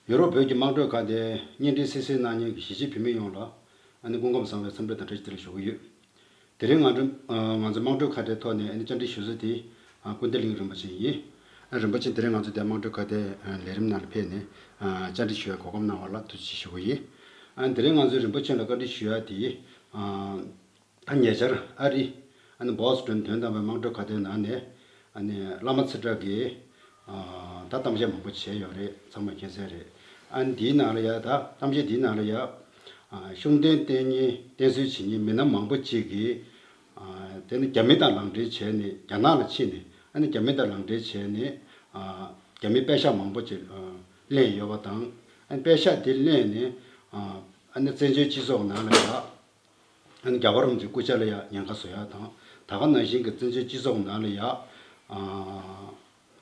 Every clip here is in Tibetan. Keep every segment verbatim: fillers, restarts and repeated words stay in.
ཡུ་རོབ་བོད་ཀྱི་དམངས་ཁྲོད་ཁ་བརྡའི་བརྙན་འཕྲིན་གསན་གཟིགས་གནང་མཁན་གྱི་གཞིས་བྱེས་བོད་མི་ཡོངས་ལ་ཨ་ནི་སྐུ་ཁམས་བཟང་བའི་འཚམས་འདྲི་དང་བཀྲ་ཤིས་བདེ་ལེགས་ཞུ་གི་ཡོད། དེ་རིང་ང་ཚོ་ཨ་ང་ཚོ་དམངས་ཁྲོད་ཁ་བརྡའི་ཐོག་ནས་ཨ་ནི་བཅར་འདྲི་ཞུ་ས་དེ་ཨ་ཀུན་བདེ་གླིང་རིན་པོ་ཆེ་ཡིན། ཨ་རིན་པོ་ཆེ་དེ་རིང་ང་ཚོ་འདིར་དམངས་ཁྲོད་ཁ་བརྡའི་ཨ་ལས་རིམ་ནང་ལ་ཕེབས་ནས་ཨ་བཅར་འདྲི་ཞུ་བའི་གོ་སྐབས་གནང་བ་ལ་ཐུགས་རྗེ་ཆེ་ཞུ་གི་ཡིན། ཨ་དེ་རིང་ང་ཚོས་རིན་པོ་ཆེ་ལ་བཀའ་འདྲི་ཞུ་ཡ་དེ་ཨ། ད་ཉེ་ཆར་ཨ་རི་ཨ་ནི་བྷོ་སི་ཊོན་དོན་དམ་པའི་དམངས་ཁྲོད་ཁ་བརྡའི་ནང་ནས་ཨ་ནི་བླ་མ་ཚེ་བཀྲ་གིས་ཨ་ད་གཏམ་བཤད་མང་པོ་བྱས་ཡོད་རེད། ཚང་མས་མཁྱེན་གསལ་རེད། ཨ་ནི་འདིའི་ནང་ལ་ཡ་ད་གཏམ་བཤད་འདིའི་ནང་ལ་ཡ་ཨ་ཤུགས་ལྡན་བསྟེན་ཉེན་བསྟེན་གསོལ་བྱེད་མཁན་མི་སྣ་མང་པོ་ཅིག་གིས་ཨ་དེ་ནི་རྒྱ་མི་དང་ལག་འབྲེལ་བྱས་ནས་རྒྱ་ནག་ལ་ཕྱིན་ནས་ཨ་ནི་རྒྱ་མི་དང་ལག་འབྲེལ་བྱས་ནས་ཨ་རྒྱ་མིའི་པད་ཤག་མང་པོ་ཅིག་ཨ་ལེན་ཡོད་པ་དང་། ཨ་ནི་པད་ཤག་དེ་ལེན་ནས་ཨ་ཨ་ནི་བཙན་བྱོལ་སྤྱི་ཚོགས་ནང་ལ་ཡ། ཨ་ནི་རྒྱལ་བ་རིན་པོ་ཆེའི་སྐུ་ཕྱྭ་ལ་ཡང་ཉེན་ཁ་བཟོ་ཡག་དང་། ད་ག་ནང་བཞིན་གྱི་བཙན་བྱོལ་སྤྱི་ཚོགས་ནང་ལ་ཡང་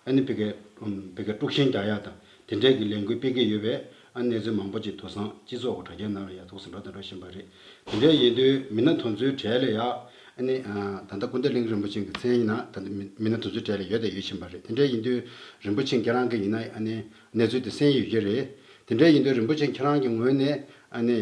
ཨ་ནི་ཕ་གིའི་ཕ་གིའི་དཀྲུག་ཤིང་རྒྱག་ཡག་དང་དེ་འདྲའི་གི་ལས་འགུལ་སྤེལ་གྱི་ཡོད་པའི་ཨ་ནི་གནས་ཚུལ་མང་པོ་ཅིག་དེང་སང་སྤྱི་ཚོགས་ཀྱི་དྲ་རྒྱའི་ནང་ལ་ཡང་འདུག་སེ་འགྲོ་དང་འགྲོ་བཞིན་པ་རེད། དེ་འདྲ་ཡིན་དུས་མི་སྣ་དེ་ཚོའི་གྲས་ལ་ཡང་ཨ་ནི་ད་ལྟ་ཀུན་བདེ་གླིང་རིན་པོ་ཆེ་གི་མཚན་ཡིན་ན་ད་ལྟ་མི་མི་སྣ་དེ་ཚོའི་གྲས་ལ་ཡོད་དང་ཡོད་བཞིན་པ་རེད། དེ་འདྲ་ཡིན་དུས་རིན་པོ་ཆེ་ཁྱེད་རང་གི་ཡིན་ན་ཨ་ནི་གནས་ཚུལ་དེ་གསན་ཡོད་ཀྱི་རེད། དེ་འདྲ་ཡིན་དུས་རིན་པོ་ཆེ་ཁྱེད་རང་གི་ངོས་ནས་ཨ་ནི།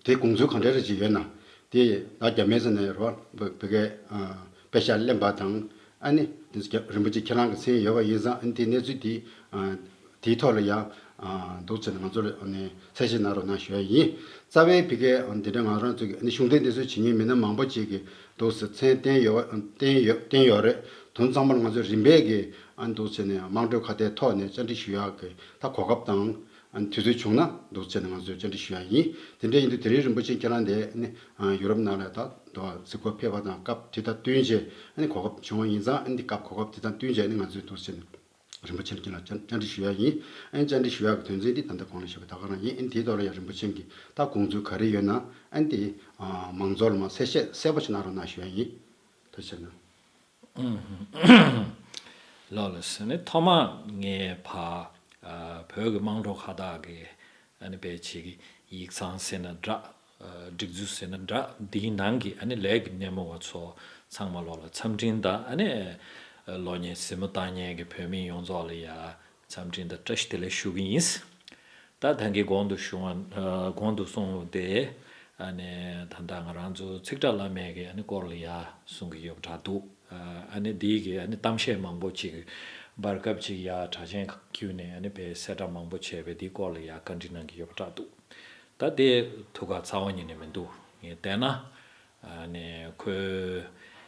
དེ་དགོངས་ཚུལ་གང་འདྲ་རེ་ཅིག་ཡོད་ན། དེ་ད་རྒྱ་མི་ཟེར་ནས་རོ་བོད་བོད་སྐད་ཨ་པད་ཤག་ལེན་པ་དང་ཨ་ནི་དེ་རིན་པོ་ཆེ་ཁྱེད་རང་གི་མཚན་ཡོད་པ་ཡིན་ཙང་ཨ་ནི་དེ་གནས་ཚུལ་དེ་ཨ་དེའི་ཐོག་ལ་ཡང་ཨ་འདུག་ཟེར་ནས་ང་ཚོ་ལ་ཨ་ནི་གསལ་བཤད་གནང་རོགས་གནང་ཞུ་ཡ་ཡིན། རྩ་བའི་བོད་སྐད་ཨ་འདི་འདྲ་ང་རང་ཚོ་གི་ཨ་ནི་ཤུགས་ལྡན་འདི་ཚོ་བྱེད་མཁན་མི་སྣ་མང་པོ་ཅིག་གིས་འདུག་ཟེར་མཚན་བསྟན་ཡོད་བསྟན་ཡོད་བསྟན་ཡོད་རེད། དོན་ཚང་མར་ང་ཚོ་རིམ་པས་ཀྱི་ཨ་འདུག་ཟེར་ནས་དམངས་ཁྲོད་ཁ་བརྡའི་ཐོག་ནས་བཅར་འདྲི་ཞུ་ཡག་གི་ད་གོ་སྐབས་དང་། ཨ་ནི་དུས་ཚོད་བྱུང་ན་འདུག་བྱས་ནས་ང་ཚོས་བཅར་འདྲི་ཞུ་ཡ་ཡིན། དེ་འདྲ་ཡིན་དུས་དེ་རིང་རིན་པོ་ཆེ་ཁྱེད་རང་དེ་ཨ་ནི་ཡུ་རོབ་ནང་ལ་ད་དུ་གཟིགས་སྐོར་ཕེབས་པ་དང་སྐབས་དེ་དང་བསྟུན་བྱས་ཨ་ནི་གོ་སྐབས་བྱུང་བ་ཡིན་ཙང་ཨ་ནི་སྐབས་གོ་སྐབས་དེ་དང་བསྟུན་བྱས་ཨ་ནི་ང་ཚོས་འདུག་བྱས་ནས་རིན་པོ་ཆེ་ཁྱེད་ལ་བཅར་བཅར་འདྲི་ཞུ་ཡ་ཡིན། ཨ་ནི་བཅར་འདྲི་ཞུ་ཡག་གི་དོན་ཚན་འདི་ད་ལྟ་གོང་ལ་ཞུས་པ་ད་ག་རང་ཡིན། ཨ་ནི་དེའི་ཐོག་ལ་ཡང་རིན་པོ་ཆེ་གི་ད་དགོངས་ཚུལ་ག་རེ་ཡོད་ན་ཨ་ནི་དེ་མང་ཚོགས་ལ་མར་གསལ་བཤད་གསལ་པོ་ཞིག་གནང་རོགས་གནང་ཞུ་ཡ་ཡིན། ཐུགས་རྗེ་ཆེ་གནང་། ལགས་ལགས་སོ། ནི་ཐོག་མ་ངས་ཕ་ཨ་བོད་ཀྱི་དམངས་ཁྲོད་ཁ་བརྡ་གི་ཨ་ནི་དཔེ་ཆ་གི་ཡིག་ཚང་ཟེར་ན་འདྲ། ཨ་སྒྲིག་འཛུགས་ཟེར་ན་འདྲ། འདིའི་ནང་གི་ཨ་ནི་ལས་ཀྱི་སྣེ་མོ་བ་ཚོ་ཚང་མ་ལོག་ལ་འཚམས་འཕྲིན་དང་ཨ་ནི་གློག་བརྙན་གཟིགས་མོ་ལྟ་མཁན་གྱི་བོད་མི་ཡོངས་རྫོགས་ལ་ཡ་འཚམས་འཕྲིན་དང་བཀྲ་ཤིས་བདེ་ལེགས་ཞུ་གི་ཡིན། ད་ད་གིན་གོང་དུ་ཞུ་བ་ཨ་གོང་དུ་གསུངས་ཏེ་ཨ་ནི་ད་ལྟ་ང་རང་ཚོ་ཚིག་ཕྲད་བླ་མེད་ཀྱི་ཨ་ནི་སྐོར་ལ་ཡ་གསུང་གི་ཡོད་པ་འདྲ་འདུག་ཨ་ནི་འདི་གི་ཨ་ནི་གཏམ་བཤད་མང་པོ་ཅིག་བར་སྐབས་ཅིག་ཡ་དྲ་ཞན་བརྒྱུད་ནས་ཨ་ནི་དཔེ་གསལ་བསྒྲགས་མང་པོ་བྱས་པའི་འདིའི་སྐོར་ལ་ཡ་བཀའ་འདྲི་གནང་གི་ཡོད་པ་འདྲ་འདུག་ད་དེ་ཐུགས་ཁག་ཚ་བ་ཉིད་ནས་མི་འདུག་ངས་བལྟས་ན་ཨ་ནི་ཁོའི་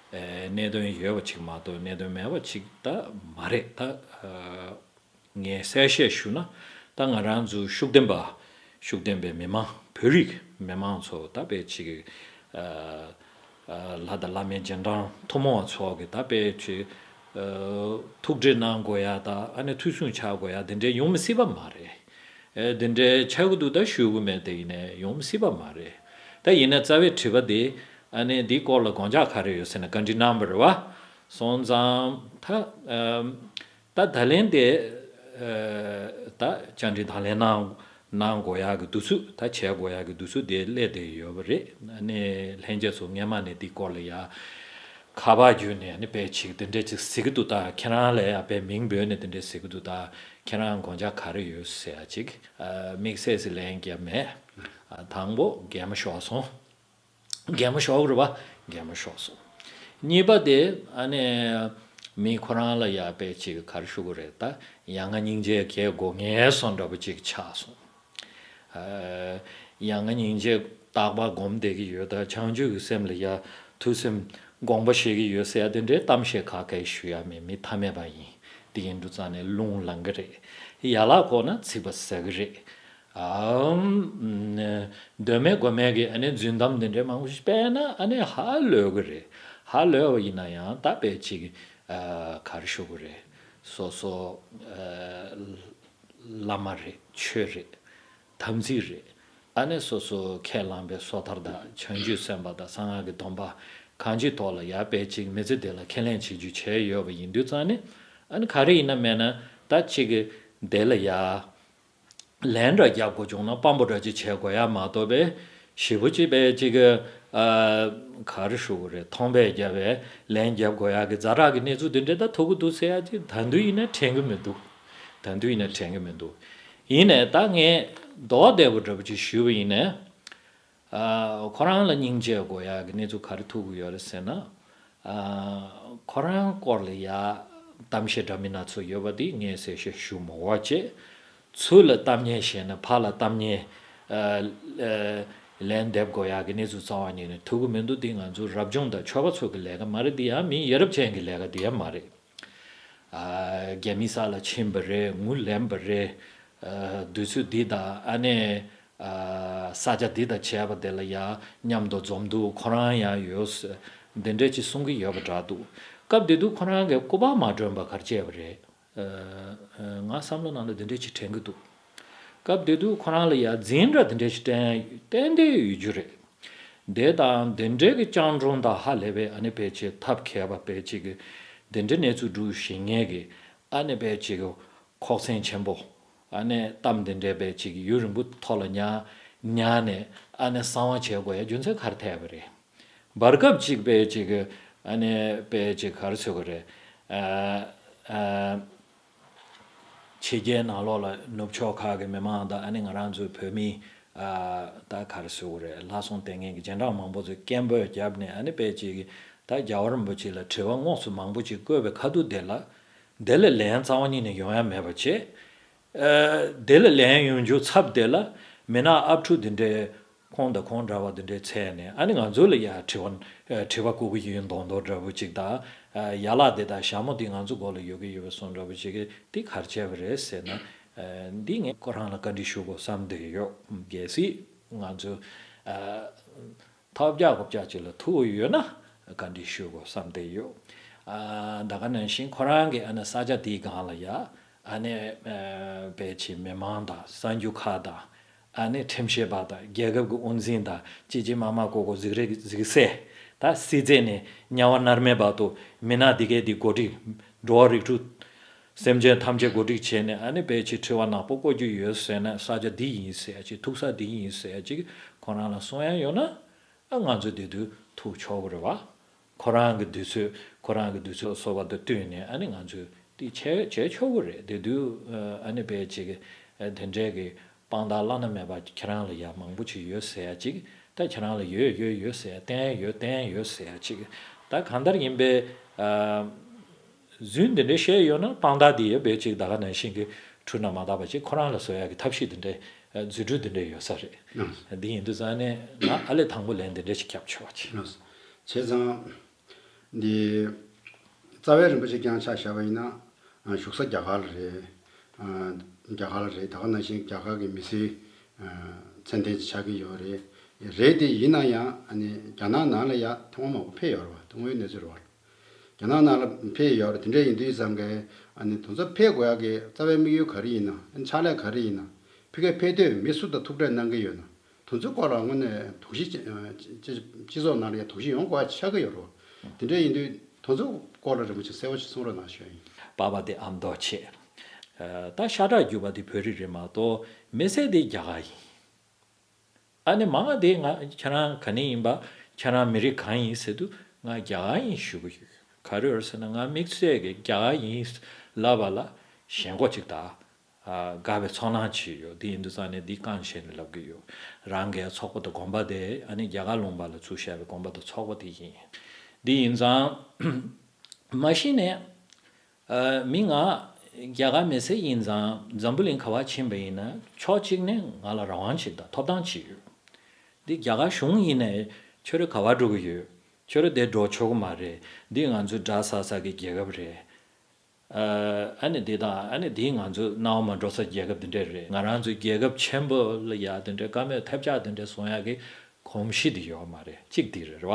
ཨ་གནད་དོན་ཡོད་པ་ཅིག་མ་གཏོགས་གནད་དོན་མེད་པ་ཅིག་ད་མ་རེད། ད་ཨ་ངས་གསལ་བཤད་ཞུ་ན་ད་ང་རང་ཚོ་ཤུགས་ལྡན་པ་ཤུགས་ལྡན་པའི་མི་མང་བོད་རིགས་མི་མང་ཚོ་ད་དཔེ་ཅིག་ཨ་ཨ་ལྷ་དང་བླ་མའི་རྗེས་འབྲང་ཐུན་མོང་བ་ཚོ་གི་ད་དཔེ་ཅིག་ཨ་ཐུགས་ཁྲལ་གནང་དགོས་ཡ་ད་ཨ་ནི་ཐུགས་སུན་ཆགས་དགོས་ཡ་དེ་འདྲའི་ཡོང་མི་སྲིད་པ་མ་རེད། ཨེ་དེ་འདྲའི་ཆགས་ཀྱི་འདུག་ད་ཞུ་གི་མེད་དེ་ཡིན་ནའི་ཡོང་མི་སྲིད་པ་མ་རེད། ད་ཡིན་ན་རྩ་བའི་དྲི་བ་དེ་ཨ་ནི་འདིའི་སྐོར་ལ་དགོངས་འཇགས་ག་རེ་ཡོད་ཟེར་ན་བཀའ་འདྲི་གནང་བ་རེད་བ། སོང་ཙང་ད་ཨམ་ད་ད་ལན་དེ་ཨ་ད་བཅར་འདྲི་དང་ལེན་གནང་གནང་དགོས་ཡག་གི་འདུག་ཚུལ་ད་བྱེད་དགོས་ཡག་གི་འདུག་ཚུལ་དེ་སླེབས་བསྡད་ཡོད་པ་རེད། ཨ་ནི་ལྷན་རྒྱས་ཚོ་སྔས་མ་ནས་འདིའི་སྐོར་ལ་ཡ་ཁ་པར་བརྒྱུད་ནས་ཨ་ནི་དཔེ་ཅིག་དེ་འདྲ་ཅིག་ཟེར་གི་འདུག་ད་ཁྱེད་རང་ལ་ཡ་དཔེ་མིང་འབོད་ནས་དེ་འདྲ་ཟེར་གི་འདུག་ད་ཁྱེད་རང་དགོངས་འཇགས་ག་རེ་ཡོད་ཟེར་ཡ་ཅིག་ཨ་དམིགས་བསལ་ཟེར་ལན་རྒྱབ་མེད། ཨ་དང་པོ་གད་མོ་ཤོར་སོང་། གད་མོ་ཤོར་རེད་བ། གད་མོ་ཤོར་སོང་། གཉིས་པ་དེ་ཨ་ནི་མི་ཁོ་རང་ལ་ཡ་དཔེ་ཅིག་ག་རེ་ཞུ་དགོས་རེད་ད། ཡ་ང་སྙིང་རྗེ་གས་དགོས་ངེས་སོང་འདྲ་པོ་ཅིག་ཆགས་སོང་། ཨ་ཡ་ང་སྙིང་རྗེ་རྟག་པར་སྒོམ་བསྡད་ཀྱི་ཡོད་ད། བྱང་ཆུབ་ཀྱི་སེམས་ལ་ཡ་ཐུགས་སེམས་དགོངས་པ་བཞེས་ཀྱི་ཡོད་ཟེར་ཡ་དེ་འདྲའི་གཏམ་བཤད་ག་གེ་ཞུ་ཡ་མེད། མི་ཐ་མལ་པ་ཡིན། དེ་ཡིན་དུས་ཙང་ནས་རླུང་ལངས་གི་རེད། ཡ་ལ་ཁོག་ན་ཚིག་པ་ཟ་གི་རེད། ཨམ། འདོད་མེད་སྒོམ་མེད་ཀྱི་ཨ་ནི་རྫུན་གཏམ་འདི་འདྲའི་མང་པོ་ཞིག་སྤེལ་ན་ཨ་ནི་ཧ་ལས་གི་རེད། ཧ་ལས་པ་ཡིན་ན་ཡང་ད་དཔེ་ཅིག་ཨ་ག་རེ་ཞུ་གི་རེད། སོ་སོ་ཨ་བླ་མ་རེད། ཆོས་རེད། དམ་ཚིག་རེད། ཨ་ནི་སོ་སོ་ཁས་བླངས་པའི་སོ་ཐར་དང་བྱང་ཆུབ་སེམས་དཔའ་དང་གསང་སྔགས་ཀྱི་སྡོམ་པ་གང་ཅིའི་ཐོག་ལ་ཡ་དཔེ་ཅིག་མི་ཚེ་འདི་ལ་ཁས་ལེན་བྱེད་རྒྱུ་བྱས་ཡོད་པ་ཡིན་དུས་ཙང་ནི་ཨ་ནི་ག་རེ་ཡིན་ན་མེད་ན་ད་ཅིག་གི་འདི་ལ་ཡ། ལན་འདྲ་རྒྱབ་དགོས་བྱུང་ན་དཔང་པོ་འདྲ་ཅིག་བྱེད་དགོས་ཡ་མ་གཏོགས་པས་ཞེ་པོ་ཅིག་པས་ཅིག་གི་ཨ་ག་རེ་ཞུ་དགོས་རེད། མཐོང་པས་རྒྱབ་པས་ལན་རྒྱབ་དགོས་ཡ་གི་ཛ་དྲག་གི་གནས་ཚུལ་དེ་འདྲ་ད་ཐུག་གི་འདུག་ཟེར་ཡ་ཅིག་ད་དུང་ཡིན་ན་དྲན་གི་མི་འདུག་ད་དུང་ཡིན་ན་དྲན་གི་མི་འདུག་ཡིན་ནའི་ད་ངས་མདོ་བདེ་པོ་འདྲ་པོ་ཅིག་ཞུས་པ་ཡིན་ནའི། ཨ། ཁོ་རང་ལ་སྙིང་རྗེ་དགོས་ཡག་གི་གནས་ཚུལ་ག་རེ་ཐུག་གི་ཡོད་རེད་ཟེར་ན། ཨ། ཁོ་རང་སྐོར་ལ་ཡ་གཏམ་བཤད་འདྲ་མིན་སྣ་ཚོགས་ཡོད་པ་འདི་ངས་གསལ་བཤད་ཞུ་མི་དགོས་བྱས། ཚུར་ལ་གཏམ་ངན་བཤད་ན་ཕར་ལ་གཏམ་ངན། ཨ། ཨ། ལན་འདེབས་དགོས་ཡག་གི་གནས་ཚུལ་རྩ་བ་ཉིད་ནས་ཐུག་གི་མི་འདུག་འདི་ང་ཚོ་རབ་བྱུང་དང་ཆོས་པ་ཚོ་གི་ལས་ཀ་མ་རེད། འདི་ཡང་མི་ཡ་རབས་ཅན་གྱི་ལས་ཀ་འདི་ཡང་མ་རེད། ཨ། རྒྱ་མི་ས་ལ་ཕྱིན་པ་རེད། ངུ་ལེན་པ་རེད། ཨ། དུས་ཚོད་འདི་དང་ཨ་ནི། ཨ། ས་ཆ་འདི་དང་བྱས་པ་དེ་ལ་ཡང་མཉམ་དུ་འཛོམས་འདུག་ཁོ་རང་ཡང་ཡོད་ཟེར། འདི་འདྲས་ཅིག་གསུང་གི་ཡོད་པ་འདྲ་འདུག་སྐབས་དེ་དུས་ཁོ་རང་གིས་སྐུ་པར་མ་སྒྲོན་པ་ག་རེ་བྱས་པ་རེད། ཨ། ཨ། ང་བསམ་བློ་ནང་ལ་འདི་འདྲས་ཅིག་དྲན་གི་འདུག་སྐབས་དེ་དུས་ཁོ་རང་ལ་ཡང་འཛིན་གྲྭ་འདི་འདྲས་ཅིག་བསྟན་བསྟན་བསྡད་ཡོད་རྒྱུ་རེད། དེ་དང་དེ་འདྲའི་གི་སྤྱང་གྲུང་དང་ཧ་ལས་པའི་ཨ་ནི་ཕལ་ཆེར་ཐབས་མཁས་པ་ཕལ་ཆེར་གི་དེ་འདྲའི་གནས་ཚུལ་སྒྲུབ་ཤེས་མཁན་གི་ཨ་ནི་ཕལ་ཆེར་གི་ཁོག་ཚན་ཆེན་པོ། ཨ་ནི་གཏམ་དེ་འདྲའི་ཕལ་ཆེར་གི་ཡུན་རིང་པོ་ཐོག་ལ་ཉར་ཉར་ནས་ཨ་ནི་གསང་བ་བྱེད་དགོས་ཡ་རྒྱུ་མཚན་ག་རེ་ཐེབས་པ་རེད། བར་སྐབས་ཅིག་ཕལ་ཆེར་གི་ཨ་ནི་ཕལ་ཆེར་ག་རེ་ཟེར་དགོས་རེད། ཨ། ཨ། ཕྱི་རྒྱལ་ནང་ལོགས་ལ་ནུབ་ཕྱོགས་ཁག་གི་མི་མང་དང་ཨ་ནི་ང་རང་ཚོའི་བོད་མི། ཨ། ད་ག་རེ་ཟེར་དགོས་རེད། ལྷ་སྲུང་ལྟས་ངན་གྱི་རྗེས་འབྲང་མང་པོ་ཚོས་སྐད་འབོད་བརྒྱབ་ནས་ཨ་ནི་ཕལ་ཆེར་གི་ད་རྒྱལ་བ་རིན་པོ་ཆེ་ལ་དྲི་བ་དངོས་སུ་མང་པོ་ཅིག་བཀོད་པའི་ཁ་ཐུག་དེ་ལ། དེ་ལ་ལན་རྩ་བ་ཉིད་ནས་ཡོང་ཡ་མེད་པ་བྱས། ཨ། དེ་ལ་ལན་ཡོང་རྒྱུ་ཚབ་དེ་ལ་མི་ནག་ཨབ་ཕྲུག་དེ་འདྲའི། ཁོང་དང་ཁོང་འདྲ་བ་དེ་འདྲའི་འཚོལ་ནས་ཨ་ནི་ང་ཚོ་ལ་ཡ་དྲི་བ་དྲི་བ་བཀོད་ཀྱི་ཡོད་མདོག་མདོག་འདྲ་པོ་ཅིག་དང་། ཡ་ལག་དེ་དང་ཞྭ་མོ་དེ་ང་ཚོ་མགོ་ལ་ཡོད་ཀྱི་ཡོད་པ་སོང་འདྲ་པོ་ཅིག་གིས་དེ་ག་རེ་བྱས་པ་རེད་ཟེར་ན། འདི་ངས་ཁོ་རང་ལ་བཀའ་འདྲི་ཞུ་དགོས་བསམ་བསྡད་ཡོད། གལ་སྲིད་ང་ཚོ་ཐོབ་རྒྱག་གོ་རྒྱག་ཅིག་ལ་ཐུག་ཡོད་ན་བཀའ་འདྲི་ཞུ་དགོས་བསམ་བསྡད་ཡོད། ད་ག་ནང་བཞིན་ཁོ་རང་གི་ཨ་ནི་ས་ཆ་དེའི་སྒང་ལ་ཡ་ཨ་ནི་ཕལ་ཆེར་མི་མང་དང་གསར་འགྱུར་ཁག་དང་། ཨ་ནི་ཁྲིམས་ཞིབ་པ་དང་རྒྱལ་ཁབ་ཀྱི་དབང་འཛིན་དང་ཅི་ཅི་མ་མ་ཀོ་ཀོ་གཟིགས་རེས་གཟིགས་སེ། ད་སྲིད་རྩེ་ནས་དམྱལ་བ་མནར་མེད་བར་དུ་མི་ནག་འདི་གས་འདི་གོ་སྒྲིག་འགྲོ་བ་རིགས་དྲུག་སེམས་ཅན་ཐམས་ཅད་གོ་སྒྲིག་བྱས་ནས་ཨ་ནི་ཕལ་ཆེར་འཁྲི་བ་ནག་པོ་བཀོད་རྒྱུ་ཡོད་ཟེར་ན། ས་ཆ་འདི་ཡིན་ཟེར་ཡ་ཅིག་ཐུག་ས་འདི་ཡིན་ཟེར་ཡ་ཅིག་ཁོ་རང་ལ་གསུང་ཡ་ཡོད་ན། ཨ། ང་ཚོ་དེ་དུས་ཐུག་ཆོག་གི་རེད་བ། ཁོ་རང་གི་དུས་ཚོད་ཁོ་རང་གི་དུས་ཚོད་སོ་པ་དང་བསྟུན་ནས་ཨ་ནི་ང་ཚོས་དེ་བྱས་བྱས་ཆོག་གི་རེད། དེ་དུས་ཨ་ནི་ཕལ་ཆེར་དེ་འདྲའི་གི་དཔང་རྟགས་བླ་ན་མེད་པ་ཁྱེད་རང་ལ་ཡ་མང་པོ་ཅིག་ཡོད་ཟེར་ཡ་ཅིག་ད་ཁྱེད་རང་ལ་ཡོད་ཡོད་ཡོད་ཟེར་ཡ། བསྟན་ཡ་ཡོད་བསྟན་ཡ་ཡོད་ཟེར་ཡ་ཅིག་ད་གང་ལྟར་ཡིན་པས། ཨ། རྫུན་འདི་འདྲའི་བཤད་ཡོད་ན་དཔང་རྟགས་འདི་ཡོད་པའི་ཅིག་ད་ག་ནང་བཞིན་གྱི་འཁྲུལ་སྣང་མ་དག་པ་ཅིག་ཁོ་རང་ལ་བཟོ་ཡག་གི་ཐབས་ཤེས་འདི་འདྲའི་རྫུ་འཕྲུལ་འདི་འདྲའི་ཡོད་ས་རེད། ཨང་། འདི་ཡིན་དུས་ཙང་ནས་ང་ཨ་ལས་དང་པོ་ལན་འདི་འདྲ་ཞིག་རྒྱབ་ཆོག་ཅིག་ཨང་། བྱས་ཙང་འདི་རྩ་བའི་རིན་པོ་ཆེ་རྐྱང་ཆ་བཞག་པ་ཡིན་ན། ཨ། བཞུགས་ས་རྒྱ་གར་ལ་རེད། ཨ། རྒྱ་གར་ལ་རེད། ད་ག་ནང་བཞིན་རྒྱ་གར་གྱི་མི་སེར་མཚན་ལྡན་ཅིག་ཆགས་ཀྱི་ཡོད་རེད། རེད་དེ་ཡིན་ན་ཡང་ཨ་ནི་རྒྱ་ནག་ནང་ལ་ཡ་ཐེངས་མ་མང་པོ་ཕེབས་ཡོད་རེད་བ། དངོས་ཡོད་གནས་ཚུལ་རེད་བ། རྒྱ་ནག་ནང་ལ་ཕེབས་ཡོད་རེད། དེ་འདྲ་ཡིན་དུས་ཙམ་གྱི་ཨ་ནི་དེ་ཚོ་ཕེབས་དགོས་ཡག་གི་རྩ་བའི་དམིགས་ཡུལ་ག་རེ་ཡིན་ན། ཨ་ནི་ཕྱག་ལས་ག་རེ་ཡིན་ན། ཕ་གིར་ཕེབས་དུས་མི་སུ་དང་ཐུག་འཕྲད་གནང་གི་ཡོད་ན། དེ་ཚོའི་སྐོར་ལ་དངོས་གནས་དོགས་གཞི་ཅི་ཅི་སྤྱི་ཚོགས་ནང་ལ་ཡང་དོགས་གཞི་ཡོང་དགོས་ཡག་ཆགས་ཀྱི་ཡོད་རེད། དེ་འདྲ་ཡིན་དུས་དེ་ཚོའི་སྐོར་ལ་རིན་པོ་ཆེ་གསལ་པོ་ཞིག་གསུང་རོགས་གནང་ཞུ་ཡ་ཡིན། པ་ཕ་དེ་ཨ་མདོ་ཆེ། ད་ཤ་ཁྲག་རྒྱུད་པ་དེ་བོད་རིགས་རེད་མ་གཏོགས་མི་ཚེ་དེ་རྒྱ་གར་ཡིན། ཨ་ནི་མ་ང་དེ་ང་ཁྱེད་རང་ག་ནས་ཡིན་པ། ཁྱེད་རང་མི་རིགས་གང་ཡིན་ཟེར་དུས་ང་རྒྱ་གར་ཡིན་ཞུ་གི་ཡོད། ག་རེ་ཡོད་ཟེར་ན་ང་དམིགས་བསལ་གྱི་རྒྱ་གར་ཡིན་ལབ་པ་ལ་ཞེན་ཁོག་ཅིག་དང་། ཨ། དགའ་བའི་ཚོར་སྣང་ཅིག་ཡོད། དེ་ཡིན་དུས་ཙང་ནས་འདི་རྐང་བཞེས་ནས་ལབ་ཀྱི་ཡོད། རང་གི་ཚོགས་པ་དང་དགོན་པ་དེ་ཨ་ནི་རྒྱ་གར་ལུང་པ་ལ་ཚུར་བཞག་པའི་དགོན་པ་དང་ཚོགས་པ་དེ་ཡིན། འདི་ཡིན་ཙང་མ་གཞི་ནས། ཨ། མི་ང་རྒྱ་གར་མི་སེར་ཡིན་ཙང་འཛམ་བུ་གླིང་ག་པར་ཕྱིན་པ་ཡིན་ན་ཕྱོགས་གཅིག་ནས་ང་ལ་རང་དབང་ཅིག་དང་ཐོབ་ཐང་ཅིག་ཡོད། འདི་རྒྱ་གར་གཞུང་ཡིན་ནའི་ཁྱོད་རང་ག་པར་འགྲོ་གི་ཡོད། ཁྱོད་རང་དེ་འགྲོ་ཆོག་གི་མ་རེད། འདི་ང་ཚོའི་དགྲ་ཟ་ས་གི་རྒྱལ་ཁབ་རེད། ཨ། ཨ་ནི་འདི་དང་ཨ་ནི་འདི་ང་ཚོ་སྣང་བ་མ་འགྲོ་ས་རྒྱལ་ཁབ་འདི་འདྲ་རེད། ང་རང་ཚོའི་རྒྱལ་ཁབ་ཆེན་པོ་ལ་ཡ་འདི་འདྲ་བཀའ་མོལ་ཐབས་ཆག་འདི་འདྲ་གསུང་ཡག་གི་གོམས་གཤིས་འདི་ཡོད་མ་རེད། གཅིག་འདི་རེད་བ།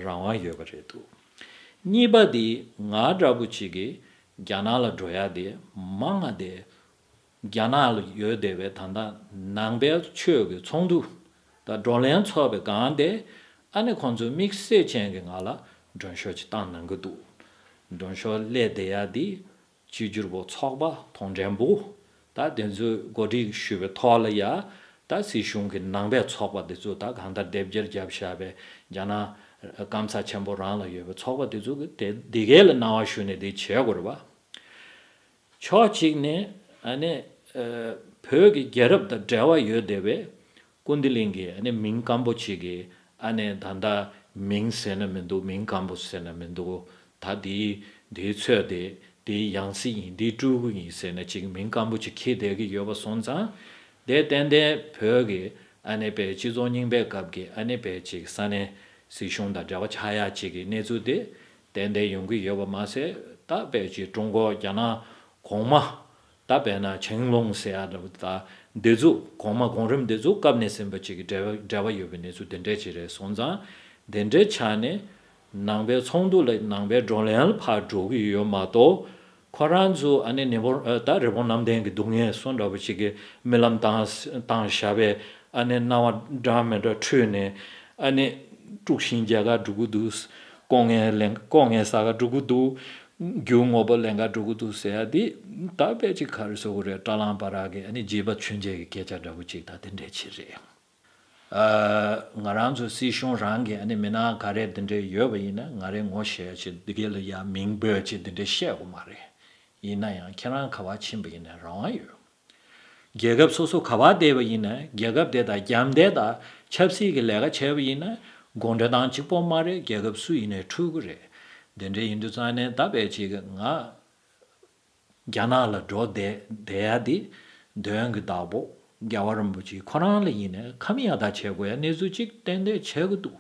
རང་དབང་ཡོད་པ་རེད་འདུག་གཉིས་པ་འདི་ང་འདྲ་པོ་ཅིག་གིས་རྒྱ་ནག་ལ་འགྲོ་ཡག་དེ་མ་ང་དེ་རྒྱ་ནག་ལ་ཡོད་བསྡད་པའི་ད་ལྟ་ནང་པའི་ཆོས་ཀྱི་ཚོགས་འདུ་དང་བགྲོ་གླེང་ཚོགས་པའི་སྒང་དེ་ཨ་ནི་ཁོང་ཚོས་དམིགས་བསལ་ཅན་གྱི་ང་ལ་མགྲོན་ཤོག་ཅིག་བཏང་གནང་གི་འདུག་མགྲོན་ཤོག་སླེབས་བསྡད་ཡག་འདི་བཅོས་བསྒྱུར་པོ་ཚོགས་པ་མཐོང་མགྲོན་པོ། ད་དེ་ཚོས་གོ་སྒྲིག་ཞུས་པའི་ཐོག་ལ་ཡ། ད་སྲིད་གཞུང་གི་ནང་པའི་ཚོགས་པ་དེ་ཚོ་ད་གང་ལྟར་སྡེབ་སྒྱུར་བརྒྱབ་བཞག་པའི་རྒྱ་ནག་སྐམ་ས་ཆེན་པོ་རང་ལ་ཡོད་པའི་ཚོགས་པ་དེ་ཚོ་གི་དེ་འདི་གའི་ལ་གནང་བ་ཞུས་ནས་དེ་བྱེད་དགོས་རེད་བ། ཕྱོགས་གཅིག་ནས་ཨ་ནི། ཨ། བོད་ཀྱི་རྒྱལ་རབས་དང་འབྲེལ་བ་ཡོད་བསྡད་པའི་ཀུན་བདེ་གླིང་གི་ཨ་ནི་མིང་སྐམ་པོ་ཅིག་གི་ཨ་ནི་ད་ལྟ་མིང་ཟེར་ན་མི་འདུག་མིང་སྐམ་པོ་ཟེར་ན་མི་འདུག་ད་དེའི་དེའི་ཚོད་དེ་དེའི་ཡང་སྲིད་ཡིན། དེའི་སྤྲུལ་སྐུ་ཡིན་ཟེར་ན་ཅིག་མིང་སྐམ་པོ་ཅིག་འཁྱེར་བསྡད་ཀྱི་ཡོད་པ་སོང་ཙང་། དེ་ཏན་ཏན་བོད་ཀྱི་ཨ་ནི་པའི་སྤྱི་ཚོགས་རྙིང་པའི་སྐབས་ཀྱི་ཨ་ནི་པའི་ཅིག་ས་གནས་སྲིད་གཞུང་དང་འབྲེལ་བ་ཆགས་ཡ་ཅིག་གི་གནས་ཚུལ་དེ་ཏན་ཏན་ཡོང་གི་ཡོད་པ་མ་ཟད། ད་པའི་ཅིག་ཀྲུང་གོ་རྒྱ་ནག་གོང་མ། ད་དཔེར་ན་ཆན་ལུང་ཟེར་ཡ་འདྲ་བོ་དང་འདི་ཚོ་གོང་མ་གོང་རིམ་འདི་ཚོ་སྐབས་ནས་ཟིན་པ་ཅིག་གི་འབྲེལ་བ་འབྲེལ་བ་ཡོད་པའི་གནས་ཚུལ་འདི་འདྲས་ཅིག་རེད་སོང་ཙང་། འདི་འདྲའི་ཆ་ནས་ནང་པའི་ཚོགས་འདུ་ལ་ནང་པའི་བགྲོ་གླེང་ལ་ཕར་འགྲོ་གི་ཡོད་མ་གཏོགས། ཁོ་རང་ཚོ་ཨ་ནི་ནི་བོ་ད་རི་བོང་གནམ་བསྟན་གྱི་སྡུག་བསྔལ་སོགས་འདྲ་བོ་ཅིག་གི་རྨི་ལམ་བཏང་བཏང་བཞག་པའི་ཨ་ནི་སྣང་བ་འདྲ་མི་འདྲ་འཁྲུལ་ནས། ཨ་ནི་དཀྲུག་ཤིང་རྒྱག་ག་འགྲོ་གི་འདུག་ལྐོག་རྔན་ལེན་ལྐོག་རྔན་ཟ་ག་འགྲོ་གི་འདུག་རྒྱུ་དངོས་པོ་ལེན་ག་འགྲོ་གི་འདུག་ཟེར་ཡ་འདི་ད་དཔེ་ཅིག་ག་རེ་ཟེར་དགོས་རེད། སྐྲ་ལངས་པ་ར་གི་ཨ་ནི་བྱིས་པ་ཆུང་ཆུང་གི་སྐད་ཆ་འདྲ་བོ་ཅིག་ད་དེ་འདྲས་ཅིག་རེད། ཨ། ང་རང་ཚོ་སྲིད་གཞུང་རང་གི་ཨ་ནི་མི་སྣ་ག་རེ་འདི་འདྲས་ཡོད་པ་ཡིན་ན་ང་རའི་ངོ་ཤེས་ཡ་ཅིག་འདི་གས་ལ་ཡ་མིང་འབོད་ཅིག་འདི་འདྲས་བཤད་དགོས་མ་རེད། ཡིན་ན་ཡང་ཁྱེད་རང་ག་པར་ཕྱིན་པ་ཡིན་ན་རང་དབང་ཡོད། རྒྱལ་ཁབ་སོ་སོ་ག་པར་བསྡད་པ་ཡིན་ན་རྒྱལ་ཁབ་དེ་དང་རྒྱབ་འདེད་དང་ཆབ་སྲིད་ཀྱི་ལས་ཀ་བྱས་པ་ཡིན་ན་དགོང་དྲོ་དང་གཅིག་པོ་མ་རེད། རྒྱལ་ཁབ་སུ་ཡིན་ནའི་འཁྲུག་གི་རེད། དེ་འདྲ་ཡིན་དུས་ཙང་ནས་ད་དཔེ་ཅིག་ང་རྒྱ་ནག་ལ་འགྲོ་བསྡད་བསྡད་ཡ་དེ་འདོན་གྱི་བདག་པོ་རྒྱལ་བ་རིན་པོ་ཆེ་ཁོ་རང་ལ་ཡིན་ནའི་ཁ་མིག་ཡར་ལྟ་བྱེད་དགོས་ཡ་གནས་ཚུལ་ཅིག་ཏན་ཏན་བྱེད་ཀྱི་འདུག་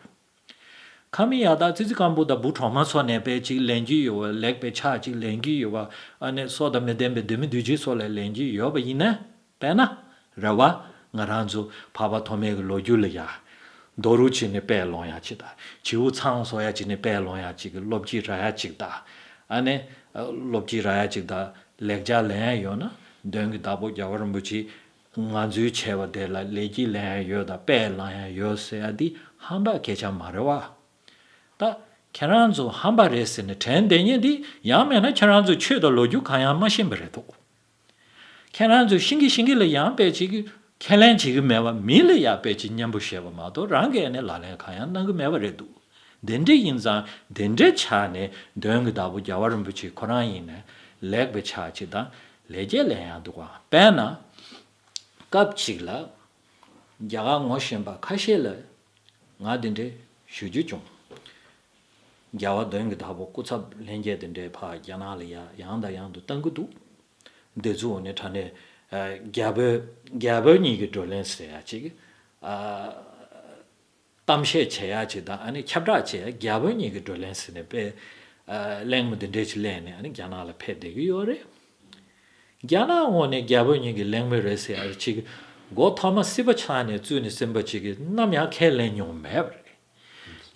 ཁ་མིག་ཡར་ལྟ་ཙི་ཙི་སྐམ་པོ་དང་བུ་གྲོག་མ་ཚོ་ནས་དཔེ་ཅིག་ལེན་གྱི་ཡོད་པ། ལེགས་པའི་ཕྱག་ཅིག་ལེན་གྱི་ཡོད་པ། ཨ་ནི་སྲོག་དང་མི་ལྡན་པའི་བདུད་མི་བདུད་རྗེ་ཚོ་ལས་ལེན་གྱི་ཡོད་པ་ཡིན་ན། དཔེར་ན། རེད་བ། ང་རང་ཚོ་འཕགས་པ་ཐོགས་མེད་ཀྱི་ལོ་རྒྱུས་ལ་ཡ། རྡོ་རུ་བྱས་ནས་དཔེ་ལོང་ཡ་ཅིག་དང་། བྱིའུ་ཚང་བཟོ་ཡ་བྱས་ནས་དཔེ་ལོང་ཡ་ཅིག་གི་སློབ་སྤྱི་ར་ཡ་ཅིག་དང་། ཨ་ནི། སློབ་སྤྱི་ར་ཡ་ཅིག་དང་ལེགས་ཆ་ལེན་ཡ་ཡོད་ན་འདོན་གྱི་བདག་པོ་རྒྱལ་བ་རིན་པོ་ཆེ། ང་ཚོའི་བྱས་པ་དེ་ལ་ལེགས་སྐྱེས་ལེན་ཡ་ཡོད་དང་དཔེ་བླང་ཡ་ཡོད་ཟེར་ཡ་འདི་ཧམ་པ་སྐད་ཆ་མ་རེད་བ། ད་ཁྱེད་རང་ཚོ་ཧམ་པ་རེད་ཟེར་ནས་དྲན་བསྡད་མཁན་འདི་ཡང་མེད་ན་ཁྱེད་རང་ཚོ་ཆོས་དང་ལོ་རྒྱུས་གང་ཡང་མ་ཤེས་པ་རེད་འདུག་ཁྱེད་རང་ཚོ་ཤེས་ཀྱི་ཤེས་ཀྱི་ལ་ཡང་དཔེ་ཅིག་ཁས་ལེན་བྱེད་ཀྱི་མེད་པ། མི་ལ་ཡང་དཔེ་ཅིག་སྙན་པོ་བཤད་པ་མ་གཏོགས་རང་གིས་ནི་ལག་ལེན་གང་ཡང་གནང་གི་མེད་པ་རེད་འདུག་དེ་འདྲ་ཡིན་ཙང་དེ་འདྲའི་ཆ་ནས་འདོན་གྱི་བདག་པོ་རྒྱལ་བ་རིན་པོ་ཆེ་ཁོ་རང་ཡིན་ནས་ལེགས་པའི་ཕྱག་ཅིག་དང་ལེགས་སྐྱེས་ལེན་ཡང་འདུག་ག་དཔེར་ན། སྐབས་གཅིག་ལ་རྒྱ་གར་ངོ་ཤེས་པ་ཁ་ཤས་ལ་ང་འདི་འདྲ་ཞུ་རྒྱུ་བྱུང་། རྒྱལ་བ་དོན་གྱི་བདག་པོ་སྐུ་ཚབ་ལྷན་རྒྱས་དེ་འདྲའི་ཕར་རྒྱ་ནག་ལ་ཡ་ཡང་དང་ཡང་དུ་བཏང་གི་འདུག་འདི་ཚོ་འོ་ནི་དྲ་ནས་རྒྱ་བོད་རྒྱ་བོད་གཉིས་ཀྱི་བགྲོ་གླེང་ཟེར་ཡ་ཅིག་གཏམ་བཤད་བྱེད་ཡ་ཅིག་དང་ཨ་ནི་ཁྱབ་བསྒྲགས་བྱེད་ཡ། རྒྱ་བོད་གཉིས་ཀྱི་བགྲོ་གླེང་ཟེར་ནས་དཔེ་གླེང་མོ་འདི་འདྲས་ཅིག་གླེང་ནས་ཨ་ནི་རྒྱ་ནག་ལ་ཕེབས་བསྡད་ཀྱི་ཡོད་རེད། རྒྱ་ནག་ངོས་ནས་རྒྱ་བོད་གཉིས་ཀྱི་གླེང་མོལ་རེད་ཟེར་ཡ་ཅིག་མགོ་ཐོག་མ་སྲིད་པ་ཆགས་ནས་བཙུན་ནས་ཟིན་པ་ཅིག་གིས་ནམ་ཡང་ཁས་ལེན་མྱོང་མེད་པ་རེད།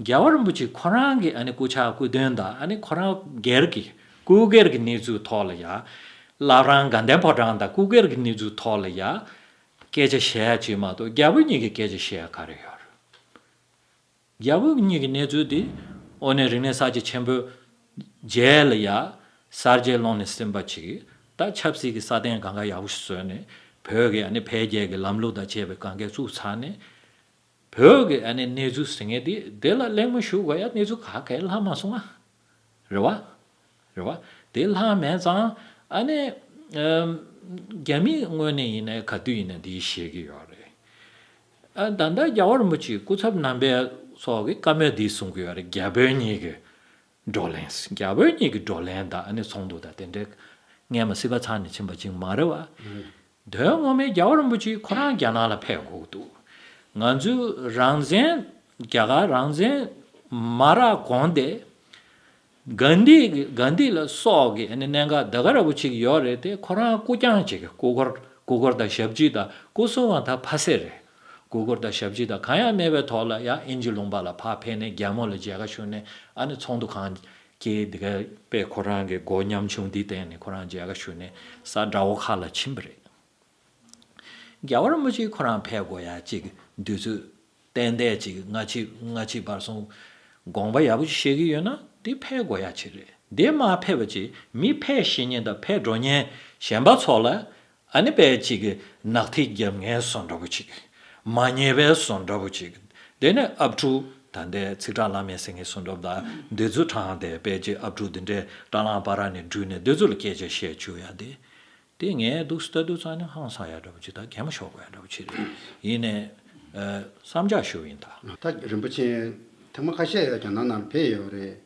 རྒྱལ་བ་རིན་པོ་ཆེ་ཁོ་རང་གི་ཨ་ནི་སྐུ་ཕྱག་སྐུ་གདུང་དང་ཨ་ནི་ཁོ་རང་སྒེར་གྱི་སྐུ་སྒེར་གྱི་གནས་ཚུལ་ཐོག་ལ་ཡ། བླ་བྲང་དགའ་ལྡན་ཕོ་བྲང་དང་སྐུ་སྒེར་གྱི་གནས་ཚུལ་ཐོག་ལ་ཡ། སྐད་ཆ་བཤད་ཡ་ཅིག་མ་གཏོགས་རྒྱ་བོད་གཉིས་ཀྱི་སྐད་ཆ་བཤད་ཡ་ག་རེ་ཡོད་རེད། རྒྱ་བོད་གཉིས་ཀྱི་གནས་ཚུལ་འདི་དངོས་གནས་རིག་གནས་གསར་བརྗེ་ཆེན་པོའི་རྗེས་ལ་ཡ་གསར་བརྗེ་སློང་ནས་ཟིན་པ་ཅིག་གིས་ད་ཆབ་སྲིད་ཀྱི་སྲ་བརྟན་གང་ག་ཡག་པོ་ཞིག་བཟོས་ནས་བོད་ཀྱི་ཨ་ནི་འཕེལ་རྒྱས་ཀྱི་ལམ་ལུགས་དང་བཅས་པའི་གང་གས་བཙུགས་ཚར་ནས་བོད་ཀྱི་ཨ་ནི་གནས་ཚུལ་ཟེར་མཁན་འདི་དེ་ལ་གླེང་མོལ་ཞུ་དགོས་ཡ་གནས་ཚུལ་ག་གས་ལྷག་མ་སོང་ང་། རེད་བ། རེད་བ། དེ་ལྷག་མེད་ཙང་ཨ་ནི། ཨམ། རྒྱ་མིའི་ངོས་ནས་ཡིན་ནའི་ག་དུས་ཡིན་ནའི་འདི་ཤེས་ཀྱི་ཡོད་རེད། ཨ། ད་ལྟ་རྒྱལ་བ་རིན་པོ་ཆེའི་སྐུ་ཚབ་རྣམ་པའི་ཚོགས་ཀྱིས་བཀའ་མོལ་འདི་གསུང་གི་ཡོད་རེད། རྒྱ་བོད་གཉིས་ཀྱི་བགྲོ་གླེང་། རྒྱ་བོད་གཉིས་ཀྱི་བགྲོ་གླེང་དང་ཨ་ནི་ཚོགས་འདུ་དང་དེ་འདྲའི་སྔས་མ་སྲིད་པ་ཚར་ནས་ཕྱིན་པ་ཅིག་མ་རེད་བ། དོན་ངོ་མའི་རྒྱལ་བ་རིན་པོ་ཆེ་ཁོ་རང་རྒྱ་ནག་ལ་ཕེབས་དགོས་འདུག་ང་ཚོའི་རང་བཙན། རྒྱ་གར་རང་བཙན་མ་རག་གོང་དེ། གྷན་དྷི་གྷན་དྷི་ལ་སོགས་ཀྱི་ཨ་ནི་གནད་འགག་འདི་ག་འདྲ་པོ་ཅིག་ཡོད་རེད་དེ། ཁོ་རང་སྐུ་རྐྱང་ཅིག་སྐུ་འཁོར་སྐུ་འཁོར་དང་ཞབས་ཕྱི་དང་སྐུ་གསུང་བ་དང་ཕ་སེ་རེད། སྐུ་འཁོར་དང་ཞབས་ཕྱི་དང་གང་ཡང་མེད་པའི་ཐོག་ལ་ཡང་དབྱིན་ཇི་ལུང་པ་ལ་ཕར་ཕེབས་ནས་རྒྱལ་མོ་ལ་མཇལ་ཁ་ཞུས་ནས་ཨ་ནི་ཚོགས་འདུ་ཁང་གི་འདི་ག་པའི་ཁོ་རང་གི་སྒོ་ཉམ་ཆུང་འདི་བསྟན་ནས་ཁོ་རང་མཇལ་ཁ་ཞུས་ནས་ས་དགྲ་བོ་ཁ་ལ་ཕྱིན་པ་རེད། རྒྱལ་བ་རིན་པོ་ཆེ་ཁོ་རང་ཕེབས་དགོས་ཡ་ཅིག་དུས་ཚོད་ཏན་ཏན་ཅིག་སྔ་ཕྱི་སྔ་ཕྱི་བར་གསུམ་དགོངས་པ་ཡག་པོ་ཞིག་བཞེས་ཀྱི་ཡོད་ན་དེ་ཕེབས་དགོས་ཡ་ཅིག་རེད། དེ་མ་ཕེབས་པ་ཅིག་མི་ཕེབས་ཤེས་མཁན་དང་ཕེབས་འགྲོ་མཁན་གཞན་པ་ཚོ་ལ་ཨ་ནི་དཔེ་ཅིག་ནག་ཐིག་རྒྱབ་མཁན་བཟོ་འདྲ་པོ་ཅིག་མ་ཉེས་པའི་བཟོ་འདྲ་པོ་ཅིག་དེ་ནས་ཨབ་ཕྲུག་ད་ལྟའི་ཚིག་དྲག་བླ་མེད་ཟེར་མཁན་བཟོ་འདྲ་པོ་དང་འདི་ཚོ་དྲངས་ཏེ་དཔེ་ཅིག་ཨབ་ཕྲུག་འདི་འདྲའི་བཀྲ་ལམ་བར་ནས་འགྲུལ་ནས་འདི་ཚོ་ལ་སྐད་ཆ་བཤད་བཅུག་ཡ་དེ། དེ་ངས་འདུག་ལྟ་དུས་ཙང་ནས་ཧང་སང་ཡ་འདྲ་པོ་ཅིག་དང་གད་མོ་ཤོར་དགོས་ཡ་འདྲ་པོ་ཅིག་རེད། ཡིན་ནའི་ཨ་བསམ་འཆར་ཞུ་ཡིན་ད། ད་རིན་པོ་ཆེ་ཐེངས་མ་ཁ་ཤས་ཡ་རྒྱ་ནག་ནང་ཕེབས་ཡོད་རེད།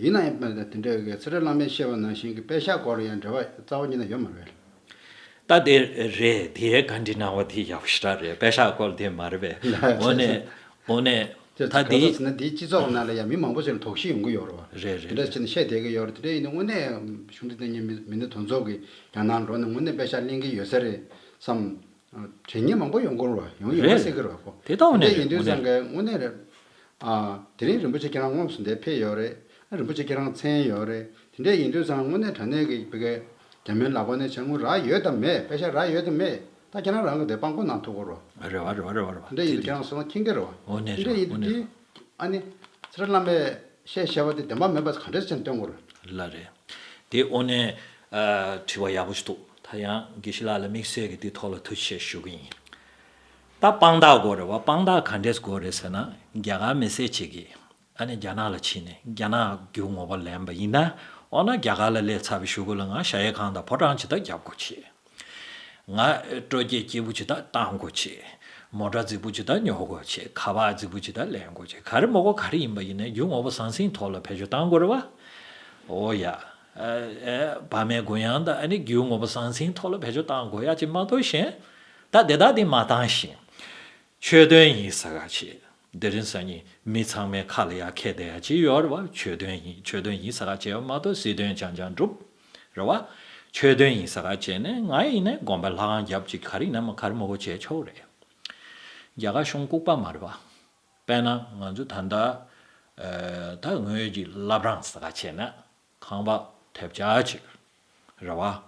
ཡིན་ན་ཡང་དེ་འདྲའི་གི་ཚེ་རིང་བླ་མས་བཤད་པ་ནང་བཞིན་གྱི་པད་ཤག་སྐོར་ལ་ཡང་འབྲེལ་བ་རྩ་བ་ཉིད་ནས་ཡོད་མ་རེད། ད་དེ་རེད། དེའི་བཀའ་འདྲི་གནང་བ་དེ་ཡག་པོ་ཞེ་དྲག་རེད། པད་ཤག་སྐོར་དེ་མ་རེད་པས། འོ་ནས་འོ་ནས་ད་དེ་ད་དེ་ཚོ་ཟེར་ན་དེའི་སྤྱི་ཚོགས་ནང་ལ་ཡང་མི་མང་པོ་ཞིག་ལ་དོགས་གཞི་ཡོང་གི་ཡོད་རེད་བ། རེད་རེད། དེ་འདྲ་བྱས་ནས་བཤད་བསྡད་ཀྱི་ཡོད་རེད། དེ་འདྲ་ཡིན་ན་དངོས་གནས་གཞུང་འབྲེལ་དོན་གཉེར་མི་མི་སྣ་དེ་ཚོ་གིས་རྒྱ་ནག་འགྲོ་ནས་དངོས་གནས་པད་ཤག་ལེན་གྱི་ཡོད་ས་རེད་བསམ། དྲན་མཁན་མང་པོ་ཡོང་གི་རེད་བ། ཡོང་ཡོད་རེད། མ་སྲིད་ཀྱི་རེད་བ་ཁོ། དེ་ལྟ་བུ་དེ་ནས་འདྲ་རེད། ཡིན་དུས་དངོས་ཙང་གནས་གི་དངོས་གནས་རེད། ཨ། དེ་རིང་རིན་པོ་ཆེ་ཁྱེད་རང་དངོས་སུ་འདིར་ཕེབས་ཡོད་རེད། ཨ། རིན་པོ་ཆེ་ཁྱེད་རང་མཚན་ཡོད་རེད། དེ་འདྲ་ཡིན་དུས་ཙང་དངོས་གནས་དྲང་གནས་ཀྱི་བི་གའི་རྒྱ་མིའི་ལག་པ་ནས་ཇ་དངུལ་རག་ཡོད་དམ་མེད། པད་ཤག་རག་ཡོད་དམ་མེད། ད་ཁྱེད་རང་རང་གི་དེ་དཔང་པོ་གནང་ཐུབ་ཀྱི་རེད་བ། རེད་བ་རེད་བ་རེད་བ་རེད་བ། དེ་འདྲ་ཡིན་དུས་ཁྱེད་རང་སོ་སོ་མཁྱེན་གྱི་རེད་བ། འོ་ནས་དེ་འདྲ་རེད་བ། ཡིན་འོ་དུས་ནས་དེ། ཨ་ནི། ཚེ་རིང་བླ་མས་བཤད་བཤད་པ་དེ་བདེན་པ་མེད་པ་ག་འདྲས་ཅན་སྟོན་དགོས་རེད། ལ་རེད། དེ་འོ་ནས་ཨ། དྲི་བ་ཡག་པོ་ཞིག་འདུག་ད་ཡང་དགེ་བཤེས་ལགས་ལ་དམིགས་བསལ་གྱི་དེ་ཐོག་ལ་ཐུགས་རྗེ་ཆེ་ཞུ་གི་ཡིན། ད་དཔང་རྟགས་དགོས་རེད་བ། དཔང་རྟགས་ག་འདྲས་དགོས་རེད་ཟེར་ན། རྒྱ་གར་མི་སེར་ཅིག་གིས་ཨ་ནི་རྒྱ་ནག་ལ་ཕྱིན་ནས་རྒྱ་ནག་རྒྱུ་དངོས་པོ་ལེན་པ་ཡིན་ན། འོ་ན་རྒྱ་གར་ལ་སླེབས་ཚར་བའི་གཞུག་གུ་ལ་ང་ཞ་ཡི་ཁང་དང་ཕོ་བྲང་ཅིག་ད་རྒྱབ་དགོས་བྱེད། ང་སྤྲོ་སྐྱིད་སྐྱིད་པོ་ཅིག་ད་བཏང་དགོས་བྱེད། མོ་ཊ་རྫིག་པོ་ཅིག་ད་ཉོ་དགོས་བྱེད། ཁ་པར་རྫིག་པོ་ཅིག་ད་ལེན་དགོས་བྱེད། ག་རེ་མོ་གོ་ག་རེ་ཡིན་པ་ཡིན་ནའི་རྒྱུ་དངོས་པོ་ཟང་ཟིང་ཐོག་ལ་བེད་སྤྱོད་བཏང་དགོས་རེད་བ། འོ་ཡ། ཨ། ཨ། བག་མེད་དགུན་ཡང་ད་ཨ་ནི་རྒྱུ་དངོས་པོ་ཟང་ཟིང་ཐོག་ལ་བེད་སྤྱོད་བཏང་དགོས་ཡ་ཅིག་མ་གཏོགས་གཞན། ད་དེ་དག་དེ་མ་བཏང་ཞིང་། ཆོས་དོན་ཡིན་ཟེར་ག་བྱེད། དེ་རིང་སང་ཉིན་མི་ཚང་མའི་ཁ་ལ་ཡ་འཁྱེར་བསྡད་ཡ་ཅིག་ཡོད་རེད་བ། ཆོས་དོན་ཡིན། ཆོས་དོན་ཡིན་ཟེར་ག་བྱེད་པ་མ་གཏོགས་སྲིད་དོན་རྐྱང་རྐྱང་སྒྲུབ། རེད་བ། ཆོས་དོན་ཡིན་ཟེར་ག་བྱེད་ནས་ང་ཡིན་ནས་དགོན་པའི་ལྷ་ཁང་རྒྱབ་ཅིག་ག་རེ་ཡིན་ན་མ་ག་རེ་མོ་གོ་བྱས་ཆོག་རེད། རྒྱ་གར་གཞུང་ལྐུགས་པ་མ་རེད་བ། དཔེར་ན་ང་ཚོ་ད་ལྟ་ཨ། ད་དངུལ་གྱི་བླ་བྲང་ཟེར་ག་བྱེད་ན། ཁང་པ་ཐེབས་ཆག་ཅིག་རེད་བ།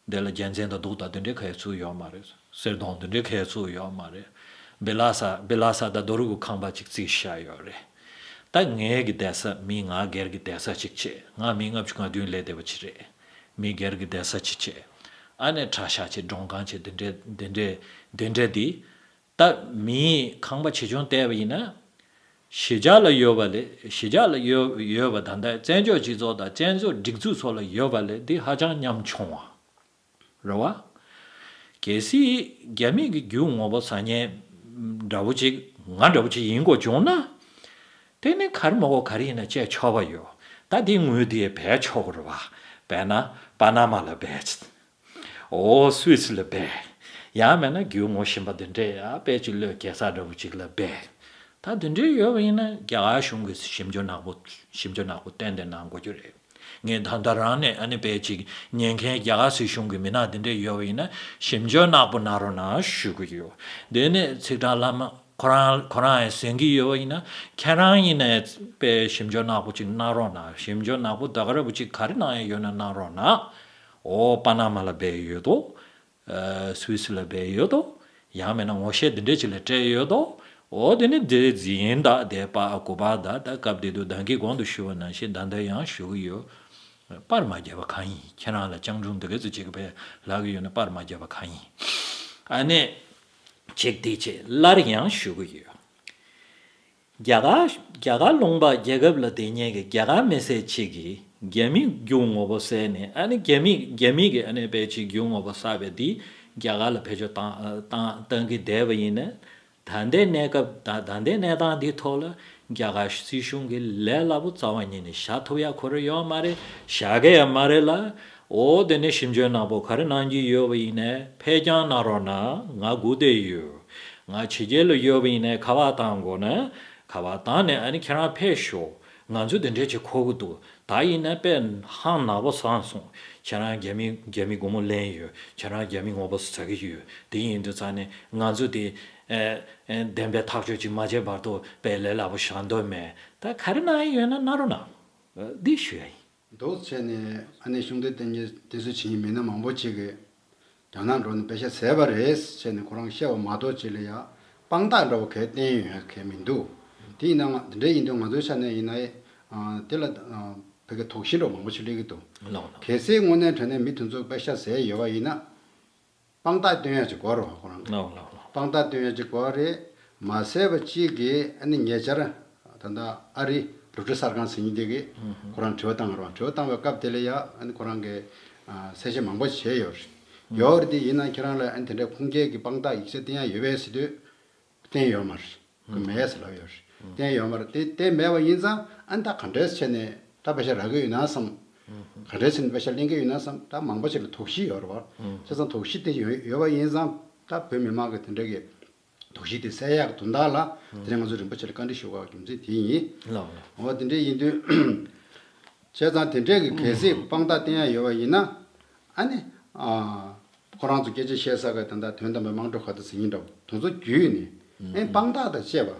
འདི་ལ་རྒྱལ་མཚན་དང་གདུགས་དང་དེ་འདྲའི་ག་ཡ་ཚུགས་ཡོད་མ་རེད། གསེར་སྡོང་དེ་འདྲའི་ག་ཡ་ཚུགས་ཡོད་མ་རེད། བི་ལ་ས་བི་ལ་ས་དང་རྡོ་རུག་གི་ཁང་པ་ཅིག་རྩིག་བཞག་ཡོད་རེད། ད་ངའི་གི་བསྡད་ས་མི་ང་སྒེར་གི་བསྡད་ས་ཅིག་བྱས། ང་མི་ལྔ་བཅུ་ང་བདུན་སླེབས་བསྡད་པ་ཅིག་རེད། མི་སྒེར་གི་བསྡད་ས་ཅིག་བྱས། ཨ་ནི་གྲྭ་ཤག་ཅིག་མགྲོན་ཁང་ཅིག་དེ་འདྲའི་དེ་འདྲའི་དེ་འདྲའི་དེ། ད་མིའི་ཁང་པ་ཆེ་ཆུང་བལྟས་པ་ཡིན་ན། གཞིས་ཆགས་ལ་ཡོད་པ་ལས། གཞིས་ཆགས་ལ་ཡོད་ཡོད་པ་ད་ལྟ་བཙན་བྱོལ་སྤྱི་ཚོགས་དང་བཙན་བྱོལ་སྒྲིག་འཛུགས་ཚོ་ལ་ཡོད་པ་ལས་འདི་ཧ་ཅང་ཉམ་ཆུང་བ་རེད་བ། གལ་སྲིད་རྒྱ་མི་གི་རྒྱུ་དངོས་པོ་ཟ་མཁན་འདྲ་བོ་ཅིག་ང་འདྲ་བོ་ཅིག་ཡིན་དགོས་བྱུང་ན། དེ་ནི་ག་རེ་མ་གོ་ག་རེ་ཡིན་ན་བྱས་ཆོག་པ་ཡོད། ད་འདི་དངུལ་འདི་སྦས་ཆོག་གི་རེད་བ། སྦས་ན་པ་ན་མ་ལ་སྦས། འོ་སུད་སི་ལ་སྦས། ཡང་མིན་ན་རྒྱུ་ངོ་ཤེས་པ་འདི་འདྲས་ཡ་དཔེ་ཅིག་བློས་འགེལ་ས་འདྲ་བོ་ཅིག་ལ་སྦས། ད་འདི་འདྲས་ཡོད་པ་ཡིན་ན་རྒྱ་གར་གཞུང་གིས་ཞིབ་འཇུག་ནག་པོ་ཞིབ་འཇུག་ནག་པོ་ཏན་ཏན་གནང་དགོས་རྒྱུ་རེད། ངས་ད་ལྟ་རང་ནས་ཨ་ནི་དཔེ་ཅིག་ཉན་མཁན་རྒྱ་གར་སྲིད་གཞུང་གི་མི་སྣ་འདི་འདྲས་ཡོད་པ་ཡིན་ན་ཞིབ་འཇུག་ནག་པོ་གནང་རོགས་གནང་ཞུ་གི་ཡོད། འདི་ནས་ཚིག་དྲང་བླ་མ་ཁོ་རང་ཁོ་རང་ཡང་ཟིན་གྱི་ཡོད་པ་ཡིན་ན་ཁྱེད་རང་ཡིན་ནའི་དཔེ་ཞིབ་འཇུག་ནག་པོ་ཅིག་གནང་རོགས་གནང་། ཞིབ་འཇུག་ནག་པོ་ད་ག་རེ་བོ་ཅིག་ག་རེ་གནང་ཡ་ཡོད་ན་གནང་རོགས་གནང་། འོ་པ་ན་མ་ལ་སྦས་ཡོད་དོ། ཨ། སུད་སི་ལ་སྦས་ཡོད་དོ། ཡང་མིན་ན་ངོ་ཤེས་འདི་འདྲས་ཅིག་ལ་སྤྲད་ཡོད་དོ། འོ་དེ་ནི་དེ་འཛིན་ད་དེ་པ་གོ་པ་ད་ད་སྐབས་དེ་དུས་ད་གིན་གོང་དུ་ཞུ་བ་ནང་བཞིན་ད་ལྟ་ཡང་ཞུ་གི་ཡོད། པར་མ་བརྒྱབ་པ་གང་ཡིན། ཁྱེད་རང་ལ་སྤྱང་གྲུང་འདི་ག་ཚོད་ཅིག་པས་ལབ་གི་ཡོད་ན་པར་མ་བརྒྱབ་པ་གང་ཡིན། ཨ་ནི། ཅིག་དེ་ཅིག་སླར་ཡང་ཞུ་གི་ཡོད། རྒྱ་གར་རྒྱ་གར་ལུང་པ་རྒྱལ་ཁབ་ལ་བསྡད་མཁན་གྱི་རྒྱ་གར་མི་སེར་ཅིག་གིས་རྒྱ་མི་རྒྱུ་དངོས་པོ་བསད་ནས་ཨ་ནི་རྒྱ་མི་རྒྱ་མི་གི་ཨ་ནི་དཔེ་ཅིག་རྒྱུ་དངོས་པོ་བསགས་པའི་འདི་རྒྱ་གར་ལ་བེད་སྤྱོད་བཏང་བཏང་བཏང་གི་བསྡད་པ་ཡིན་ན། ད་ལྟའི་གནས་སྐབས་ད་ད་ལྟའི་གནས་སྟངས་འདི་ཐོག་ལ་རྒྱ་གར་སྲིད་གཞུང་གིས་ལས་སླ་པོ་རྩ་བ་ཉིད་ནས་བཞག་ཐུབ་ཡ་ཁོ་རང་ཡོད་མ་རེད། བཞག་གི་ཡ་མ་རེད་ལ། འོ་དེ་ནས་ཞིབ་འཇུག་ནག་པོ་ག་རེ་གནང་གི་ཡོད་པ་ཡིན་ནའི་ཕེབས་རྐྱང་གནང་རོགས་གནང་། ང་སྒུག་བསྡད་ཡོད། ང་ཕྱི་རྒྱལ་ལ་ཡོད་པ་ཡིན་ནའི་ཁ་པར་བཏང་དགོས་ན་ཁ་པར་བཏང་ནས་ཨ་ནི་ཁྱེད་རང་ཕེབས་ཤོག་ང་ཚོ་འདི་འདྲས་ཅིག་གོ་གི་འདུག་ད་ཡིན་ན་དཔེ་ཧང་ནག་པོ་སངས་སོང་། ཁྱེད་རང་རྒྱ་མི་རྒྱ་མི་སྒོར་མོ་ལེན་ཡོད། ཁྱེད་རང་རྒྱ་མི་དངོས་པོ་ཟ་གི་ཡོད། དེ་ཡིན་དུས་ཙང་ནས་ང་ཚོ་དེ་ཨེ་ཨེ་བདེན་པའི་ཐག་གཅོད་ཅིག་མ་བྱས་བར་དུ་དཔེ་ལས་སླ་པོ་བཞག་འདོད་མེད། ད་ག་རེ་གནང་ཡ་ཡོད་ན་གནང་རོགས་གནང་། འདི་ཞུ་ཡ་ཡིན། འདུག་བྱས་ནས་ཨ་ནི་གཞུང་འབྲེལ་དོན་གཉེར་དེ་ཚོ་བྱེད་མཁན་མི་སྣ་མང་པོ་ཅིག་གིས་རྒྱ་ནག་འགྲོ་ནས་པད་ཤག་བཟས་པ་རེད་བྱས་ནས་ཁོ་རང་བཤད་པ་མ་གཏོགས་ཅིག་ལ་ཡ་དཔང་རྟགས་འདྲ་བོ་གས་བསྟན་ཡོད་མཁན་མི་འདུག་དེ་ཡིན་ན་ང་དེ་འདྲ་ཡིན་དུས་ང་ཚོའི་ཆ་ནས་ཡིན་ན་ཨ་དེ་ལ་ཨ་བོད་སྐད་དོགས་གཞི་འདྲ་བོ་མང་པོ་ཞིག་སླེབས་ཀྱི་འདུག་ལགས་ལགས། གལ་སྲིད་དངོས་གནས་དྲང་གནས་མི་དེ་ཚོ་པད་ཤག་བཟས་ཡོད་པ་ཡིན་ན། དཔང་རྟགས་སྟོན་ཡ་ཅིག་དགོས་རེད་བ་ཁོ་རང་གི། ལགས་ལགས་ལགས། དཔང་རྟགས་སྟོན་ཡ་ཅིག་དགོས་རེད། མ་བཟས་པ་གཅིག་གིས་ཨ་ནི་ཉེ་ཆར་ད་ལྟ་ཨ་རི་རོ་ཏྲི་གསར་ཁང་ཟེར་མཁན་དེ་གིས་ཁོ་རང་དྲི་བ་བཏང་རེད་བ། དྲི་བ་བཏང་བའི་སྐབས་དེ་ལ་ཡ་ཨ་ནི་ཁོ་རང་གིས་ཨ་གསལ་བཤད་མང་པོ་བྱས་ཡོད་རེད། ཡོད་རེད་དེ། ཡིན་ན་ཁྱེད་རང་ལ་ཨ་ནི་དེ་འདྲའི་ཁུངས་སྐྱེལ་གྱི་དཔང་རྟགས་ཡིག་ཆ་བསྟན་ཡ་ཡོད་པས་ཟེར་དུས། བསྟན་ཡོད་མ་རེད། ཁོ་མེད་ཟེར་ལབ་ཡོད་རེད། བསྟན་ཡོད་མ་རེད་དེ། བསྟན་མེད་པ་ཡིན་ཙང་ཨ་ནི་ད་ག་འདྲས་བྱས་ནས་ད་པེ་ཤག་རག་གི་ཡོད་ན་བསམ། ག་འདྲས་བྱས་ནས་པེ་ཤག་ལེན་གི་ཡོད་ན་བསམ། ད་མང་པོ་ཞིག་ལ་དོགས་གཞི་ཡོད་རེད་བ། བྱས་ཙང་དོགས་གཞི་དེ་ཡོད་ཡོད་པ་ཡིན་ཙང་ད་བོད་མི་མང་གི་དེ་འདྲ་གི་དོགས་གཞི་དེ་སེལ་ཡག་གི་དོན་དག་ལ་དེ་རིང་ང་ཚོ་རིན་པོ་ཆེ་ལ་བཀའ་འདྲི་ཞུ་དགོས་པའི་རྒྱུ་མཚན་དེ་ཡིན། ལགས་ལགས། འོ་དེ་འདྲ་ཡིན་དུས། བྱས་ཙང་དེ་འདྲས་ཀྱི་གལ་སྲིད་དཔང་རྟགས་བསྟན་ཡ་ཡོད་པ་ཡིན་ན། ཨ་ནི། ཨ། ཁོ་རང་ཚོ་སྐད་ཆ་བཤད་ས་ག་ད་ལྟ་དོན་དམ་པའི་དམངས་ཁྲོད་ཁ་བརྡ་ཟེར་མཁན་འདྲ་པོ་དེ་ཚོ་བརྒྱུད་ནས། ཨ་ནི་དཔང་རྟགས་དང་བཅས་པ།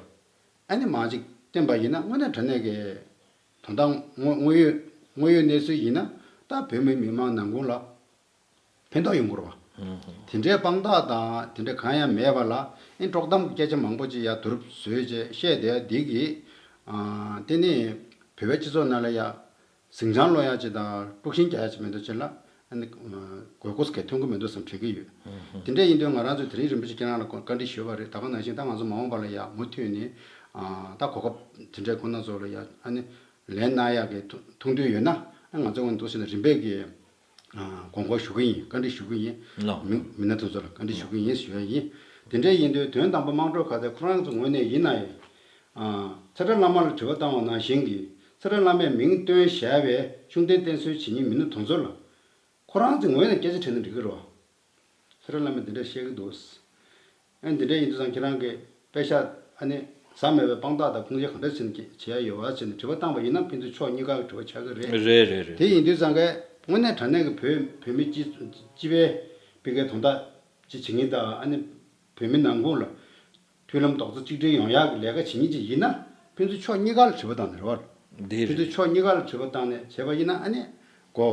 ཨ་ནི་མར་ཅིག་བསྟན་པ་ཡིན་ན་དངོས་གནས་དྲང་གནས་ཀྱི་དོན་དག་དངོས་དངོས་ཡོད་དངོས་ཡོད་གནས་ཚུལ་ཡིན་ན་ད་བོད་མི་མི་མང་ནང་ཁུལ་ལ་ཕན་ཐོགས་ཡོང་གི་རེད་བ། དེ་འདྲའི་དཔང་རྟགས་དང་དེ་འདྲ་གང་ཡང་མེད་པ་ལ་ཨེ་དཀྲོག་གཏམ་གྱི་སྐད་ཆ་མང་པོ་ཅིག་ཡར་བསྡུ་རུབ་བཟོས་བྱས་བཤད་བསྡད་ཡ་འདི་གིས། ཨ། དེ་ནི་བོད་པའི་སྤྱི་ཚོགས་ནང་ལ་ཡ་ཟིང་ཆ་སློང་ཡ་ཅིག་དང་དཀྲུག་ཤིང་རྒྱག་ཡ་ཅིག་མི་འདུག་ཅེས་ལ། ཨ་ནི་དགོས་མཁོ་གལ་ཐོན་གི་མི་འདུག་བསམ་དྲན་གི་ཡོད། དེ་འདྲ་ཡིན་དུས་ང་རང་ཚོས་དེ་རིང་རིན་པོ་ཆེ་ཁྱེད་རང་ལ་བཀའ་འདྲི་ཞུས་པ་རེད། ད་ག་ནང་བཞིན་ད་ང་ཚོ་མ་འོངས་པ་ལ་ཡ་མུ་མཐུད་ནས། ཨ། ད་གོ་སྐབས་དེ་འདྲའི་ཁོ་ན་ཚོ་ལ་ཡ་ཨ་ནི་ལན་གནང་ཡག་གི་ཐུགས་འདུན་ཡོད་ན། ཨ། ང་ཚོ་ངོས་ནས་འདུག་ཟེར་ན་རིམ་པས་ཀྱི། ཨ། དགོངས་སྐོར་ཞུ་གི་ཡིན། བཀའ་འདྲི་ཞུ་གི་ཡིན། ལགས། མི་མི་སྣ་དེ་ཚོ་ལ་བཀའ་འདྲི་ཞུ་གི་ཡིན་ཞུ་ཡ་ཡིན། དེ་འདྲ་ཡིན་དུས་དོན་དམ་པ་དམངས་ཁྲོད་ཁ་བརྡ་ཁོ་རང་ཚོ་ངོས་ནས་ཡིན་ན་ཡང་། ཨ། ཚེ་བཀྲ་བླ་མ་ལ་དྲི་བ་བཏང་བ་ནང་བཞིན་གྱི་ཚེ་བཀྲ་བླ་མས་མིང་བཏོན་བཞག་པའི་ཤུགས་ལྡན་བསྟེན་གསོལ་བྱེད་མཁན་མི་སྣ་དེ་ཚོ་ལ་ཁོ་རང་ཚོའི་ངོས་ནས་སྐད་ཆ་དྲིས་ན་འགྲིག་གི་རེད་བ། ཚེ་བཀྲ་བླ་མས་འདི་འདྲ་བཤད་ཀྱི་འདུག། ཨ། འདི་འདྲ་ཡིན་དུས་ཙང་ཁྱེད་རང་གིས་པེ་ཤག་ཨ་ནི་ཟ་མེད་པའི་དཔང་རྟགས་དང་ཁུངས་སྐྱེལ་ག་འདྲ་བྱས་ནས་བྱེད་ཡ་ཡོད་པ་བྱས་ནས་དྲི་བ་བཏང་བ་ཡིན་ན་ཕན་ཚུན་ཕྱོགས་གཉིས་ཀ་གི་དྲི་བ་ཆགས་ཀྱི་རེད། རེད་རེད་རེད། དེ་ཡིན་དུས་ཙང་གས་དངོས་གནས་དྲང་གནས་ཀྱི་བོད་བོད་མི་སྤྱི་སྤྱི་པའི་སྤེལ་ཀའི་དོན་དག་ཅིག་བྱེད་མཁན་དང་། ཨ་ནི་བོད་མི་ནང་ཁུལ་ལ་མཐུན་ལམ་རྡོག་རྩ་གཅིག་སྒྲིལ་ཡོང་ཡག་གི་ལས་ཀ་བྱེད་མཁན་ཅིག་ཡིན་ན་ཕན་ཚུན་ཕྱོགས་གཉིས་ཀ་ལ་དྲི་བ་བཏང་ནས་རེད་བ། འདི་ཕན་ཚུན་རེད། ཕྱོགས་གཉིས་ཀ་ལ་དྲི་བ་བཏང་ནས་བྱས་པ་ཡིན་ན་ཨ་ནི་གོ་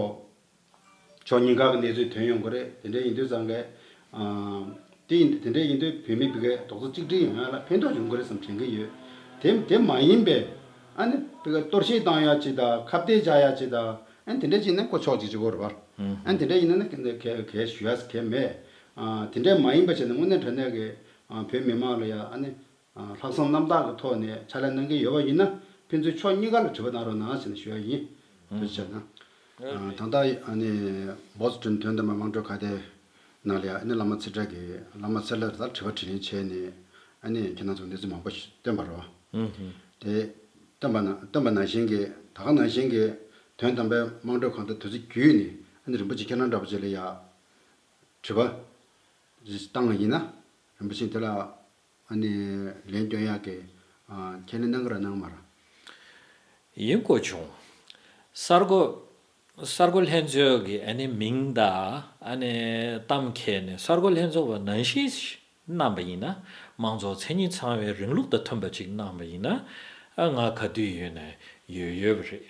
ཕྱོགས་གཉིས་ཀ་གི་གནས་ཚུལ་ཐོན་ཡོང་གི་རེད། དེ་འདྲ་ཡིན་དུས་ཙང་གས། ཨ། དེ་ཡིན་དེ་འདྲ་ཡིན་དུས་བོད་མི་ཕ་གིའི་རྡོག་རྩ་གཅིག་སྒྲིལ་ཡོང་ཡ་ལ་ཕན་ཐོགས་ཡོང་གི་རེད་བསམ་དྲན་གྱི་ཡོད། དེ་དེ་མ་ཡིན་པའི་ཨ་ནི་ཕ་གིའི་གཏོར་བཤིག་བཏང་ཡ་ཅིག་དང་ཁ་གཏད་བཅག་ཡ་ཅིག་དང་། ཨ་ནི་དེ་འདྲ་ཅིག་ན་ཁོ་ཕྱོགས་གཅིག་གཅིག་པོ་རེད་བ། ཨ་ནི་དེ་འདྲ་ཡིན་ན་ནི་གལ་གལ་ཞུ་ཡ་གལ་མེད། ཨ། དེ་འདྲ་མ་ཡིན་པ་བྱས་ན་དངོས་གནས་དྲང་གནས་ཀྱི། ཨ། བོད་མི་མང་ལ་ཡ་ཨ་ནི། ཨ། ལྷག་བསམ་རྣམ་དག་གི་ཐོག་ནས་ཕྱག་ལས་གནང་གི་ཡོད་པ་ཡིན་ན་ཕན་ཚུན་ཕྱོགས་གཉིས་ཀ་ལ་དྲི་བ་གནང་རོགས་གནང་ཟེར་ནས་ཞུ་ཡ་ཡིན། ཨ། ཐུགས་རྗེ་ཆེ་གནང་། ཨ། ད་ལྟ་ཨ་ནི་བོ་སི་ཊོན་དོན་དམ་པའི་དམངས་ཁྲོད་ཁ་བརྡའི་ནང་ལ་ཡ་ཨ་ནི་བླ་མ་ཚེ་བཀྲ་གིས་བླ་མ་ཚེ་ལྷ་ལ་དྲི་བ་དྲིས་ལན་བྱས་ནས། ཨ་ནི་ཁྱེད་རང་ཚོ་གནས་ཚུལ་མང་པོ་ཞིག་བཏོན་པ་རེད་བ། དེ་བཏོན་པ་ན་བཏོན་པ་ནང་བཞིན་གྱི་ད་ག་ནང་བཞིན་གྱི་དོན་དམ་པའི་དམངས་ཁྲོད་ཁ་བརྡ་དེ་ཚོ་བརྒྱུད་ནས་ཨ་ནི་རིན་པོ་ཆེ་ཁྱེད་རང་འདྲ་པོ་ཅིག་ལ་ཡ་དྲི་བ་བཏང་བ་ཡིན་ན་རིན་པོ་ཆེ་དེ་ལ། ཨ་ནི་ལན་སྐྱོན་ཡག་གི། ཨ། ཁས་ལེན་གནང་གི་ར་གནང་མ་ར། ཡིན་དགོས་བྱུང་། གསར་འགོད་གསར་འགོད་ལྷན་ཚོགས་ཀྱི་ཨ་ནི་མིང་དང་ཨ་ནི་གཏམ་འཁྱེར་ནས་གསར་འགོད་ལྷན་ཚོགས་པ་ནང་བཞིན་གནང་པ་ཡིན་ན། དམངས་གཙོ་མཚན་ཉིད་ཚང་བའི་རིང་ལུགས་དང་མཐུན་པ་ཅིག་གནང་པ་ཡིན་ན། ཨ། ང་ག་དུས་ཡོད་ན་ཡོད་ཡོད་པ་རེད།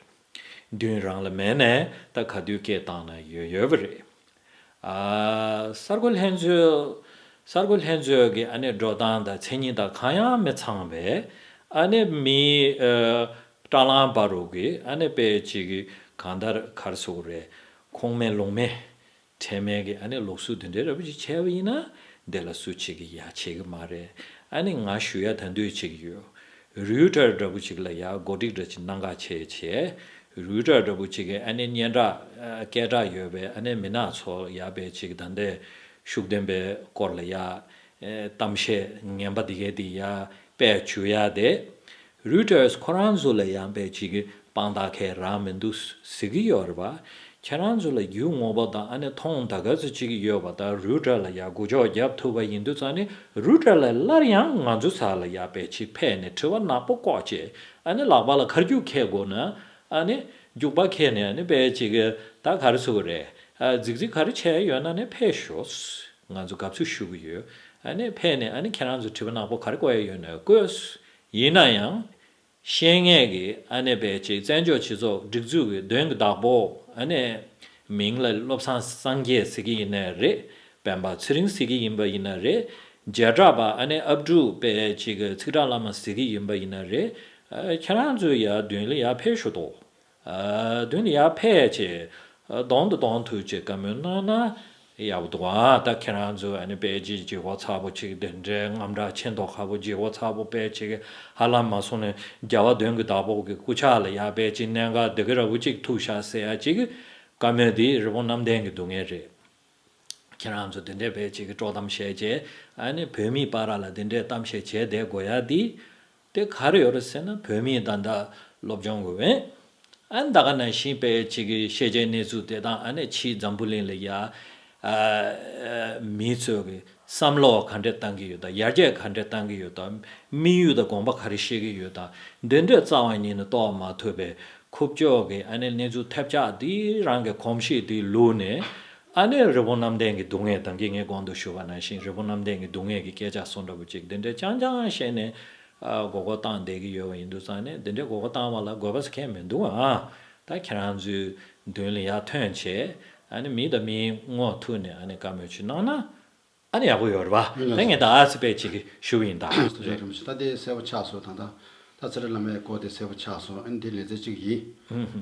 མདུན་རང་ལ་མེད་ན་ད་ག་དུས་སྐད་བཏང་ན་ཡོད་ཡོད་པ་རེད། ཨ། གསར་འགོད་ལྷན་ཚོགས་གསར་འགོད་ལྷན་ཚོགས་ཀྱི་ཨ་ནི་འགྲོ་སྟངས་དང་མཚན་ཉིད་དང་གང་ཡང་མི་ཚང་བའི་ཨ་ནི་མི། ཨ། སྐྲ་ལངས་བ་རུ་གི་ཨ་ནི་དཔེ་ཅིག་གང་ལྟར་ག་རེ་ཟེར་དགོས་རེད། ཁུངས་མེད་ལུང་མེད་ཁྲེལ་མེད་ཀྱི་ཨ་ནི་ལུགས་སྲོལ་འདི་འདྲའི་འདྲ་པོ་ཅིག་བྱས་པ་ཡིན་ན་འདི་ལ་སུ་གཅིག་གིས་ཡ་བྱེད་ཀྱི་མ་རེད། ཨ་ནི་ང་ཞུ་ཡ་ད་འདོད་ཅིག་ཡོད། རུའུ་ཊར་འདྲ་པོ་ཅིག་ལ་ཡ་གོ་སྒྲིག་འདྲ་ཅིག་གནང་ག་བྱས་བྱས། རུའུ་ཊར་འདྲ་པོ་ཅིག་གི་ཨ་ནི་སྙན་གྲགས་ཨ་སྐད་གྲགས་ཡོད་པའི་ཨ་ནི་མི་སྣ་ཚོ་ཡ་དཔེ་ཅིག་ད་ལྟའི་ཤུགས་ལྡན་པའི་སྐོར་ལ་ཡ་ཨེ་གཏམ་བཤད་ངན་པ་འདི་གས་འདི་ཡ་དཔེ་བྱུས་ཡ་དེ། རུའུ་ཊར་ཁོ་རང་ཚོ་ལ་ཡང་དཔེ་ཅིག་གི་དཔང་རྟགས་གས་རག་མི་འདུག་ཟེར་གི་ཡོད་རེད་པ། ཁྱེད་རང་ཚོ་ལ་རྒྱུ་དངོས་པོ་དང་ཨ་ནི་མཐོང་ད་ག་ཚོད་ཅིག་ཡོད་པ་དང་རུའུ་ཊར་ལ་ཡ་འགུལ་སྐྱོད་རྒྱབ་ཐུབ་པ་ཡིན་དུས་ཙང་ནི་རུའུ་ཊར་ལ་སླར་ཡང་ང་ཚོ་ས་ལ་ཡ་དཔེ་ཅིག་ཕེབས་ནས་དྲི་བ་ནག་པོ་བཀོད་བྱས། ཨ་ནི་ལག་པ་ལ་མཁར་རྒྱུག་འཁྱེར་དགོས་ན་ཨ་ནི་རྒྱུག་པ་འཁྱེར་ནས་ཨ་ནི་དཔེ་ཅིག་གི་ད་ག་རེ་ཟེར་དགོས་རེད། ཨ། རྫིག་རྫིག་ག་རེ་བྱས་ཡོད་ན་ནི་ཕེབས་ཤོག། ང་ཚོ་དགའ་བསུ་ཞུ་གི་ཡོད། ཨ་ནི་ཕེབས་ནས་ཨ་ནི་ཁྱེད་རང་ཚོ་དྲི་བ་ནག་པོ་ག་རེ་བཀོད་ཡ་ཡོད་ན་བཀོད། ཡིན་ན་ཡང་། ཤེས་ངེས་ཀྱི་ཨ་ནི་དཔེ་ཅིག་བཙན་བྱོལ་སྤྱི་ཚོགས་སྒྲིག་འཛུགས་ཀྱི་མདུན་གྱི་བདག་པོ། ཨ་ནི་མིང་ལ་བློ་བཟང་སངས་རྒྱས་ཟེར་གྱི་ཡིན་ནའི་རེད། སྤེན་པ་ཚེ་རིང་ཟེར་གྱི་ཡིན་པ་ཡིན་ན་རེད། བྱེ་བྲག་པ་ཨ་ནི་ཨབ་ཕྲུག་དཔེ་ཅིག་ཚིག་བཀྲ་བླ་མ་ཟེར་གྱི་ཡིན་པ་ཡིན་ན་རེད། ཨ། ཁྱེད་རང་ཚོ་ཡ་མདུན་ལ་ཡ་ཕེབས་ཤོག་དོ། ཨ། མདུན་ལ་ཡར་ཕེབས་བྱས། ཨ། གདོང་དང་གདོང་ཐུག་བྱས་བཀའ་མོལ་གནང་ན་ཡག་པོ་འདུག་ཨ། ད་ཁྱེད་རང་ཚོ་ཨ་ནི་དཔེ་ཅིག་ལྗིད་ཁོག་ཚ་པོ་ཅིག་དེ་འདྲའི་དངངས་སྐྲག་ཆེ་མདོག་ཁ་པོ་ལྗིད་ཁོག་ཚ་པོ་དཔེ་ཅིག་ཧ་ལམ་མ་སོང་ནས་རྒྱལ་བ་མདུན་གྱི་བདག་པོ་གི་སྐུ་ཕྱག་ལ་ཡར་དཔེ་ཅིག་གནད་འགག་འདི་ག་འདྲ་པོ་ཅིག་ཐུག་ཤག་ཟེར་ཡ་ཅིག་བཀའ་མོལ་འདི་རི་བོང་གནམ་བསྟན་གྱི་སྡུག་བསྔལ་རེད། ཁྱེད་རང་ཚོ་དེ་འདྲའི་བས་ཅིག་གི་དཀྲོག་གཏམ་བཤད་བྱས། ཨ་ནི་བོད་མིའི་བར་ལ་དེ་འདྲའི་གཏམ་བཤད་བྱས་བསྡད་དགོས་ཡ་དེ། དེ་ག་རེ་ཡོད་རེད་ཟེར་ན། བོད་མིའི་ད་ལྟ་སློབ་སྦྱོང་དགོས་བས། ཨ་ནི་ད་ག་ནང་བཞིན་བས་ཅིག་གི་ཤེས་བྱའི་གནས་ཚུལ་དེ་དང་། ཨ་ནི་ཕྱིའི་འཛམ་བུ་གླིང་ལ་ཡ། ཨ་མི་ཚོས་གི་བསམ་བློ་ག་འདྲས་བཏང་གི་ཡོད་དང་། ཡར་རྒྱས་ག་འདྲས་བཏང་གི་ཡོད་དང་། དམིགས་ཡུལ་དང་དགོངས་པ་ག་རེ་བཞེས་ཀྱི་ཡོད་དང་། འདི་འདྲས་རྩ་བ་ཉིད་ནས་རྟོགས་མ་ཐུབ་པའི་ཁུ་བྱུག་གི་ཨ་ནི་གནས་ཚུལ་ཐབས་ཆག་འདི་རང་གི་གོམས་གཤིས་འདི་ལུགས་ནས། ཨ་ནི་རི་བོ་གནམ་བསྟན་གྱི་སྡུག་བསྔལ། ད་གིན་ངས་གོང་དུ་ཞུས་པ་ནང་བཞིན་རི་བོ་གནམ་བསྟན་གྱི་སྡུག་བསྔལ་གྱི་སྐད་ཆ་སོགས་འདྲ་པོ་ཅིག་འདི་འདྲས་རྐྱང་རྐྱང་བཤད་ནས། ཨ་མགོ་སྐོར་བཏང་བསྡད་ཀྱི་ཡོད་པ་ཡིན་དུས་ཙང་ནས། འདི་འདྲས་མགོ་སྐོར་བཏང་བ་ལ་དགོས་པ་ཟེར་མཁན་མི་འདུག་ཨ། ད་ཁྱེད་རང་ཚོའི་མདུན་ལ་ཡར་ཐོན་བྱས། ཨ་ནི་མི་དང་མིའི་ངོ་ཐུག་ནས་ཨ་ནི་བཀའ་མོལ་ཅིག་གནང་ན་ཨ་ནི་ཡག་པོ་ཡོད་རེད་པ། ཡིན་ད་ངས་ད་ཨ་ཙི་པས་ཅིག་ཞུ་བ་ཡིན་ད། རེད་རེད། ད་དེ་གསལ་པོ་ཆགས་སོང་། ད་ད་ད་ཚེ་རིང་བླ་མའི་སྐོར་དེ་གསལ་པོ་ཆགས་སོང་། ཨ་ནི་དེ་ལེ་ཚན་གཅིག་ཡིན།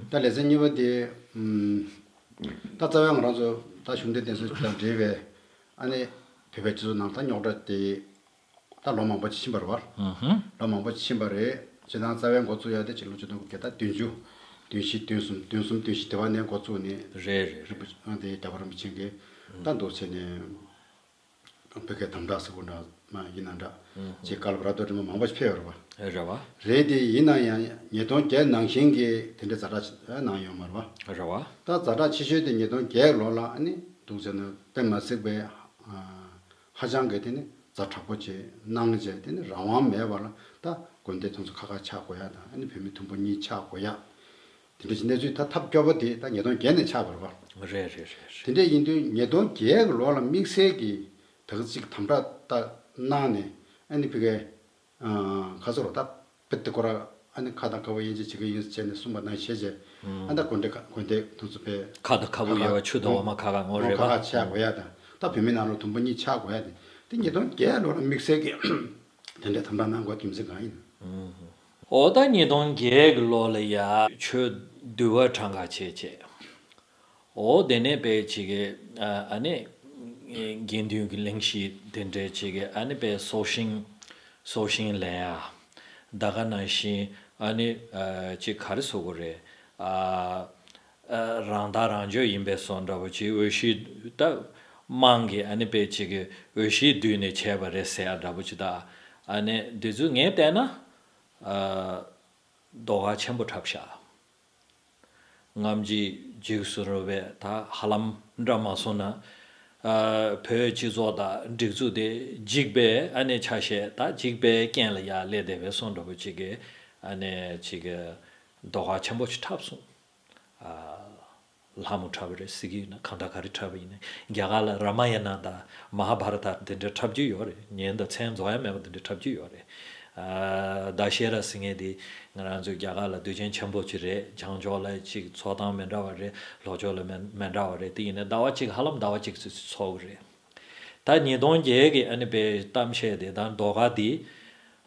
ད་ལེ་ཚན་གཉིས་པ་དེ། ཨུམ། ད་རྩ་བའི་ང་རང་ཚོ་ད་གཞུང་འབྲེལ་བསྟེན་གསོལ་དང་འབྲེལ་བའི་ཨ་ནི་བོད་པའི་སྤྱི་ཚོགས་ནང་ད་རྙོག་དྲ་དེ་ད་ལོ་མང་པོ་ཕྱིན་པ་རེད་པ། ལོ་མང་པོ་ཕྱིན་པ་རེད། སྤྱིར་བཏང་རྩ་བའི་འགོ་བཙུགས་ཡ་དེ་ཕྱི་ལོ་ཆིག་སྟོང་དགུ་བརྒྱ་ད་བདུན་ཅུ། བདུན་བཞི་བདུན་གསུམ། བདུན་གསུམ་བདུན་བཞི་དེ་བ་ནས་འགོ་བཙུགས་ནས། རེད་རེད། རིན་པོ་ཆེ་དེ་རྒྱལ་བ་རིན་པོ་ཆེ་གིས་ད་འདུག་བྱས་ནས། བོད་སྐད་དམ་དྲག་ཟེར་དགོས་འདྲ་མ་ཡིན་ན་འདྲ། ཅེས་བཀའ་སློབ་ར་སྟོད་འདྲ་མ་མང་པོ་ཞིག་ཕེབས་ཡོད་རེད་པ། རེད་པ། རེད་དེ་ཡིན་ན་ཡང་ཉིས་སྟོང་བརྒྱད་ནང་བཞིན་གྱི་དེ་འདྲའི་ཛ་དྲག་ཅིག་གནང་ཡོད་མ་རེད་པ། རེད་པ། ད་ཛ་དྲག་ཆེ་ཤོས་དེ་ཉིས་སྟོང་བརྒྱད་ལོ་ལ་ཨ་ནི་འདུག་ཟེར་ན་དཔེ་མ་སྲིད་པའི་ཧ་ཅང་གི་དེ་ནི་ཛ་དྲག་པོ་ཅིག་གནང་བྱས། དེ་ནི་རང་དབང་མེད་པ་ལ་ད་དགོན་སྡེ་དེ་ཚོ་ཁ་ཁ་ཆགས་དགོས་ཡ་དང་། ཨ་ནི་བོད་མི་དུམ་བུ་གཉིས་ཆགས་དགོས་ཡ། དེ་འདྲ་ཞིག་གནས་ཚུལ་ད་ཐབས་སྐྱོ་པོ་དེ་ད་ཉིས་སྟོང་བརྒྱད་ནས་ཆགས་པ་རེད་པ། རེད་རེད་རེད། དེ་འདྲ་ཡིན་དུས་ཉིས་སྟོང་བརྒྱད་གི་ལོ་ལ་དམིགས་བསལ་གྱི་ད་ག་ཅིག་དམ་དྲག་ད་གནང་ནས། ཨ་ནི་ཕ་གིའི་ཁ་སོ་རོ་ད་དཔེ་དེ་ཁོ་ར་ཨ་ནི་ཁ་དང་ཁ་བོ་དབྱེ་འབྱེད་བྱེད་ཀྱི་ཡིན་ཟེར་བྱས་ནས་གསུངས་པ་ནང་བཞིན་བྱས། ཨ་ད་དགོན་སྡེ་ཁ་དགོན་སྡེ་དེ་ཚོ་དཔེ་ཁ་དང་ཁ་བོ་དབྱེ་བ། ཆུ་དང་འོ་མ་ཁ་ཁ་ངོ་། རེད་པ། ཁ་ཁ་ཆགས་དགོས་ཡ་དང་། ད་བོད་མི་ནང་ལོགས་དུམ་བུ་གཉིས་ཆགས་དགོས་ཡ་དེ། དེ་ཉིས་སྟོང་བརྒྱད་ལོ་ལ་དམིགས་བསལ་གྱི་དེ་འདྲའི་དམ་དྲག་གནང་དགོས་རྒྱུ་མཚན་གང་ཡིན། འོ་ད་ཉིས་སྟོང་བརྒྱད་གི་ལོ་ལ་ཡ་ཆོས་འདུལ་བ་གྲངས་ཀ་བྱས་བྱས། འོ་དེ་ནས་དཔེ་ཅིག་གི་ཨ་ནི་དགེ་འདུན་གྱི་གླེང་གཞི་དེ་འདྲའི་ཅིག་གི་ཨ་ནི་དཔེ་སྲོག་ཤིང་སྲོག་ཤིང་ལེན་ཡ། ད་ག་ནང་བཞིན་ཨ་ནི་ཅིག་ག་རེ་ཟེར་དགོས་རེད། ཨ་རང་ཐག་རང་གཅོད་ཡིན་པའི་བཟོ་འདྲ་པོ་ཅིག། འོས་གཞི་ད་དམངས་ཀྱི་ཨ་ནི་དཔེ་ཅིག་གི་འོས་གཞི་བསྡུས་ནས་བྱས་པ་རེད་ཟེར་ཡ་འདྲ་པོ་ཅིག། ད་ཨ་ནི་འདི་ཚོ་ངས་བལྟས་ན། ཨ་རྡོག་རྩ་ཆེན་པོ་འཁྲབ་ཤག། ངམ་གྱིས་འཇིགས་སུ་རུང་བའི་ད་ཧ་ལམ་འདྲ་མ་སོང་ན། ཨ་བོད་སྤྱི་ཚོགས་དང་སྒྲིག་འཛུགས་དེ་འཇིག་པའི་ཨ་ནི་ཆ་ཤས། ད་འཇིག་པའི་རྐྱེན་ལ་ཡར་སླེབས་བསྡད་པའི་བཟོ་འདྲ་པོ་ཅིག་གི་ཨ་ནི་ཅིག་གི་རྡོག་རྩ་ཆེན་པོ་ཅིག་འཁྲབ་སོང་། ཨ་ལྷ་མོ་འཁྲབ་པ་རེད་ཟེར་གྱི་ཡོད་ན། གང་ལྟར་ག་རེ་འཁྲབ་པ་ཡིན་ན། རྒྱ་གར་ལ་རཱ་མ་ཡ་ན་དང་མ་ཧཱ་བྷ་ར་ཏ་དེ་འདྲ་འཁྲབ་རྒྱུ་ཡོད་རེད། ཉན་དང་མཚན་རྫོགས་ཡ་མེད་པ་དེ་འདྲ་འཁྲབ་རྒྱུ་ཡོད་རེད། ཨ་ད་ཤེ་ར་ཟེར་མཁན་དེ་ང་རང་ཚོའི་རྒྱ་གར་ལ་དུས་ཆེན་ཆེན་པོ་ཅིག་རེད། བྱང་ཕྱོགས་ལ་ཅིག་ཚོགས་སྟངས་མི་འདྲ་བ་རེད། ལྷོ་ཕྱོགས་ལ་མི་མི་འདྲ་བ་རེད། དེ་ཡིན་ན་ཟླ་བ་གཅིག་ཧ་ལམ་ཟླ་བ་གཅིག་ཙམ་ཚོགས་ཀྱི་རེད། ད་ཉིས་སྟོང་བརྒྱད་ཀྱི་ཨ་ནི་དཔེ་གཏམ་བཤད་དེ་དང་རྡོག་རྩ་དེ།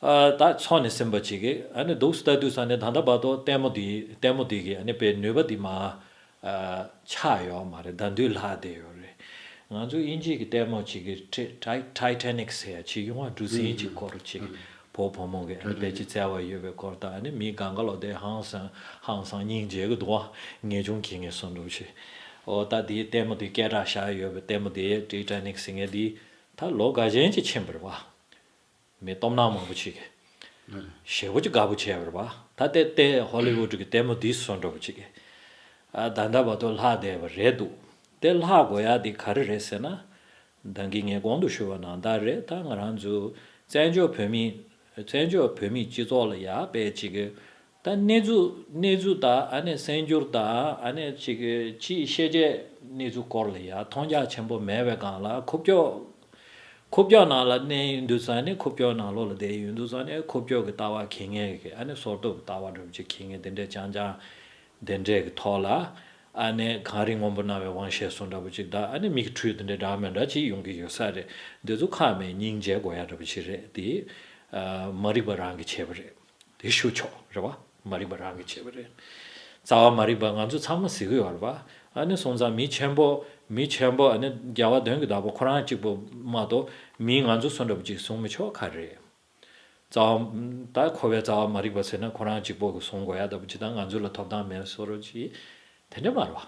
ཨ་ད་ཚོགས་ནས་ཟིན་པ་ཅིག་གིས་ཨ་ནི་འདུག་ལྟ་དུས་ཙང་ནས། ད་ལྟ་བར་དུ་ལྟད་མོ་འདི་ལྟད་མོ་འདི་གི་ཨ་ནི་དཔེ་ནུས་པ་འདི་མར་ཨ་ཆག་ཡོད་མ་རེད། ད་དུང་ལྷག་བསྡད་ཡོད་རེད། ང་ཚོ་དབྱིན་ཇི་གི་ལྟད་མོ་ཅིག་གི་ཊའི་ཊའི་ཊའི་ཊ་ནིག་ཟེར་ཡ་ཅིག་ཡོང་བ། གྲུ་གཟིངས་ཅིག་སྐོར་ཅིག། བོད་བུ་མོ་གི་ཨ་ནི་དཔེ་ཅིག་བརྩེ་བ་ཡོད་པའི་སྐོར་དང་། ཨ་ནི་མི་གང་ག་ལོག་དེ་ཧང་སང་ཧང་སང་སྙིང་རྗེ་གི་འདུག་བ། ངེས་འབྱུང་གི་ངེས་སོང་འདུག་ཅིག། འོ་ད་དེའི་ལྟད་མོ་དེ་སྐད་གྲགས་བཞག་ཡོད་པའི་ལྟད་མོ་དེ། ཊའི་ཊ་ནིག་ཟེར་མཁན་དེ་ད་ལོ་འགའ་ཅན་ཅིག་ཕྱིན་པ་རེད་བ། མི་སྟོབས་ན་མང་པོ་ཅིག་གིས་ཞེ་པོ་ཅིག་དགའ་པོ་བྱས་པ་རེད་བ། ད་ལྟའི་ལྟའི་ཧོ་ལི་ཝུཌ་གི་ལྟད་མོ་འདི་བཟོ་འདྲ་པོ་ཅིག་གིས་ཨ་ད་ལྟ་བར་དུ་ལྷག་བསྡད་པ་རེད་འདུག། དེ་ལྷག་དགོས་ཡ་དེ་ག་རེ་རེད་ཟེར་ན། ད་གིན་ངས་གོང་དུ་ཞུས་པ་ནང་ལྟར་རེད། ད་ང་རང་ཚོ་བཙན་བྱོལ་བོད་མི་བཙན་བྱོལ་བོད་མིའི་སྤྱི་ཚོགས་ལ་ཡ་དཔེ་ཅིག་གི་ད་གནས་ཚུལ་གནས་ཚུལ་དང་། ཨ་ནི་གསར་འགྱུར་དང་། ཨ་ནི་ཅིག་ཅིག་ཤེས་བྱའི་གནས་ཚུལ་སྐོར་ལ་ཡ་མཐོང་རྒྱ་ཆེན་པོ་མེད་པའི་སྒང་ལ། ཁུག་ཀྱོག་ཁུག་ཀྱོག་ནང་ལ་གནས་ཡོང་དུས་ཙང་ནས། ཁུག་ཀྱོག་ནང་ལོགས་ལ་བསྡད་ཡོང་དུས་ཙང་ནས། ཁུག་ཀྱོག་གི་ལྟ་བ་འཁྱེར་མཁན་གྱི། ཨ་ནི་སོར་གཏོགས་ཀྱི་ལྟ་བ་འདྲ་པོ་ཅིག་འཁྱེར་མཁན་དེ་འདྲས་རྐྱང་རྐྱང་དེ་འདྲས་ཀྱི་ཐོག་ལ། ཨ་ནི་གངས་རི་སྔོན་པོ་རྣམ་པའི་དབང་ཤེད་བཟོ་འདྲ་པོ་ཅིག་དང་། ཨ་ནི་མིག་འཕྲུལ་དེ་འདྲས་འདྲ་མི་འདྲ་ཅིག་ཡོང་གི་ཡོད་ས་རེད། འདི་ཚོ་ཁག་མེད་སྙིང་རྗེ་དགོས་ཡ་འདྲ་པོ་ཅིག་རེད། དེ་ཨ་མ་རིག་པ་རང་གིས་བྱས་པ་རེད། དེ་ཞུ་ཆོག་རེད་བ། མ་རིག་པ་རང་གིས་བྱས་པ་རེད། རྩ་བ་མ་རིག་པ་ང་ཚོ་ཚང་མ་གཟིགས་ཀྱི་ཡོད་རེད་བ། ཨ་ནི་སོང་ཙང་མི་ཆེན་པོ་མི་ཆེན་པོ། ཨ་ནི་རྒྱལ་བ་དོན་གྱི་བདག་པོ་ཁོ་རང་གཅིག་པོ་མ་གཏོགས་མི་ང་ཚོ་བཟོ་འདྲ་པོ་ཅིག་བཟུང་མི་ཆོག་ག་རེད། རྩ་བ་ད་འཁོར་བའི་རྩ་བ་མ་རིག་པ་ཟེར་ན་ཁོ་རང་གཅིག་པོ་གིས་བཟུང་དགོས་ཡ་འདྲ་པོ་ཅིག་དང་། ང་ཚོ་ལ་ཐོབ་ཐང་མེད་བཟོ་འདྲ་ཅིག་དེ་འདྲ་མ་རེད་བ།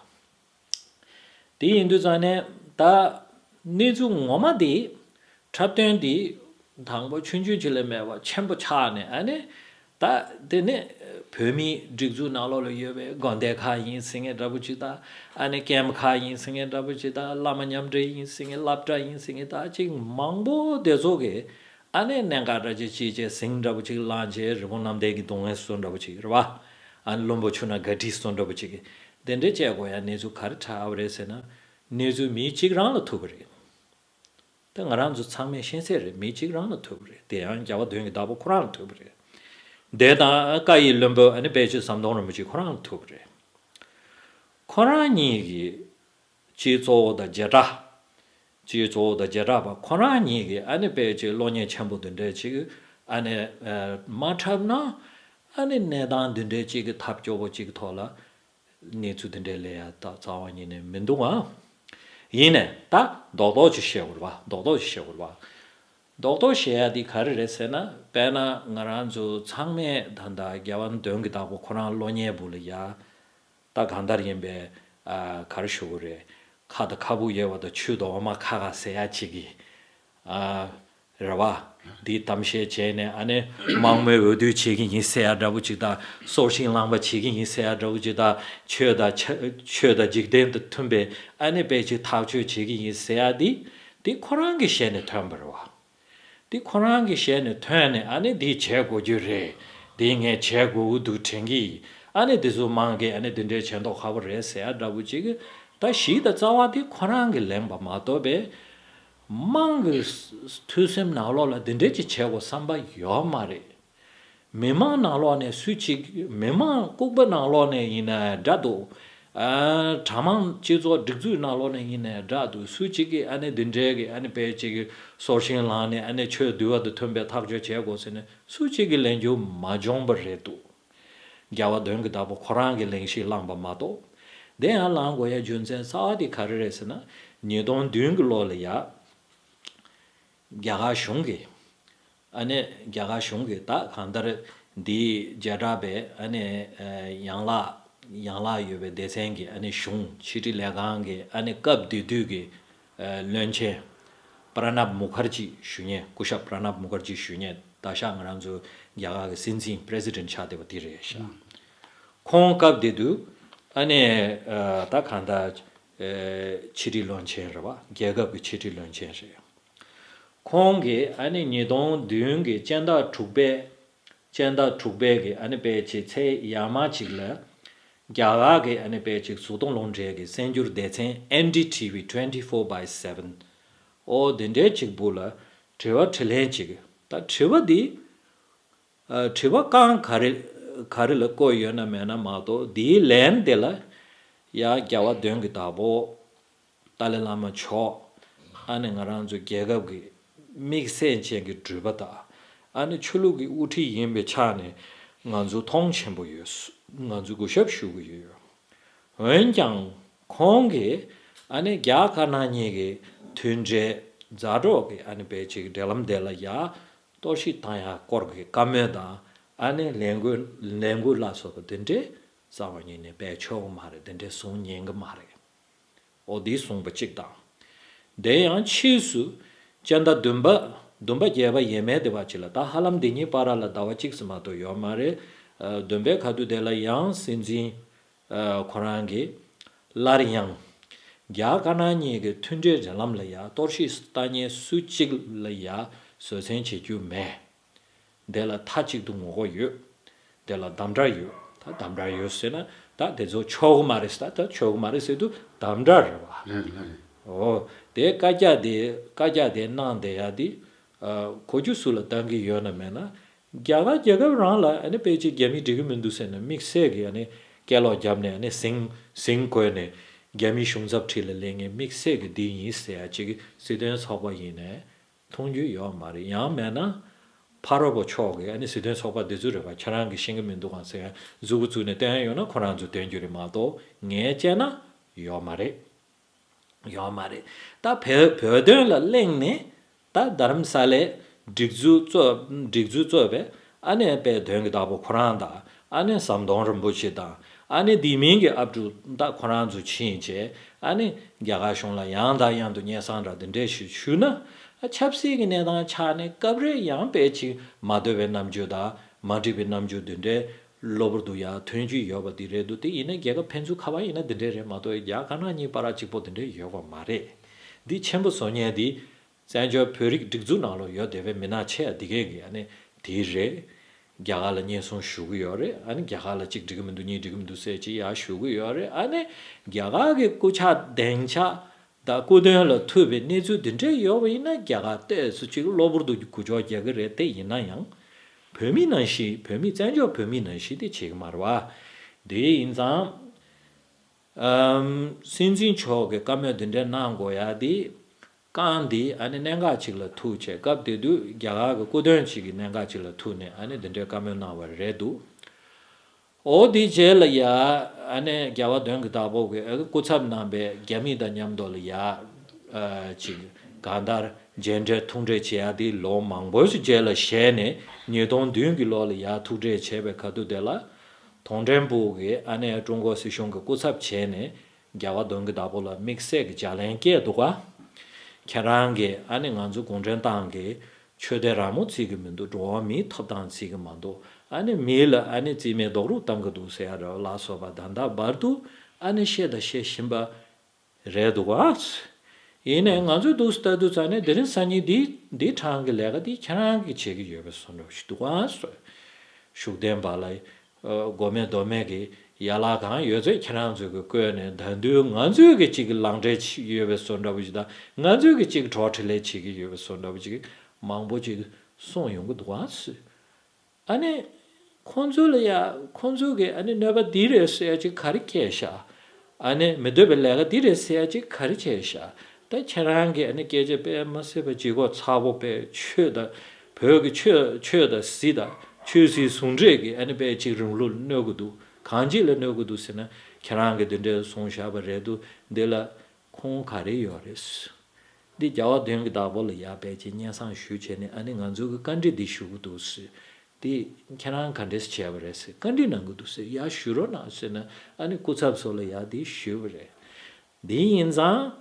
དེ་ཡིན་དུས་ཙང་ནས་ད་ གནས་ཚུལ་ངོ་མ་དེ། འཁྲབ་སྟོན་དེ། དང་པོ་ཆུང་ཆུང་ཅིག་ལས་མེད་པ་ཆེན་པོ་ཆགས་ནས། ཨ་ནི། ད་དེ་ནས་བོད་མིའི་སྒྲིག་འཛུགས་ནང་ལོགས་ལ་ཡོད་པའི་དགོན་སྡེ་ཁག་ཡིན་ཟེར་མཁན་འདྲ་པོ་ཅིག་དང་། ཨ་ནི་ཀེམ་ཁག་ཡིན་ཟེར་མཁན་འདྲ་པོ་ཅིག་དང་། བླ་མ་མཉམ་འབྲེལ་ཡིན་ཟེར་མཁན། སློབ་གྲྭ་ཡིན་ཟེར་མཁན། ད་ཅིག་མང་པོ་དེ་ཚོ་གིས། ཨ་ནི་གནད་འགག་འདྲ་ཅིག་ཅིག་བྱས་ཟིང་འདྲ་པོ་ཅིག་ལངས་བྱས། རི་བོང་གནམ་བསྟན་གྱི་སྡུག་བསྔལ་བཟོ་འདྲ་པོ་ཅིག་རེད་པ། ཨ་ནི་བློན་པོ་ཆུང་ན་ག་དྲིས་བཟོ་འདྲ་པོ་ཅིག་དེ་འདྲ་བྱས་དགོས་ཡ་གནས་ཚུལ་ག་རེ་ཆགས་པ་རེད་ཟེར་ན། གནས་ཚུལ་མི་གཅིག་རང་ལ་ཐུག་པ་རེད། ད་ང་རང་ཚོ་ཚང་མས་ཤེས་གསལ་རེད། མི་གཅིག་རང་ལ་ཐུག་པ་རེད། དེ་ཡང་རྒྱལ་བ་དོན་གྱི་བདག་པོ་ཁོ་རང་ལ་ཐུག་པ་རེད། དེ་དང་བཀའ་ཡི་བློན་པོ་ཨ་ནི་དཔལ་ཆེན་ཟམ་གདོང་རིན་པོ་ཆེ་ཁོ་རང་ལ་ཐུག་པ་རེད། ཁོ་རང་གཉིས་ཀྱིས་སྤྱི་གཙོ་བོ་དང་བྱེ་བྲག་སྤྱི་གཙོ་བོ་དང་བྱེ་བྲག་པ་ཁོ་རང་གཉིས་ཀྱིས་ཨ་ནི་དཔེ་ཅིག་བློ་ངན་ཆེན་པོ་འདི་འདྲ་ཅིག་ཨ་ནི་ཨ་མ་འཁྲབ་ན། ཨ་ནི་གནས་སྟངས་འདི་འདྲ་ཅིག་གི་ཐབས་སྐྱོ་པོ་ཅིག་གི་ཐོག་ལ་གནས་ཚུལ་འདི་འདྲ་ལས་ཡ་ད་རྩ་བ་ཉིད་ནས་མི་འདུག་ཨང་། ཡིན་ནས་ད་རྡོག་རྡོག་ཅིག་བཤད་དགོས་རེད་པ། རྡོག་རྡོག་ཅིག་བཤད་དགོས་རེད་པ། རྡོག་རྡོག་བཤད་ཡ་འདི་ག་རེ་རེད་ཟེར་ན། དཔེར་ན་ང་རང་ཚོ་ཚང་མས་ད་ལྟ་རྒྱལ་བ་དོན་གྱི་བདག་པོ་ཁོ་རང་བློ་ངན་བུ་ལ་ཡ། ད་གང་ལྟར་ཡིན་པས། ཨ་ག་རེ་ཞུ་དགོས་རེད། ཁ་དང་ཁ་སྤུ་ཡོད་པ་དང་ཆུ་དང་འོ་མ་ཁ་ཁ་ཟེར་ཡ་ཅིག་གི། ཨ་རེད་པ། འདི་གཏམ་བཤད་བྱས་ནས་ཨ་ནི་དམངས་མོས་འོས་བསྡུ་བྱེད་ཀྱི་ཡིན་ཟེར་ཡ་འདྲ་པོ་ཅིག་དང་། སྲོག་ཤིང་རླངས་པ་བྱེད་ཀྱི་ཡིན་ཟེར་ཡ་འདྲ་པོ་ཅིག་དང་། ཆོས་དང་ཆ་ཆོས་དང་འཇིག་རྟེན་དང་མཐུན་པའི་ཨ་ནི་དཔེ་ཅིག་ཐག་གཅོད་བྱེད་ཀྱི་ཡིན་ཟེར་ཡ་འདི། འདི་ཁོ་རང་གི་ཞལ་ནས་ཐོན་པ་རེད་པ། འདི་ཁོ་རང་གི་ཞལ་ནས་ཐོན་ནས་ཨ་ནི་འདི་བྱེད་དགོས་རྒྱུ་རེད། འདི་ངས་བྱེད་དགོས་ཀྱི་འདུག་དྲན་གྱི། ཨ་ནི་འདི་ཚོ་མང་གི་ཨ་ནི་འདི་འདྲའི་བྱེད་མདོག་ཁ་པོ་རེད་ཟེར་ཡ་འདྲ་པོ་ཅིག་ད་གཞི་དང་རྩ་བ་འདི་ཁོ་རང་གིས་ལེན་པ་མ་གཏོགས་པའི། དམངས་ཀྱི་ཐོས་སེམས་ནང་ལོགས་ལ་འདི་འདྲའི་ཅིག་བྱེད་དགོས་བསམ་པ་ཡོད་མ་རེད། མི་མང་ནང་ལོགས་ནས་སུ་གཅིག་མི་མང་ལྐུགས་པ་ནང་ལོགས་ནས་ཡིན་ན་འདྲ་འདུག་ཨ་གྲྭ་མང་སྤྱི་ཚོགས་སྒྲིག་འཛུགས་ནང་ལོགས་ནས་ཡིན་ན་འདྲ་འདུག་སུ་གཅིག་གིས་ཨ་ནི་འདི་འདྲའི་གི་ཨ་ནི་དཔེ་གཅིག་གི་སྲོག་ཤིང་བླངས་ནས་ཨ་ནི་ཆོས་འདུལ་བ་དང་མཐུན་པའི་ཐག་གཅོད་བྱེད་དགོས་ཟེར་ནས་སུ་གཅིག་གིས་ལེན་རྒྱུ་མ་བྱུང་པ་རེད་འདུག་རྒྱལ་བ་དོན་གྱི་བདག་པོ་ཁོ་རང་གིས་གླེང་གཞི་བླངས་པ་མ་གཏོགས། དེ་ཡང་བླང་དགོས་ཡ་རྒྱུ་མཚན་རྩ་བ་དེ་ག་རེ་རེད་ཟེར་ན། ཉིས་སྟོང་བདུན་གི་ལོ་ལ་ཡ། རྒྱ་གར་གཞུང་གིས། ཨ་ནི་རྒྱ་གར་གཞུང་གིས་ད་གང་ལྟར་འདིའི་བྱེ་བྲག་པའི་ཨ་ནི་ཨ་ཡན་ལག་ཡན་ལག་ཡོད་པའི་སྡེ་ཚན་གྱི་ཨ་ནི་གཞུང་ཕྱི་དྲིལ་ལས་ཁང་གི་ཨ་ནི་སྐབས་དེ་དུས་ཀྱི་ཨ་བློན་ཆེན་པྲ་ནབ་མུ་ཁར་ཇི་ཞུ་མཁན། སྐུ་ཞབས་པྲ་ནབ་མུ་ཁར་ཇི་ཞུ་མཁན་ད་ཆ་ང་རང་ཚོ་རྒྱ་གར་གྱི་སྲིད་འཛིན་པྲེ་སི་ཌེན་ཊི་ཆགས་བསྡད་པ་དེ་རེད་ཤག་ཁོང་སྐབས་དེ་དུས་ཨ་ནི་ཨ་ད་གང་ལྟར་ཨ་ཕྱི་དྲིལ་བློན་ཆེན་རེད་པ། རྒྱལ་ཁབ་ཀྱི་ཕྱི་དྲིལ་བློན་ཆེན་རེད། ཁོང་གིས་ཨ་ནི་ཉིས་སྟོང་བདུན་གྱི་སྤྱི་ཟླ་དྲུག་པའི། སྤྱི་ཟླ་དྲུག་པའི་གི་ཨ་ནི་དཔེ་ཆའི་ཚེས་ཡར་མར་ཅིག་ལ། རྒྱ་གར་གྱི་ཨ་ནི་དཔེ་ཅིག་གཟུགས་མཐོང་རླུང་འཕྲིན་གྱི་གསར་འགྱུར་སྡེ་ཚན་ཨེན་ཌི་ཊི་ཝི་twenty four by seven། ཨོ་དེ་འདྲའི་ཅིག་བུ་ལ་དྲི་བ་དྲིས་ལན་ཅིག་ད་དྲི་བ་འདི། ཨ་དྲི་བ་རྐང་ག་རེ་ག་རེ་ལ་བཀོད་ཡོད་ན་མེད་ན་མ་གཏོགས། འདིའི་ལན་དེ་ལ་ཡ་རྒྱལ་བ་དོན་གྱི་བདག་པོ་ཏཱ་ལའི་བླ་མ་མཆོག་ཨ་ནི་ང་རང་ཚོ་རྒྱལ་ཁབ་ཀྱི་དམིགས་བསལ་ཅན་གྱི་འགྲུལ་པ་དང་། ཨ་ནི་ཆོས་ལུགས་ཀྱི་དབུ་ཁྲིད་ཡིན་པའི་ཆ་ནས་ང་ཚོ་མཐོང་ཆེན་པོ་ཡོད། ང་ཚོ་གུས་ཞབས་ཞུ་གི་ཡོད། འོན་ཀྱང་ཁོང་གིས་ཨ་ནི་རྒྱ་དཀར་ནག་གཉིས་ཀྱི་མཐུན་འབྲེལ་མཛའ་གྲོགས་ཀྱི་ཨ་ནི་དཔེ་ཅིག་འབྲེལ་ལམ་དེ་ལ་ཡ་གཏོར་བཤིག་བཏང་ཡ་སྐོར་གྱི་བཀའ་མོལ་དང་། ཨ་ནི་ལས་འགུལ་ལས་འགུལ་ལ་སོགས་པ་དེ་འདྲས་རྩ་བ་ཉིད་ནས་སྤེལ་ཆོག་གི་མ་རེད། དེ་འདྲས་གསུང་ཉན་གི་མ་རེད། འོ་འདི་གསུངས་པ་གཅིག་དང་། དེ་ཡང་ཕྱིས་སུ་སྤྱི་ཟླ་བདུན་པ་བདུན་པ་བརྒྱད་པ་ཡས་མས་དེ་བ་ཅིག་ལ། ད་ཧ་ལམ་འདི་གཉིས་བར་ལ་ཟླ་བ་གཅིག་ཙམ་མ་གཏོགས་ཡོད་མ་རེད། ཨ་བདུན་པའི་ཁ་ཐུག་དེ་ལ་ཡང་སྲིད་འཛིན་ཨ་ཁོ་རང་གིས་སླར་ཡང་རྒྱ་དཀར་ནག་གཉིས་ཀྱི་མཐུན་འབྲེལ་འབྲེལ་ལམ་ལ་ཡ་གཏོར་བཤིག་བཏང་མཁན་སུ་གཅིག་ལ་ཡ་བཟོད་བསྲན་བྱེད་རྒྱུ་མེད། དེ་ལ་མཐའ་གཅིག་ཏུ་ངོ་རྒོལ་ཡོད། དེ་ལ་དམ་དྲག་ཡོད། ད་དམ་དྲག་ཡོད་ཟེར་ན་ད་དེ་ཚོ་ཆོག་གི་མ་རེད་ཟེར། ད་ད་ཆོག་གི་མ་རེད་ཟེར་དུས་དམ་དྲག་རེད་བ། ལགས་རེད། ལགས་རེད། འོ། དེ་བཀའ་རྒྱ་དེ་བཀའ་རྒྱ་དེ་གནང་བསྡད་ཡ་དེ། ཨ་གོ་རྒྱུ་སུ་ལ་བཏང་གི་ཡོད་ན་མེད་ན། རྒྱ་གར་རྒྱལ་ཁབ་རང་ལ་ཨ་ནི་དཔེ་ཅིག་རྒྱ་མི་འགྲིག་གི་མི་འདུག་ཟེར་ནས་དམིགས་བསལ་གྱི་ཨ་ནི་སྐད་ལོག་བརྒྱབ་ནས། ཨ་ནི་ཟིང་ཟིང་བཀོལ་ནས་རྒྱ་མི་གཞུང་ཚབ་ཁྲི་ལ་སླེབས་མཁན་དམིགས་བསལ་གྱི་འདི་ཡིན་ཟེར་ཡ་ཅིག་སྲིད་དོན་ཚོགས་པ་ཡིན་ནའི་མཐོང་རྒྱུ་ཡོད་མ་རེད། ཡང་མེད་ན་ཕ་རོལ་པོ་ཕྱོགས་ཀྱི་ཨ་ནི་སྲིད་དོན་ཚོགས་པ་འདི་ཚོ་རེད་བ། ཁྱེད་རང་གིས་ཤེས་ཀྱི་མི་འདུག་གམ་ཟེར་ཡ་མཛུ་གུ་བཙུགས་ནས་སྟོན་ཡ་ཡོད་ན་ཁོ་རང་ཚོས་སྟོན་རྒྱུ་རེད་མ་གཏོགས། ངས་བྱས་ན་ཡོད་མ་རེད། ཡོད་མ་རེད། ད་བོད་བོད་དོན་ལ་གླེང་ནས་ད་རྡ་རམ་ས་ལའི་སྒྲིག་འཛུགས་གཙོ་སྒྲིག་འཛུགས་གཙོས་པའི་ཨ་ནི་དཔལ་དོན་གྱི་བདག་པོ་ཁོ་རང་དང་། ཨ་ནི་ཟམ་གདོང་རིན་པོ་ཆེ་དང་ ཨ་ནི་དེ་མིན་གྱི་ཨབ་ཕྲུག་ད་ཁོ་རང་ཚོ་ཕྱིན་བྱས་ཨ་ནི་རྒྱ་གར་གཞུང་ལ་ཡང་དང་ཡང་དུ་སྙན་སེང་འདྲ་དེ་འདྲས་ཞིག་ཞུས་ན། ཨ་ཆབ་སྲིད་ཀྱི་གནས་སྟངས་ཆགས་ནས་སྐབས་རེ་ཡང་དཔེ་ཅིག་མ་འདོད་པའི་རྣམ་འགྱུར་དང་མ་འགྲིག་པའི་རྣམ་འགྱུར་དེ་འདྲས་གློ་བུར་དུ་ཡང་ཐོན་རྒྱུ་ཡོད་པ་དེ་རེད་འདུག་དེ་ཡིན་ན་རྒྱལ་ཁབ་ཕན་ཚུན་ཁ་པར་ཡིན་ན་དེ་འདྲས་རེད་མ་གཏོགས་རྒྱ་དཀར་ནག་གཉིས་བར་གཅིག་པོ་དེ་འདྲས་ཡོད་པ་མ་རེད། འདི་ཆེན་པོ་བཟོ་མཁན་འདི་བཙན་བྱོལ་བོད་རིགས་སྒྲིག་འཛུགས་ནང་ལ་ཡོད་བསྡད་པའི་མི་སྣ་ཆེ་བ་འདི་གས་ཀྱི་ཨ་ནི་དེ་རེད། རྒྱ་གར་ལ་སྙན་སེང་ཞུ་གི་ཡོད་རེད། ཨ་ནི་རྒྱ་གར་ལ་གཅིག་འགྲིག་གི་མི་འདུག་གཉིས་འགྲིག་གི་མི་འདུག་ཟེར་གྱི་ཡར་ཞུ་གི་ཡོད་རེད། ཨ་ནི་རྒྱ་གར་གྱི་སྐུ་ཕྱྭ་གདན་ཕྱྭ་དང་སྐུ་མདུན་ལ་ཐུག་པའི་གནས་ཚུལ་འདི་འདྲས་ཡོད་པ་ཡིན་ན་རྒྱ་གར་ཏོག་ཙམ་ཅིག་གློ་བུར་དུ་གུ་ཅོག་རྒྱག་གི་རེད། དེ་ཡིན་ན་ཡང་བོད་མི་ནང་བཞིན་བོད་མི་བཙན་བྱོལ་བོད་མི་ནང་བཞིན་དེ་བྱེད་ཀྱི་མ་རེད་བ། དེ་ཡིན་ཙང་། ཨམ། སྲིད་འཛིན་མཆོག་གིས་བཀའ་མོལ་འདི་འདྲའི་གནང་དགོས་ཡ་དེ། རྐང་འདི་ཨ་ནི་གནད་འགག་ཅིག་ལ་ཐུག་བྱས་སྐབས་དེ་དུས་རྒྱ་གར་གྱི་སྐུ་དོན་ཅིག་གི་གནད་འགག་ཅིག་ལ་ཐུག་ནས་ཨ་ནི་འདི་འདྲའི་བཀའ་མོལ་གནང་བ་རེད་འདུག་འོ་དེ་རྗེས་ལ་ཡ་ཨ་ནི་རྒྱལ་བ་དོན་གྱི་བདག་པོ་གི་ཨ་སྐུ་ཚབ་གནང་པའི་རྒྱ་མི་དང་མཉམ་དུ་ལ་ཡ་ཨ་ཅིག་གང་ལྟར་མཇལ་འཕྲད་ཐུག་འཕྲད་བྱེད་ཡ་དེ་ལོ་མང་པོ་ཞིག་རྗེས་ལ་ཞལ་ནས་ཉིས་སྟོང་བདུན་གྱི་ལོ་ལ་ཡ་ཐུག་འཕྲད་བྱས་པའི་ཁ་ཐུག་དེ་ལ། ཐོང་ཁྲེན་པུའུ་གིས་ཨ་ནེ་ཀྲུང་གོ་སྲིད་གཞུང་གི་སྐུ་ཚབ་བྱས་ནས་རྒྱལ་བ་དོན་གྱི་བདག་པོ་ལ་དམིགས་བསལ་གྱི་ལྗགས་ལན་བསྐྱལ་འདུག་ག་ཁྱེད་རང་གིས་ཨ་ནེ་ང་ཚོ་གུང་ཁྲན་ཏང་གིས་ཆོས་དད་རང་མོས་བརྩི་གི་མི་འདུག་འགྲོ་བ་མིའི་ཐོབ་ཐང་བརྩི་གི་མ་འདུག་ཨ་ནེ་མི་ལ་ཨ་ནེ་རྩིས་མེད་རྡོག་རོལ་གཏང་གི་འདུག་ཟེར་ཡ་རེད་ལ་སོགས་པ་ད་ལྟ་བར་དུ་ཨ་ནེ་བཤད་དང་བཤད་བཞིན་པ། རེད་འདུག་ཨ། ཡིན་ནའི་ང་ཚོས་འདུག་ལྟ་དུས་ཙང་ནས་དེ་རིང་སང་ཉིན་འདི་འདི་གྲངས་ཀྱི་ལས་ཀ་འདི་ཁྱེད་རང་གིས་བྱེད་ཀྱི་ཡོད་པའི་བཟོ་འདྲ་ཞིག་འདུག་ཨ། ཤུགས་ལྡན་པ་ལ་མགོ་མེད་མདོག་མེད་ཀྱི་ཡ་ལ་གང་ཡོད་ཚད་ཁྱེད་རང་ཚོས་ཀྱི་བཀོད་ནས་ད་དུང་ང་ཚོས་ཀྱི་གཅིག་གི་ལག་འབྲེལ་ཡོད་པའི་བཟོ་འདྲ་པོ་ཞིག་དང་ང་ཚོས་ཀྱི་གཅིག་གྲོགས་འཕྲིན་ལས་བྱེད་ཀྱི་ཡོད་པའི་བཟོ་འདྲ་པོ་ཞིག་མང་པོ་ཅིག་གསུངས་ཡོང་གི་འདུག་ཨ། ཨ་ནི། ཁོང་ཚོ་ལ་ཡ་ཁོང་ཚོ་གི་ཨ་ནི་གནོད་པ་འདི་རེད་ཟེར་ཡ་ཅིག་ག་རེ་བཀལ་ཤག་ཨ་ནི་མི་འདོད་པའི་ལས་ཀ་འདི་རེད་ཟེར་ཡ་ཅིག་ག་རེ་བྱས་ཤག་ད་ཁྱེད་རང་གི་ཨ་ནི་སྐད་ཆ་དཔེ་མ་སྲིད་པ་ལྗིད་ཁོག་ཚ་པོ་དཔེ་ཆོས་དང་བོད་ཀྱི་ཆོས་ཆོས་དང་སྲིད་དང་ཆོས་སྲིད་ཟུང་འབྲེལ་གྱི་ཨ་ནི་དཔེ་ཅིག་རིང་ལུགས་གནོད་གི་འདུག་གང་ཅི་ལ་གནོད་གི་འདུག་ཟེར་ན་ཁྱེད་རང་གི་འདི་འདྲའི་གསུངས་བཞག་པ་རེད་འདུག་འདི་ལ་ཁུངས་ག་རེ་ཡོད་རེད། འདི་རྒྱལ་བ་དོན་གྱི་བདག་པོ་ལ་ཡར་ཕལ་ཆེར་སྙན་སེང་ཞུས་བྱས་ནས་ཨ་ནི་ང་ཚོ་གི་བཀའ་འདྲི་འདི་ཞུ་གི་འདུག་ཟེར། འདི་ཁྱེད་རང་ག་འདྲས་བྱས་པ་རེད་ཟེར་བཀའ་འདྲི་གནང་གི་འདུག་ཟེར་ཡར་ཞུ་རོགས་གནང་ཟེར་ནས་ཨ་ནི་སྐུ་ཚབ་ཚོ་ལ་ཡར་འདི་ཞུས་པ་རེད། འདི་ཡིན་ཙང་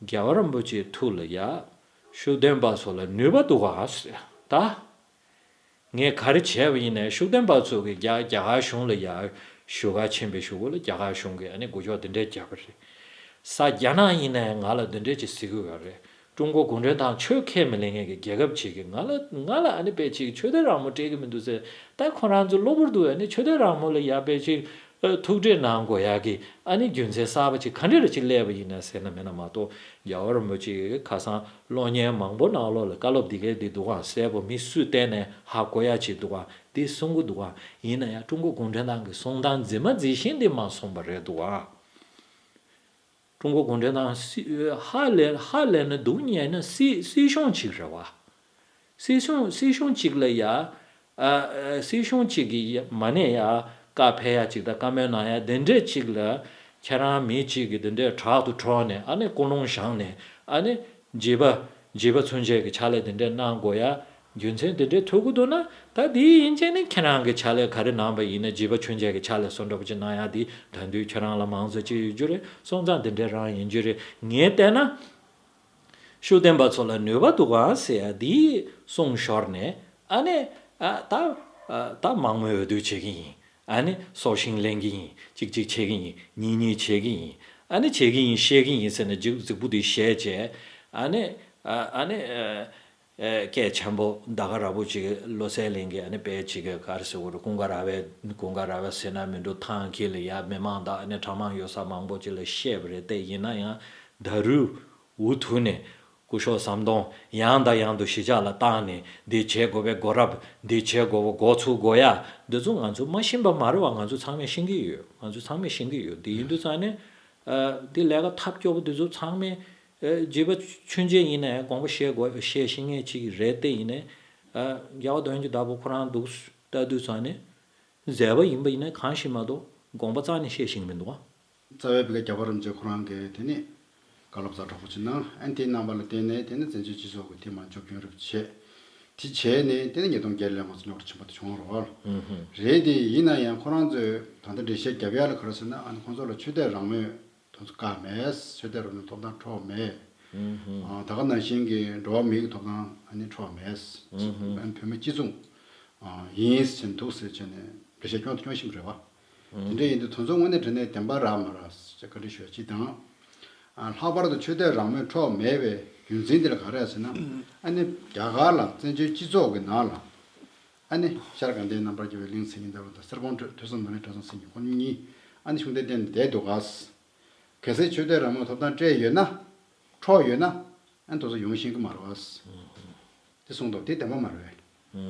རྒྱལ་བ་རིན་པོ་ཆེའི་ཐུགས་ལ་ཡ་ཤུགས་ལྡན་པ་ཚོ་ལ་ནུས་པ་འདུག་ག་ཟེར་ད། ངས་ག་རེ་བྱས་པ་ཡིན་ནའི་ཤུགས་ལྡན་པ་ཚོ་གིས་རྒྱ་རྒྱ་གར་གཞུང་ལ་ཡ་ཞུ་ག་ཕྱིན་པའི་གཞུག་གུ་ལ་རྒྱ་གར་གཞུང་གིས་ཨ་ནི་འགུལ་སྐྱོད་འདི་འདྲས་བརྒྱབ་པ་རེད། ས་རྒྱ་ནག་ཡིན་ནའི་ང་ལ་འདི་འདྲས་ཅིག་ཟེར་གི་ཡོད་རེད། ཀྲུང་གོ་གུང་ཁྲན་ཏང་ཆོས་ཁས་མི་ལེན་མཁན་གྱི་རྒྱལ་ཁབ་ཅིག་གིས་ང་ལ་ང་ལ་ཨ་ནི་དཔེ་ཅིག་ཆོས་དད་རང་མོས་སྤྲད་གི་མི་འདུག་ཟེར། ད་ཁོ་རང་ཚོ་གློ་བུར་དུ་ཨ་ནི་ཆོས་དད་རང་མོས་ལ་ཡ་དཔེ་ཅིག་ཨ་ཐུག་འཕྲད་གནང་དགོས་ཡག་གི་ཨ་ནི་རྒྱུ་མཚན་གསར་པ་ཅིག་ག་འདྲས་ལ་ཅིག་སླེབས་པ་ཡིན་ན་ཟེར་ན་མེད་ན་མ་གཏོགས་རྒྱལ་བ་རིན་པོ་ཆེ་གི་ཁ་སང་གློག་བརྙན་མང་པོ་ནང་ལོགས་ལ་བཀའ་སློབ་འདི་གས་འདི་འདུག་ག་གསལ་པོ་མི་སུས་བལྟས་ནས་ཧ་གོ་ཡ་ཅིག་འདུག་ག་འདི་གསུང་གི་འདུག་ག་ཡིན་ན་ཡང་ཀྲུང་གོ་གུང་ཁྲན་ཏང་གི་གསུང་སྟངས་འཛིན་མ་འཛིན་བཞིན་འདི་མ་སོང་པ་རེད་འདུག་ག་ཀྲུང་གོ་གུང་ཁྲན་ཏང་སྲིད་ཧ་ལས་ཧ་ལས་ན་སྡུག་ཉེས་ན་སྲིད་སྲིད་གཞུང་ཅིག་རེད་བ། སྲིད་གཞུང་སྲིད་གཞུང་གཅིག་ལ་ཡ། ཨ་ཨ་སྲིད་གཞུང་གཅིག་གིས་ཡ་མ་ཎི་ཡ་བཀའ་ཕེབས་ཡ་གཅིག་དང་བཀའ་མོལ་གནང་ཡ་དེ་འདྲས་གཅིག་ལ་ཁྱེད་རང་མི་གཅིག་གིས་དེ་འདྲས་དྲག་ཏུ་ཁྲོག་ནས་ཨ་ནི་ཀུན་སློང་བཞག་ནས་ཨ་ནི་བྱིས་པ་བྱིས་པ་ཚུན་ཆད་ཀྱི་ཕྱག་ལས་དེ་འདྲས་གནང་དགོས་ཡ་རྒྱུ་མཚན་དེ་འདྲས་ཐུག་གི་འདུག་ན་ད་དེའི་ཡིན་ཅེ་ནི་ཁྱེད་རང་གི་ཕྱག་ལས་ག་རེ་གནང་པ་ཡིན་ན་བྱིས་པ་ཚུན་ཆད་ཀྱི་ཕྱག་ལས་སུ་འདྲ་པོ་ཅིག་གནང་ཡ་དེ་ད་དུང་ཁྱེད་རང་ལ་མང་ཚོད་ཅིག་ཡོད་རྒྱུ་རེད། སོང་ཙང་དེ་འདྲས་རང་ཡིན་རྒྱུ་རེད། ངས་བལྟས་ན། ཤུགས་ལྡན་པ་ཚོ་ལ་ནུས་པ་འདུག་ག་ཟེར་ཡ་འདི་གསུངས་ཞོར་ནས་ཨ་ནི་ཨ་ད་ཨ་ད་མང་མོས་འོས་བསྡུ་བྱེད་ཀྱི་ཡིན། ཨ་ནི་སྲོག་ཤིང་ལེན་གྱི་ཡིན། གཅིག་གཅིག་བྱེད་ཀྱི་ཡིན། གཉིས་གཉིས་བྱེད་ཀྱི་ཡིན། ཨ་ནི་བྱེད་ཀྱི་ཡིན་བཤད་ཀྱི་ཡིན་ཟེར་ནས་རྫིག་རྫིག་པོ་འདི་བཤད་བྱས་ཨ་ནི་ཨ་ཨ་ནི་ཨ་ཨ་སྐད་ཆེན་པོ་ད་ག་ར་པོ་ཅིག་བློ་གསལ་གླིང་གི་ཨ་ནི་དཔེ་ཅིག་ག་རེ་ཟེར་དགོས་རེད། ཀུན་དགའ་ར་བས་ཀུན་དགའ་ར་བས་ཟེར་ན་མི་འགྲོ་ཐང་ཁྱེད་ལ་ཡ་མི་མང་དང་ཨ་ནི་གྲྭ་མང་ཡོད་ས་མང་པོ་ཅིག་ལ་བཤད་པ་རེད་དེ་ཡིན་ན་ཡང་ད་རུང་འུ་ཐུག་ནས་སྐུ་ཞབས་ཟམ་གདོང་ཡང་དང་ཡང་དུ་གཞིས་ཆགས་ལ་བཏང་ནས་འདི་བྱེད་དགོས་པའི་དགོས་རབས་འདི་བྱེད་དགོས་པ་འགོ་ཚུགས་དགོས་ཡ་འདི་ཚོ་ང་ཚོ་མ་ཤེས་པ་མ་རེད་བ། ང་ཚོ་ཚང་མས་ཤེས་ཀྱི་ཡོད། ང་ཚོ་ཚང་མས་ཤེས་ཀྱི་ཡོད། འདི་ཡིན་དུས་ཙང་ནས་ཨ་འདི་ལས་ཀ་ཐབས་སྐྱོ་པོ་འདི་ཚོ་ཚང་མས་ཨ་བྱིས་པ་ཆུང་ཆུང་ཡིན་ནའི་དགོངས་པ་བཞེས་དགོས་བཞེས་ཤེས་མཁན་ཅིག་རེད་དེ་ཡིན་ནའི་ཨ་རྒྱལ་བ་དོན་གྱི་བདག་པོ་ཁོ་རང་འདུག་ལྟ་དུས་ཙང་ནས་མཛད་པ་ཡིན་པ་ཡིན་ན་གང་ཞིག་མ་གཏོགས་དགོངས་པ་རྩ་ནས་བཞེས་ཤེས་ཀྱི་མི་འདུག་བ། རྩ་བའི་བི་ཀ་རྒྱལ་བ་རིན་པོ་ཆེ་ཁོ་རང་གིས་དེ་ནས་བཀའ་སློབ་ཛ་དྲག་པོ་ཅིག་གནང་། ཨན་དེའི་རྣམ་པ་ལ་བརྟེན་ནས་དེ་ནས་བཙན་བྱོལ་སྤྱི་ཚོགས་ཀྱི་དེ་མ་འཇོག་རྒྱུན་རབས་བྱས། དེ་བྱས་ནས་དེ་ནས་ཉིས་སྟོང་བརྒྱད་ལོའི་ང་ཚོ་རྙོག་དྲ་ཆེན་པོ་དེ་བྱུང་བ་རེད་བ། རེད་དེ་ཡིན་ན་ཡང་ཁོ་རང་ཚོས་ད་ལྟ་འགྲེལ་བཤད་རྒྱབ་ཡ་ལ་ག་རེ་ཟེར་ན། ཨ་ནི་ཁོང་ཚོ་ལ་ཆོས་དད་རང་མོས་དེ་ཚོ་བཀག་མེད། ཆོས་དད་རང་མོས་ཐོབ་ཐང་འཕྲོག་མེད། ཨ་ད་ག་ནང་བཞིན་གྱི་འགྲོ་བ་མིའི་ཐོབ་ཐང་ཨ་ནི་འཕྲོག་མེད། ཨ་ནི་བོད་མི་སྤྱི་མཚུངས་ཨ་ཡིན་ཟེར་འདུག་ཟེར་བྱས་ནས་འགྲེལ་བཤད་སྐྱོན་དང་སྐྱོན་བཞིན་རེད་བ། དེ་འདྲ་ཡིན་དུས་དེ་ཚོ་དངོས་གནས་དྲང་གནས་བདེན་པ་རེད་མ་རེད་ཟེར་བཀའ་འདྲི་ཞུ་ཡ་གཅིག་དང་། ཨ་ལྷག་པར་དུ་ཆོས་དད་རང་མོས་འཕྲོག་མེད་པའི་རྒྱུ་མཚན་དེ་ལ་ག་རེ་ཟེར་ན། ཨ་ནི་རྒྱ་གར་ལ་བཙན་བྱོལ་སྤྱི་ཚོགས་ཀྱི་ནང་ལ་ཨ་ནི་ཤར་དགའ་ལྡན་རྣམ་པར་རྒྱལ་བའི་གླིང་ཟེར་མཁན་འདྲ་བོ་དང་གསེར་ཀོང་ཐོས་བསམ་ནོར་གླིང་གྲྭ་ཚང་ཟེར་མཁན་ཁོ་གཉིས་ཨ་ནི་ཤུགས་ལྡན་བསྟེན་ནས་བསྡད་འདུག་ག། གལ་སྲིད་ཆོས་དད་རང་མོས་ཐོབ་ཐང་སྤྲད་ཡོད་ན། འཕྲོག་ཡོད་ན། ཨ་ནི་དེ་ཚོ་ཡོང་ཤེས་ཀྱི་མ་རེད་བ། དེ་གསུངས་འདུག་དེ་བདེན་པ་མ་རེད་བས།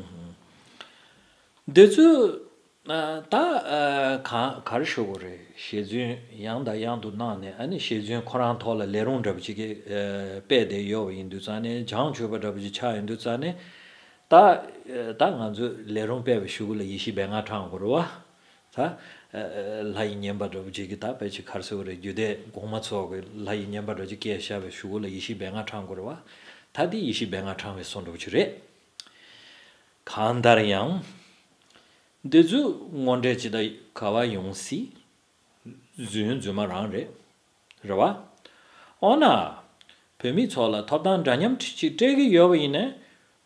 འདི་ཚོས་ཨ་ད་ཨ་གང་ག་རེ་ཞུ་དགོས་རེད། ཞལ་རྫུན་ཡང་དང་ཡང་དུ་གནང་ནས། ཨ་ནི་ཞལ་རྫུན་ཁོ་རང་ཐོག་ལ་ལས་རུང་འདྲ་པོ་ཅིག་གིས་ཨ་སྤེལ་བསྡད་ཡོད་པ་ཡིན་དུས་ཙང་ནས། བྱང་ཆུབ་པ་འདྲ་པོ་ཅིག་ཆགས་ཡོང་དུས་ཙང་ནས། ད་ཨ་ད་ང་ཚོས་ལས་རུང་སྤེལ་བའི་གཞུག་གུ་ལ་ཡེ་ཤེས་སྦས་མངའ་བགྲང་དགོས་རེད་བ། ད་ཨ་ཨ་ལྷ་ཡི་བསྙེན་པ་འདྲ་པོ་ཅིག་གིས། ད་དཔེ་ཅིག་ག་རེ་ཟེར་དགོས་རེད། རྒྱུད་སྡེ་གོང་མ་ཚོ་གི་ལྷ་ཡི་བསྙེན་པ་འདྲ་ཅིག་སྐྱེས་བཞག་པའི་གཞུག་གུ་ལ་ཡེ་ཤེས་སྦས་མངའ་བགྲང་དགོས་རེད་བ། ད་འདི་ཡེ་ཤེས་སྦས་མངའ་བགྲང་བའི་བཟོ་འདྲ་པོ་ཅིག་རེད། གང་ལྟར་ཡང་། འདི་ཚོ་དངོས་འབྲེལ་ཇི་ལྟར་ག་བ་ཡོང་སྲིད། རྫུན་རྫུན་མ་རང་རེད། རེད་བ། འོ་ན། བོད་མི་ཚོ་ལ་ཐོབ་ཐང་འདྲ་མཉམ་ཅིག་སྤྲད་ཀྱི་ཡོད་པ་ཡིན་ན།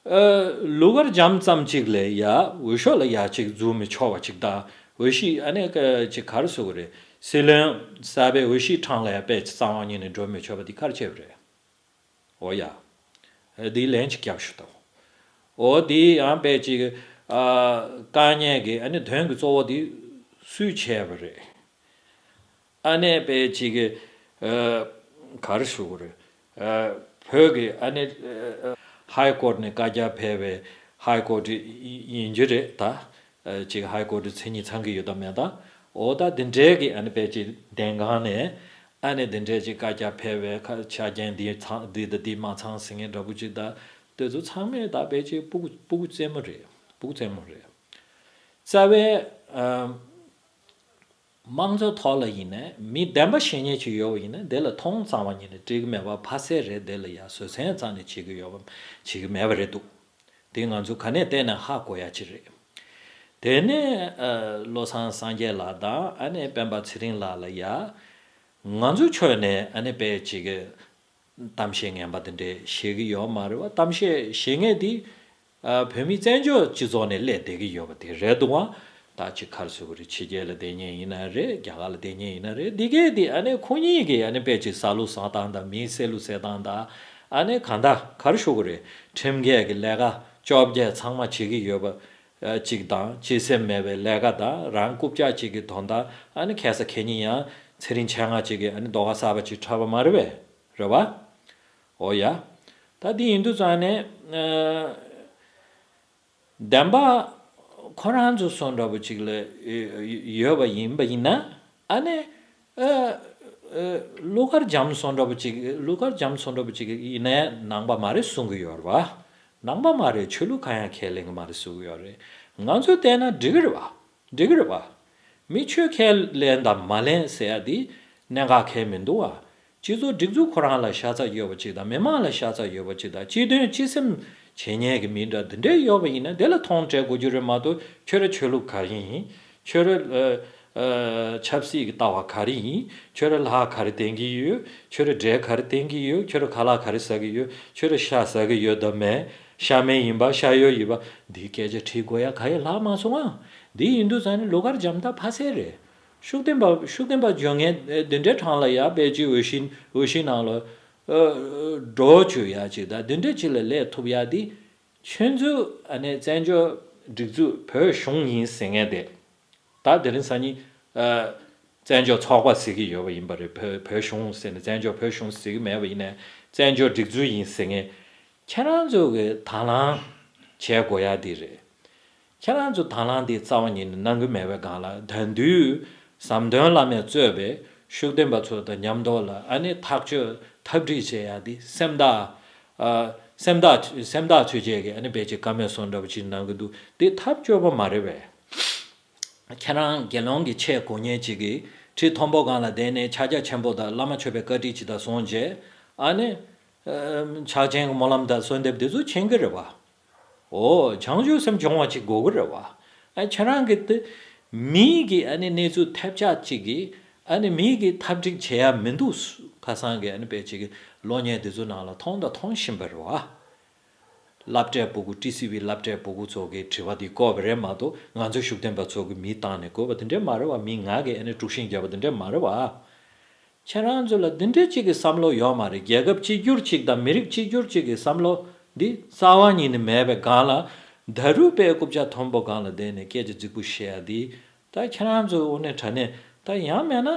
ཨ་གླུ་གར་འཇམ་ཙམ་ཅིག་ལ་ཡ་འོས་ཤོག་ལ་ཡ་ཅིག་འཛུལ་མི་ཆོག་པ་ཅིག་དང་། འོས་གཞི་ཨ་ནི་ཀ་ཅིག་ག་རེ་ཟེར་དགོས་རེད། སྲིད་བློན་གསར་པའི་འོས་གཞི་འཕྲང་ལ་ཡ་དཔེ་རྩ་བ་ཉིད་ནས་འགྲོ་མི་ཆོག་པ་འདི་ག་རེ་བྱས་པ་རེད། འོ་ཡ། འདི་ལན་ཅིག་རྒྱབ་ཞུ་དང་། འོ་འདི་ཡང་དཔེ་ཅིག་ཨ་དཀའ་ངལ་གྱི་ཨ་ནི་དོན་གྱི་གཙོ་བོ་འདི་སུས་བྱས་པ་རེད། ཨ་ནི་དཔེ་ཅིག་ཨ་ག་རེ་ཞུ་དགོས་རེད། ཨ་བོད་ཀྱི་ཨ་ནི་ཨ་ཧའི་ཀོར་ནས་བཀའ་རྒྱ་ཕེབས་པའི། ཧའི་ཀོར་ཡིན་གྱི་རེད་ད། ཨ་ཅིག་ཧའི་ཀོར་མཚན་ཉིད་ཚང་གི་ཡོད་དམ་མེད་དམ། འོ་ད་འདི་འདྲའི་གི་ཨ་ནི་དཔེ་ཅིག་བདེན་ཁང་ནས་ཨ་ནི་འདི་འདྲའི་ཅིག་བཀའ་རྒྱ་ཕེབས་པའི་ཁ་ཆ་རྐྱེན་འདི་ཚང་འདི་དང་འདི་མ་ཚང་ཟེར་མཁན་འདྲ་པོ་ཅིག་དང་། དེ་ཚོ་ཚང་མས་ད་དཔེ་ཅིག་སྤུ་གུ་སྤུ་གུ་རྩེད་མོ་རེད། སྤུ་གུ་རྩེད་མོ་རེད། རྩ་བའི་ཨ་དམངས་གཙོ་ཐོག་ལ་ཡིན་ནའི་མི་བདེན་པ་བཤད་མཁན་ཅིག་ཡོད་པ་ཡིན་ན། དེ་ལ་མཐོང་རྩ་བ་ཉིད་ནས་འགྲིག་གི་མེད་པ་ཕ་སེ་རེད། དེ་ལ་ཡ་བཟོད་བསྲན་རྩ་ནས་བྱེད་ཀྱི་ཡོད་པ་བྱེད་ཀྱི་མེད་པ་རེད་འདུག་དེ་ང་ཚོ་ག་ནས་བལྟས་ན་ཧ་གོ་ཡ་ཅིག་རེད། དེ་ནས་ཨ་བློ་བཟང་སངས་རྒྱས་ལགས་དང་ཨ་ནི་སྤེན་པ་ཚེ་རིང་ལགས་ལ་ཡ། ང་ཚོ་ཕྱོགས་ནས་ཨ་ནི་དཔེ་ཅིག་གཏམ་བཤད་ངན་པ་དེ་འདྲས་བཤད་ཀྱི་ཡོད་མ་རེད་བ། གཏམ་བཤད་བཤད་མཁན་དེ་ཨ་བོད་མི་བཙན་བྱོལ་སྤྱི་ཚོགས་ནས་སླེབས་བསྡད་ཀྱི་ཡོད་པ་དེ་རེད་འདུག་བ། ད་ཅིག་ག་རེ་ཟེར་དགོས་རེད། ཕྱི་རྒྱལ་ལ་བསྡད་མཁན་ཡིན་ན་རེད། རྒྱ་གར་ལ་བསྡད་མཁན་ཡིན་ན་རེད། འདི་གས་དེ་ཨ་ནི་ཁོ་གཉིས་ཀྱིས་ཨ་ནི་དཔེ་ཅིག་ཟ་ལུགས་ཟ་སྟངས་དང་། མི་བསད་ལུགས་བསད་སྟངས་དང་། ཨ་ནི་གང་ལྟར་ག་རེ་ཞུ་དགོས་རེད། ཁྲིམས་འགལ་གྱི་ལས་ཀ་བཅོ་བརྒྱད་ཚང་མ་བྱེད་ཀྱི་ཡོད་པ་ཅིག་དང་། བརྩེ་སེམས་མེད་པའི་ལས་ཀ་དང་། རང་རྐུབ་བཀྱག་ཅིག་གི་དོན་དག་ཨ་ནི་ཁ་སང་ཁེ་ཉིན་ཡང་ཚེ་རིང་མཆེད་ལྔ་ཅིག་གིས་ཨ་ནི་རྡོག་ཁ་གསར་པ་ཅིག་འཁྲབ་པ་མ་རེད་པས། རེད་བ། འོ་ཡ། ད་འདི་ཡིན་དུས་ཙང་ནས་ཨ་བདེན་པ་ཁོ་རང་ཚོ་བཟོ་འདྲ་པོ་ཅིག་ལ་ཡོད་པ་ཡིན་པ་ཡིན་ན། ཨ་ནི་ཨ་ཨ་གླུ་གར་འཇམ་བཟོ་འདྲ་པོ་ཅིག་གླུ་གར་འཇམ་བཟོ་འདྲ་པོ་ཅིག་ཡིན་ནའི་ནང་པ་མ་རེད་གསུང་གི་ཡོད་རེད་བ། ནང་པ་མ་རེད། ཆོས་ལུགས་གང་ཡང་ཁས་ལེན་གི་མ་རེད་གསུང་གི་ཡོད་རེད། ང་ཚོས་བལྟས་ན་འགྲིག་གི་རེད་བ། འགྲིག་གི་རེད་བ། མི་ཆོས་ཁས་ལེན་དང་མ་ལེན་ཟེར་ཡ་འདི་གནད་འགག་གང་ཡང་མི་འདུག་བ། སྤྱི་ཚོགས་སྒྲིག་འཛུགས་ཁོ་རང་ལ་ཤ་ཚ་ཡོད་པ་ཅིག་དང་། མི་མང་ལ་ཤ་ཚ་ཡོད་པ་ཅིག་དང་། སྤྱི་དོན་སྤྱི་སེམས་བྱེད་མཁན་གྱི་མི་འདྲ་འདི་འདྲ་ཡོད་པ་ཡིན་ན། དེ་ལ་མཐོང་སྤྲད་དགོས་རྒྱུ་རེད་མ་གཏོགས། ཁྱོད་རའི་ཆོས་ལུགས་ག་རེ་ཡིན། ཁྱོད་རའི་ཨ་ཨ་ཆབ་སྲིད་ཀྱི་ལྟ་བ་ག་རེ་ཡིན། ཁྱོད་རའི་ལྷ་ག་རེ་བསྟེན་གྱི་ཡོད། ཁྱོད་རའི་འདྲེ་ག་རེ་བསྟེན་གྱི་ཡོད། ཁྱོད་རའི་ཁ་ལག་ག་རེ་ཟ་གི་ཡོད། ཁྱོད་རའི་ཤ་ཟ་གི་ཡོད་དམ་མེད། ཤ་མེད་ཡིན་པ་ཤ་ཡོད་ཡིན་པ་འདི་སྐད་ཆ་དྲིས་དགོས་ཡ་ག་ཡ་ལྷག་མ་སོང་ཨ། འདི་ཡིན་དུས་ཙང་ནས་གླུ་གར་འཇམ་ད་ཕ་སེ་རེད། ཤུགས་ལྡན་པ་ཤུགས་ལྡན་པ་འཇོན་མཁན་འདི་འདྲའི་གྲས་ལ་ཡ་དཔེ་ཅིག་འོས་གཞི་འོས་གཞི་ནང་ལ་ཨ་ཨ་འགྲོ་བཅུག་ཡ་ཅིག་དང་། འདི་འདྲ་ཅིག་ལ་སླེབས་ཐུབ་ཡ་འདི་ཁྱོད་ཚོ་ཨ་ནི་བཙན་བྱོལ་སྒྲིག་འཛུགས་བོད་གཞུང་ཡིན་ཟེར་མཁན་དེ། ད་དེ་རིང་སང་ཉིན་ཨ་བཙན་བྱོལ་ཚོགས་པ་ཟེར་གྱི་ཡོད་པ་ཡིན་པ་རེད། བོད་བོད་གཞུང་ཟེར་ནས། བཙན་བྱོལ་བོད་གཞུང་ཟེར་གྱི་མེད་པ་ཡིན་ནའི་བཙན་བྱོལ་སྒྲིག་འཛུགས་ཡིན་ཟེར་མཁན། ཁྱེད་རང་ཚོ་གིས་དང་བླངས་བྱེད་དགོས་ཡ་དེ་རེད། ཁྱེད་རང་ཚོ་དང་བླངས་དེ་རྩ་བ་ཉིད་ནས་གནང་གི་མེད་པའི་སྒང་ལ། ད་དུང་ཟམ་གདོང་བླ་མས་གཙོས་པའི་ཤུགས་ལྡན་པ་ཚོ་དང་མཉམ་དུ་ལ་ཨ་ནི་ཐག་གཅོད་འཐབ་འཁྲུག་བྱེད་ཡ་དེ་སེམས་ཐག་ཨ་སེམས་ཐག་སེམས་ཐག་ཆོད་བྱས་ཀྱི་ཨ་ནི་དཔེ་ཅིག་བཀའ་མོལ་བཟོ་འདྲ་པོ་ཅིག་གནང་གི་འདུག་དེ་ཐབས་སྐྱོ་པོ་མ་རེད་པས། ཁྱེད་རང་དགེ་སློང་གི་ཆས་གོན་མཁན་ཅིག་གིས་ཁྲི་མཐོན་པོ་སྒང་ལ་བསྡད་ནས་ཕྱག་རྒྱ་ཆེན་པོ་དང་བླ་མ་མཆོད་པའི་བཀའ་དྲིན་ཅིག་དང་བཟུང་རྗེས། ཨ་ནི་ཕྱག་ཆེན་གྱི་སྨོན་ལམ་དང་གསོལ་འདེབས་དེ་ཚོ་མཁྱེན་གྱི་རེད་བ། འོ་བྱང་ཆུབ་སེམས་སྦྱོང་བ་ཅིག་དགོས་ཀྱི་རེད་བ། ཨ་ཁྱེད་རང་གི་དེ་མི་གི་ཨ་ནི་གནས་ཚུལ་ཐབས་ཆག་ཅིག་གིས་ཨ་ནི་མི་གི་ཐབས་འགྲིག་བྱེད་ཡ་མི་འདུག་ཁ་སང་གི་ཨ་ནི་དཔེ་ཅིག་གློག་བརྙན་དེ་ཚོ་ནང་ལ་མཐོང་དང་མཐོང་བཞིན་པ་རེད་བ། སློབ་གྲྭའི་སྤུ་གུ་ཊི་སི་ཝི་སློབ་གྲྭའི་སྤུ་གུ་ཚོ་གིས་དྲི་བ་འདི་བཀོད་པ་རེད་མ་གཏོགས་ང་ཚོ་ཤུགས་ལྡན་པ་ཚོ་གིས་མིང་བཏགས་ནས་བཀོད་པ་དེ་འདྲས་མ་རེད་བ། མི་ང་གིས་ཨ་ནི་དཀྲུག་ཤིང་བརྒྱབ་པ་དེ་འདྲས་མ་རེད་བ། ཁྱེད་རང་ཚོ་ལ་འདི་འདྲས་གཅིག་གི་བསམ་བློ་ཡོད་མ་རེད། རྒྱལ་ཁབ་གཅིག་གྱུར་གཅིག་དང་མི་རིགས་གཅིག་གྱུར་གཅིག་གི་བསམ་བློ་འདི་རྩ་བ་ཉིད་ནས་མེད་པའི་སྒང་ལ། ད་རུང་དཔེ་རྐུབ་བཀྱག་མཐོན་པོ་སྒང་ལ་བསྡད་ནས་སྐད་ཆ་རྫིག་པོ་བཤད་ཡ་འདི། ད་ཁྱེད་རང་ཚོ་དངོས་གནས་དྲང་གནས་ད་ཡང་མེད་ན།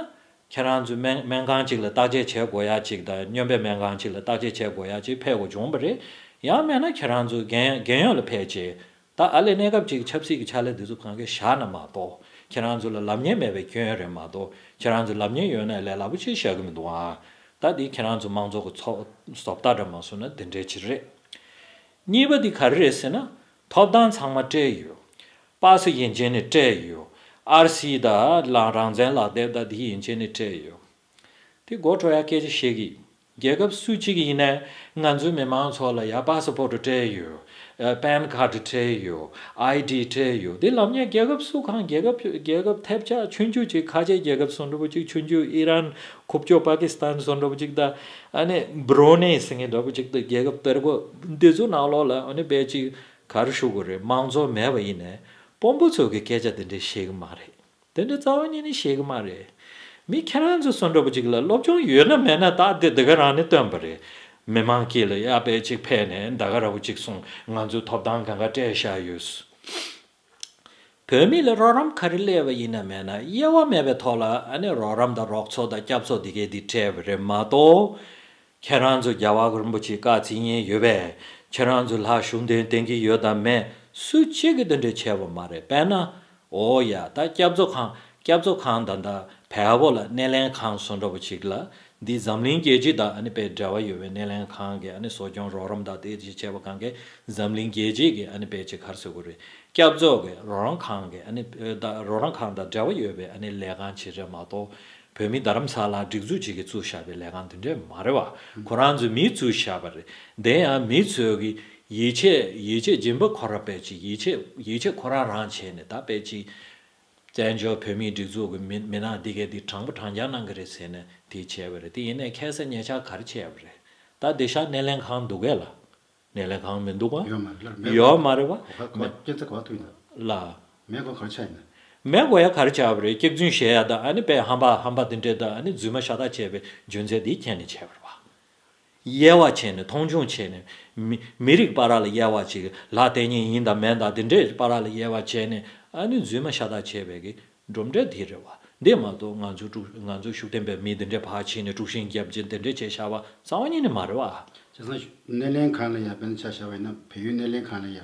ཁྱེད་རང་ཚོའི་སྨན་སྨན་ཁང་གཅིག་ལ་བརྟག་དཔྱད་བྱེད་དགོས་ཡ་གཅིག་དང་སྨྱོན་པའི་སྨན་ཁང་གཅིག་ལ་བརྟག་དཔྱད་བྱེད་དགོས་ཡ་གཅིག་ཕེབས་དགོས་བྱུང་བ་རེད། ཡང་མེད་ན་ཁྱེད་རང་ཚོ་རྒན་རྒན་ཡོལ་ལ་ཕེབས་བྱས། ད་ཨ་ལས་གནས་སྐབས་ཅིག་ཆབ་སྲིད་ཀྱི་ཕྱག་ལས་འདི་ཚོ་གང་ག་བཞག་ན་མ་གཏོགས། ཁྱེད་རང་ཚོ་ལ་ལབ་མཁན་མེད་པའི་སྐྱོན་རེད་མ་གཏོགས། ཁྱེད་རང་ཚོ་ལབ་མཁན་ཡོད་ན་ལས་སླ་པོ་ཅིག་བཞག་གི་མི་འདུག་ཨ། ད་འདི་ཁྱེད་རང་ཚོ་མང་ཚོགས་ཀྱི་ཚོགས་བཟོ་ལྟ་འདྲ་མ་བཟོ་ན་འདི་འདྲའི་ཅིག་རེད། གཉིས་པ་འདི་ག་རེ་རེད་ཟེར་ན། ཐོབ་ཐང་ཚང་མ་སྤྲད་ཡོད། པ་སེ་ཡན་ཆད་ནས་སྤྲད་ཡོད། ཨར་སི་དང་ལ་རང་བཙན་ལག་དེབ་དང་འདི་ཡན་ཆད་ནས་སྤྲད་ཡོད། དེ་མགོ་འཕྲོ་ཡ་སྐད་ཆ་བཤད་གི། རྒྱལ་ཁབ་སུ་གཅིག་ཡིན་ནའི་ང་ཚོའི་མི་མང་ཚོ་ལ་ཡ་པ་སི་པོར་ཊི་སྤྲད་ཡོད། པན་ཁཱར་ཌི་སྤྲད་ཡོད། ཨའི་ཌི་སྤྲད་ཡོད། དེ་ལབ་མཁན་རྒྱལ་ཁབ་སུ་གང་རྒྱལ་ཁབ་རྒྱལ་ཁབ་ཐབས་ཆག་ཆུང་ཆུང་ཅིག་ཁ་ཆེ་རྒྱལ་ཁབ་སུ་འདྲ་པོ་ཅིག་ཆུང་ཆུང་ཨི་རན་ཁུག་ཀྱོག་པ་ཀི་སི་ཐན་སུ་འདྲ་པོ་ཅིག་དང་ཨ་ནི་བྷུ་རུ་ནེ་ཟེར་མཁན་འདྲ་པོ་ཅིག་དང་རྒྱལ་ཁབ་དེར་གོ་འདི་ཚོ་ནང་ལོགས་ལ་ཨ་ནི་དཔེ་ཅིག་ག་རེ་ཞུ་དགོས་རེད། མང་གཙོ་མེད་པ་ཡིན་ནའི་དཔོན་པོ་ཚོ་གི་སྐད་ཆ་དེ་འདྲ་བཤད་གི་མ་རེད། དེ་འདྲ་རྩ་བ་ཉིད་ནས་བཤད་གི་མ་རེད། མི་ཁྱེད་རང་ཚོ་སུ་འདྲ་པོ་ཅིག་ལ་སློབ་སྦྱོང་ཡོད་ན་མེད་ན་ད་དེ་དེ་ག་རང་ནས་བཏོན་པ་རེད། མི་མང་དཀྱིལ་ལ་ཡ་དཔེ་ཅིག་ཕེབས་ནས་ད་ག་ར་བོ་ཅིག་གསུངས། ང་ཚོའི་ཐོབ་ཐང་གང་ག་སྤྲད་བཞག་ཡོད། བོད་མི་ལ་རོགས་རམ་ག་རེ་སླེབས་པ་ཡིན་ན་མེད་ན་དབྱེ་བ་མེད་པའི་ཐོག་ལ་ཨ་ནི་རོགས་རམ་དང་རོགས་ཚོགས་དང་སྐྱབས་ཚོགས་འདི་གས་འདི་སྤྲད་པ་རེད་མ་གཏོགས། ཁྱེད་རང་ཚོ་རྒྱལ་བ་རིན་པོ་ཆེ་བཀའ་བརྩི་མཁན་ཡོད་པས། ཁྱེད་རང་ཚོ་ལྷ་གཞུང་འདོན་བསྟེན་གྱི་ཡོད་དམ་མེད་སུ་གཅིག་གིས་དེ་འདྲ་བྱས་པ་མ་རེད། དཔེར་ན། འོ་ཡ་ད་སྐྱབས་བཙོན་ཁང་སྐྱབས་བཙོན་ཁང་ད་ད་བལ་པོ་ལ་སྣེ་ལེན་ཁང་སུ་འདྲ་པོ་ཅིག་ལ་འདི་འཛམ་གླིང་རྒྱལ་སྤྱི་དང་ཨ་ནི་དཔེ་འབྲེལ་བ་ཡོད་པའི་སྣེ་ལེན་ཁང་གི་ཨ་ནི་གསོ་སྐྱོང་རོགས་རམ་དང་དེ་ཅིག་བྱས་པ་གང་གས་འཛམ་གླིང་རྒྱལ་སྤྱི་གི་ཨ་ནི་དཔེ་ཅིག་ག་རེ་ཟེར་དགོས་རེད། སྐྱབས་བཙོན་གྱི་རོགས་རམ་ཁང་གི་ཨ་ནི་ད་རོགས་རམ་ཁང་དང་འབྲེལ་བ་ཡོད་པའི་ཨ་ནི་ལས་ཁང་ཅིག་རེད་མ་གཏོགས། བོད་མི་རྡ་རམ་ས་ལ་སྒྲིག་འཛུགས་ཅིག་གིས་བཙུགས་བཞག་པའི་ལས་ཁང་དེ་འདྲས་མ་རེད་བ། ཁོ་རང་ཚོའི་མིས་བཙུགས་བཞག་པ་རེད། དེ་ཡང་མི་ཚོས་ཀྱི་ཡིད་ཆེས་ཡིད་ཆེས་སྦྱིན་པ་ཁོ་ར་དཔེ་ཅིག་ཡིད་ཆེས་ཡིད་ཆེས་ཁོ་རང་རང་བྱས་ནས་ད་དཔེ་ཅིག་བཙན་བྱོལ་བོད་མིའི་སྒྲིག་འཛུགས་ཀྱི་མི་མི་སྣ་འདི་གས་འདི་དྲང་པོ་དྲང་རྐྱང་གནང་གི་རེད་ཟེར་ནས་དེ་བྱས་པ་རེད། དེ་ཡིན་ནའི་ཁ་སང་ཉེ་ཆར་ག་རེ་བྱས་པ་རེད། ད་དེ་ཤག་སྣེ་ལེན་ཁང་འདུག་གས་ལ། སྣེ་ལེན་ཁང་མི་འདུག་ག་ཡོད་མ་རེད་ལ། མེད་ཡོད་མ་རེད་བ། གོ་བ་གོ་བ་སྐྱེ་ཚེ་གོ་བ་ཐུག་ཡིན་ད། ལ། མེད་གོ་ག་རེ་ཆགས་ཡིན་ན། མེད་གོ་ཡ་ག་རེ་ཆགས་པ་རེད། སྐྱག་རྫུན་བཤད་ཡ་ད་ཨ་ནི་དཔེ་ཧམ་པ་ཧམ་པ་དེ་འདྲས་ད་ཨ་ནི་རྫུན་མ་ཤ་སྟག་བྱས་པའི་རྒྱུ་མཚན་དེ་མཁྱེན་ནས་བྱས་པ་རེད་བ། དབྱེ་བ་ཕྱེ་ནས་མཐོང་ཆུང་བྱས་ནས་མི་མི་རིགས་བར་ལ་དབྱེ་བ་ཅིག་ལ་བརྟེན་མཁན་ཡིན་དང་མིན་དང་དེ་འདྲས་བར་ལ་དབྱེ་བ་ཕྱེ་ནས་ཨ་ནི་རྫུན་མ་ཤ་སྟག་བྱས་པའི་གི་གྲུབ་འབྲས་དེ་རེད་བ། འདི་མ་གཏོགས་ང་ཚོ་དཀྲུག་ང་ཚོ་ཤུགས་ལྡན་པའི་མི་འདི་འདྲས་ཕར་ཕྱིན་ནས་དཀྲུག་ཤིང་བརྒྱབ་ཅིང་དེ་འདྲས་བྱས་བཞག་པ་རྩ་བ་ཉིད་ནས་མ་རེད་བ། བྱས་ཙང་སྣེ་ལེན་ཁང་ལ་ཡ་དཔེར་ན་ཆ་བཞག་པ་ཡིན་ན་བལ་ཡུལ་སྣེ་ལེན་ཁང་ལ་ཡ།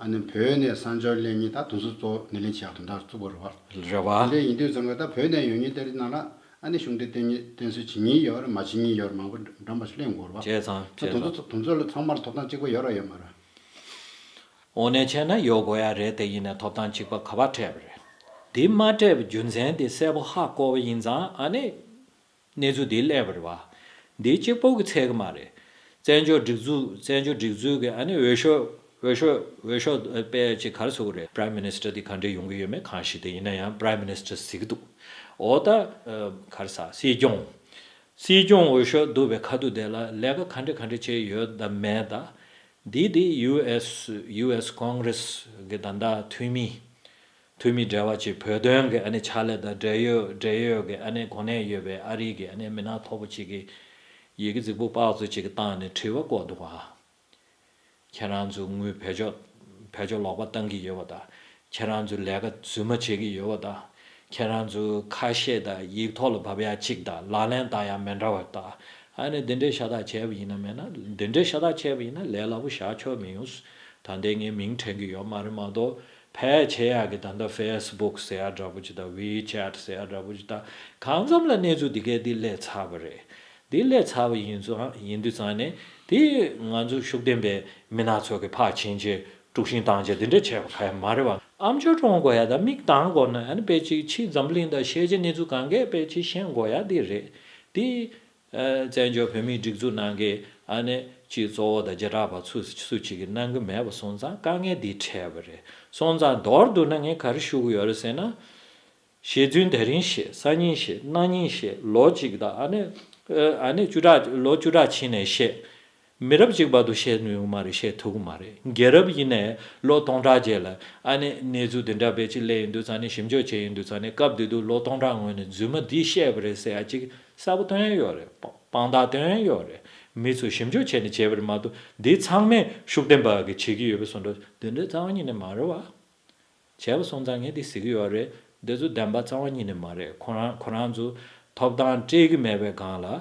ཨ་ནི་བོད་ནས་གསར་འབྱོར་སླེབས་མཁན་ད་དེ་ཚོ་གཙོ་བོ་སྣེ་ལེན་བྱེད་ཡག་དོན་དག་གཙོ་བོ་རེད་བ། རེད་བ། དེ་འདྲས་ཡིན་དུས་ཙང་གི་ད་བོད་ནས་ཡོང་མཁན་དེ་རིགས་ནང་ལ་ཨ་ནི་ཤུགས་ལྡན་བསྟེན་མཁན་བསྟེན་གསོལ་བྱེད་མཁན་ཡོད་རེད། མ་བྱེད་མཁན་ཡོད་རེད། མང་པོ་འདྲ་མི་འདྲ་སླེབས་ཡོང་གི་རེད་བ། བྱས་ཙང་ད་བྱས་དེ་ཚོ་ཙང་དེ་ཚོ་ལ་ཚང་མ་ལ་ཐོབ་ཐང་གཅིག་པ་ཡོད་རེད་ཡོད་མ་རེད། དངོས་གནས་བྱས་ན་ཡོད་དགོས་ཡ་རེད། དེ་ཡིན་ན་ཐོབ་ཐང་གཅིག་པ་ག་པར་སྤྲད་པ་རེད། དེ་མ་སྤྲད་པའི་རྒྱུ་མཚན་དེ་གསལ་པོ་ཧ་གོ་བ་ཡིན་ཙང་ཨ་ནི་གནས་ཚུལ་དེ་སླེབས་པ་རེད་བ། འདི་གཅིག་པོ་གི་ཚད་གི་མ་རེད། བཙན་བྱོལ་སྒྲིག་འཛུགས་བཙན་བྱོལ་སྒྲིག་འཛུགས་ཀྱི་ཨ་ནི་འོས་ཤོག་འོས་ཤོག་འོས་ཤོག་དཔེ་ཅིག་ག་རེ་ཟེར་དགོས་རེད། Prime Minister དེ་ག་འདྲས་ཡོང་གི་ཡོད་མེད་གང་ཤེས། དེ་ཡིན་ན་ཡང་Prime Minister ཟེར་གི་འདུག་འོ་ད་ག་རེ་ཟ་སྲིད་སྐྱོང་། སྲིད་སྐྱོང་འོས་ཤོག་བསྡུ་བའི་ཁ་ཐུག་དེ་ལ་ལས་ཀ་ག་འདྲས་ག་འདྲས་བྱས་ཡོད་དམ་མེད་དང་། འདི་དེ་ཡུ་ཨེས་ཡུ་ཨེས་ཀོང་རེས་ཀྱི་ད་ལྟ་འཐུས་མི། འཐུས་མི་འབྲེལ་བ་ཅིག་བོད་དོན་གྱི་ཨ་ནི་ཕྱག་ལས་དང་འབྲེལ་ཡོད་འབྲེལ་ཡོད་ཀྱི་ཨ་ནི་གོ་གནས་ཡོད་པའི་ཨ་རི་གི་ཨ་ནི་མི་སྣ་མཐོ་པོ་ཅིག་གིས་ཡི་གེ་རྫིག་པོ་པགས་ཚོ་ཅིག་གི་བཏང་ནས་དྲི་བ་བཀོད་འདུག་ག་ཁྱེད་རང་ཚོ་དངུལ་བེད་སྤྱོད་བེད་སྤྱོད་ལོག་པ་བཏང་གི་ཡོད་པ་དང་། ཁྱེད་རང་ཚོ་ལས་ཀ་རྫུན་མ་བྱེད་ཀྱི་ཡོད་པ་དང་། ཁྱེད་རང་ཚོ་ཁ་བཤད་དང་ཡིག་ཐོག་ལ་བབས་ཡ་གཅིག་དང་ལག་ལེན་བསྟར་ཡ་མི་འདྲ་བ་དང་། ཨ་ནི་འདི་འདྲའི་ཤ་སྟག་བྱས་པ་ཡིན་ན་མེད་ན་འདི་འདྲའི་ཤ་སྟག་བྱས་པ་ཡིན་ན་ལས་སླ་པོ་བཞག་ཆོག་མི་ཡོང་། ད་ལྟའི་ངའི་མིང་དྲན་གྱི་ཡོད་མ་རེད་མ་གཏོགས། ཕལ་ཆེ་ཡག་གི་ད་ལྟ་ཕེ་སི་བུག་ཟེར་ཡ་འདྲ་པོ་ཅིག་དང་ཝི་ཆེ་ཊི་ཟེར་ཡ་འདྲ་པོ་ཅིག་དང་གང་འཚམ་ལ་གནས་ཚུལ་འདི་གས་འདི་སླེབས་ཚར་བ་རེད། འདི་སླེབས་ཚར་བ་ཡིན་ཙང་ཡིན་དུས་ཙང་ནས་དེ་ང་ཚོ་ཤུགས་ལྡན་པའི་མི་སྣ་ཚོ་གི་ཕར་ཕྱིན་ཆད་དཀྲུག་ཤིང་བཏང་ཆད་འདི་འདྲ་བྱས་པ་ག་ཡང་མ་རེད་བ། ཨ་མཆོག་གྲོངས་དགོས་ཡ་ད་མིག་གདངས་དགོས་ན་ཨ་ནི་དཔེ་ཅིག་ཕྱི་འཛམ་གླིང་དང་ཤེས་བྱའི་གནས་ཚུལ་གང་གས་དཔེ་ཅིག་ཤེས་དགོས་ཡ་འདི་རེད། འདི་བཙན་བྱོལ་བོད་མིའི་སྒྲིག་འཛུགས་ནང་གི་ ཨ་ནི་སྤྱི་གཙོ་བོ་དང་བྱེ་བྲག་པ་སུ་སུ་གཅིག་གིས་གནང་གི་མེད་པ་སོང་ཙང་དཀའ་ངལ་འདི་འཕྲད་པ་རེད། སོང་ཙང་མདོར་བསྡུ་ན་ངས་ག་རེ་ཞུ་གི་ཡོད་རེད་ཟེར་ན། ཞེ་བཙུན་དེ་རིང་ཤེས། སང་ཉིན་ཤེས། གནངས་ཉིན་ཤེས། ལོ་གཅིག་དང་ཨ་ནི་ཨ་ནི་བཅུ་ཕྲག་ལོ་བཅུ་ཕྲག་ཕྱིན་ནས་ཤེས། མི་རབས་གཅིག་བར་དུ་བཤད་ནུས་མ་རེད། བཤད་ཐུབ་ཀྱི་མ་རེད། རྒྱལ་རབས་ཡིན་ནའི་ལོ་སྟོང་ཕྲག་རྗེས་ལ་ཨ་ནི་གནས་ཚུལ་འདི་འདྲ་བེད་ཅིག་སླེབས་ཡོང་དུས་ཙང་ནས་ཞིབ་འཇུག་བྱས་ཡོང་དུས་ཙང་ནས་སྐབས་དེ་དུས་ལོ་སྟོང་ཕྲག་སྔོན་ནས་རྫུན་མ་འདི་བཤད་པ་རེད་ཟེར་ཡ་གཅིག་གསལ་པོ་སྟོན་ཡ་ཡོད་རེད། དཔང་རྟགས་སྟོན་ཡ་ཡོད་རེད། མི་ཚོས་ཞིབ་འཇུག་བྱས་ནས་བྱས་པ་རེད་མ་གཏོགས་འདི་ཚང་མས་ཤུགས་ལྡན་པ་གིས་བྱེད་ཀྱི་ཡོད་པའི་བཟོ་འདྲ་འདི་འདྲ་རྩ་བ་ཉིད་ནས་མ་རེད་བ། བྱས་པ་སོང་ཙང་ངས་འདི་ཟེར་གྱི་ཡོད་རེད། འདི་ཚོ་བདེན་པ་རྩ་བ་ཉིད་ནས་མ་རེད། ཁོ་རང་ཁོ་རང་ཚོ་ཐོབ་ཐང་སྤྲད་ཀྱི་མེད་པའི་སྒང་ལ། ཨ།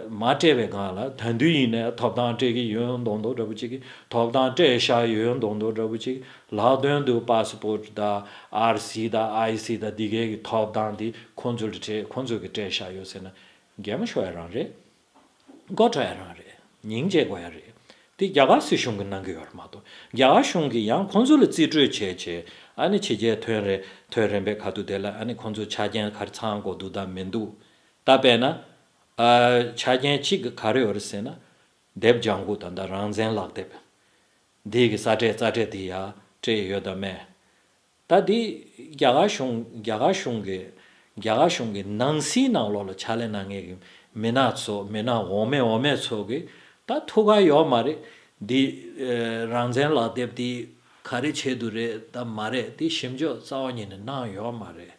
མ་སྤྲད་པའི་སྒང་ལ་ད་དུང་ཡིན་ནའི་ཐོབ་ཐང་སྤྲད་ཀྱི་ཡོད་མདོག་མདོག་འདྲ་པོ་ཅིག་གིས། ཐོབ་ཐང་སྤྲད་བཞག་ཡོད་མདོག་མདོག་འདྲ་པོ་ཅིག་ལག་དོན་དུ་པ་སི་པོར་ཊི་དང་ཨར་སི་དང་ཨའི་སི་དང་འདི་གའི་གི་ཐོབ་ཐང་འདི་ཁོང་ཚོ་ལ་སྤྲད། ཁོང་ཚོ་གིས་སྤྲད་བཞག་ཡོད་ཟེར་ན་གད་མོ་ཤོར་ཡ་རང་རེད། མགོ་འཁྲོ་ཡ་རང་རེད། སྙིང་རྗེ་དགོས་ཡ་རེད། དེ་རྒྱ་གར་སྲིད་གཞུང་གིས་གནང་གི་ཡོད་རེད་མ་གཏོགས། རྒྱ་གར་གཞུང་གིས་ཡང་ཁོང་ཚོ་ལ་རྩིས་སྤྲོད་བྱས་བྱས་ཨ་ནི་ཕྱི་རྒྱལ་ཐོན་རེ་ཐོན་རན་པའི་ཁ་ཐུག་དེ་ལ་ཨ་ནི་ཁོང་ཚོ་ཆ་རྐྱེན་ག་རེ་ཚང་དགོས་འདུག་དང་མི་འདུག་ད་དཔེར་ན། ཨ། ཆ་རྐྱེན་གཅིག་ག་རེ་ཡོད་རེད་ཟེར་ན། དེབ་ལྗང་གུ་དང་ད་རང་བཙན་ལག་དེབ། འདི་གི་ས་ཁྲའི་རྩ་ཁྲའི་དེ་ཡར་སྤྲད་ཡོད་དམ་མེད། ད་འདི་རྒྱ་གར་གཞུང་རྒྱ་གར་གཞུང་གི་རྒྱ་གར་གཞུང་གི་ནང་སྲིད་ནང་ལོགས་ལ་ཕྱག་ལས་གནང་མཁན་གྱི་མི་སྣ་ཚོ། མི་སྣ་འོག་མའི་འོག་མའི་ཚོ་གི་ད་ཐུགས་ཁུར་ཡོད་མ་རེད། འདི་ཨ་རང་བཙན་ལག་དེབ་འདི་ག་རེ་ཆེད་དུ་རེད་དམ་མ་རེད་དེ་ཞིབ་འཇུག་རྩ་བ་ཉིད་ནས་གནང་ཡོད་མ་རེད།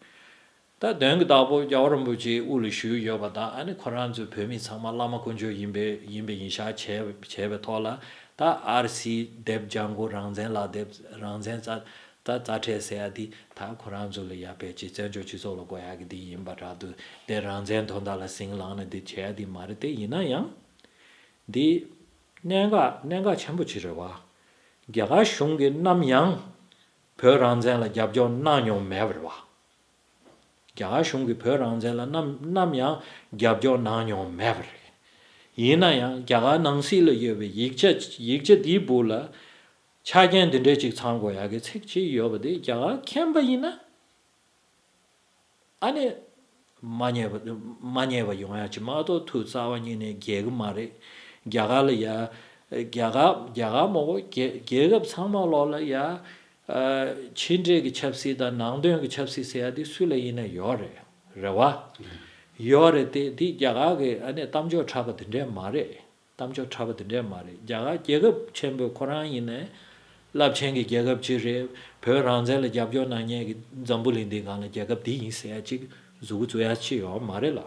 ད་དོན་གྱི་བདག་པོ་རྒྱལ་བ་རིན་པོ་ཆེའི་དབུ་ལ་བཞུགས་ཡོད་པ་དང་ཨ་ནི་ཁོ་རང་ཚོའི་བོད་མི་ཚང་མ་བླ་མ་དཀོན་མཆོག་ཡིན་པའི་ཡིན་པའི་ཡིན་ཤག་བྱས་བྱས་པའི་ཐོག་ལ། ད་ཨར་སི་དེབ་ལྗང་གུ། རང་བཙན་ལག་དེབ། རང་བཙན་རྩ་ད་རྩ་ཁྲལ་ཟེར་ཡ་འདི་ད་ཁོ་རང་ཚོ་ལ་ཡ་ཕལ་ཆེར་བཙན་བྱོལ་སྤྱི་ཚོགས་ལ་དགོས་ཡ་གི་འདི་ཡིན་པ་འདྲ་འདུག་དེ་རང་བཙན་དོན་དག་ལ་ཟིང་ལངས་ནས་འདི་བྱས་ཡ་འདི་མ་རེད། དེ་ཡིན་ན་ཡང་འདི་གནད་འགག་གནད་འགག་ཆེན་པོ་ཅིག་རེད་བ། རྒྱ་གར་གཞུང་གིས་ནམ་ཡང་བོད་རང་བཙན་ལ་རྒྱབ་སྐྱོར་གནང་མྱོང་མེད་པ་རེད་བ། རྒྱ་གར་གཞུང་གིས་བོད་རང་བཙན་ལ་ནམ་ནམ་ཡང་རྒྱབ་སྐྱོར་གནང་མྱོང་མེད་པ་རེད། ཡིན་ན་ཡང་རྒྱ་གར་ནང་སྲིད་ལ་ཡོད་པའི་ཡིག་ཆ་ཡིག་ཆ་འདིའི་སྦུག་ལ་ཆ་རྐྱེན་འདི་འདྲས་ཅིག་ཚང་དགོས་ཡག་གི་ཚིག་ཅིག་ཡོད་པ་དེ་རྒྱ་གར་མཁྱེན་པ་ཡིན་ན། ཨ་ནི་མ་ཉེས་པ་མ་ཉེས་པ་ཡོང་ཡག་ཅིག་མ་གཏོགས་ཐུགས་རྩ་བ་ཉིད་ནས་འགལ་གི་མ་རེད། རྒྱ་གར་ལ་ཡ། རྒྱ་གར་རྒྱ་གར་མ་གཏོགས་རྒྱལ་རྒྱལ་ཁབ་ཚང་མ་ལོག་ལ་ཡ། ཨ། ཕྱི་འབྲེལ་གྱི་ཆབ་སྲིད་དང་ནང་དོན་གྱི་ཆབ་སྲིད་ཟེར་ཡ་དེ་སུ་ལ་ཡིན་ན་ཡོད་རེད། རེད་བ། ཡོད་རེད་དེ། དེ་རྒྱ་གར་གྱི་ཨ་ནི་གཏམ་ཕྱོགས་ཁྲ་པ་དེ་འདྲས་མ་རེད། གཏམ་ཕྱོགས་ཁྲ་པ་དེ་འདྲས་མ་རེད། རྒྱ་གར་རྒྱལ་ཁབ་ཆེན་པོའི་ཁོ་རང་ཡིན་ནའི་རླབས་ཆེན་གྱི་རྒྱལ་ཁབ་ཅིག་རེད། བོད་རང་བཙན་ལ་རྒྱབ་སྐྱོར་གནང་མཁན་གྱི་འཛམ་བུ་གླིང་འདིའི་སྒང་ལ་རྒྱལ་ཁབ་འདི་ཡིན་ཟེར་ཡ་ཅིག་གཟུགས་པོ་བཙུགས་ཡ་ཅིག་ཡོད་མ་རེད་ལ།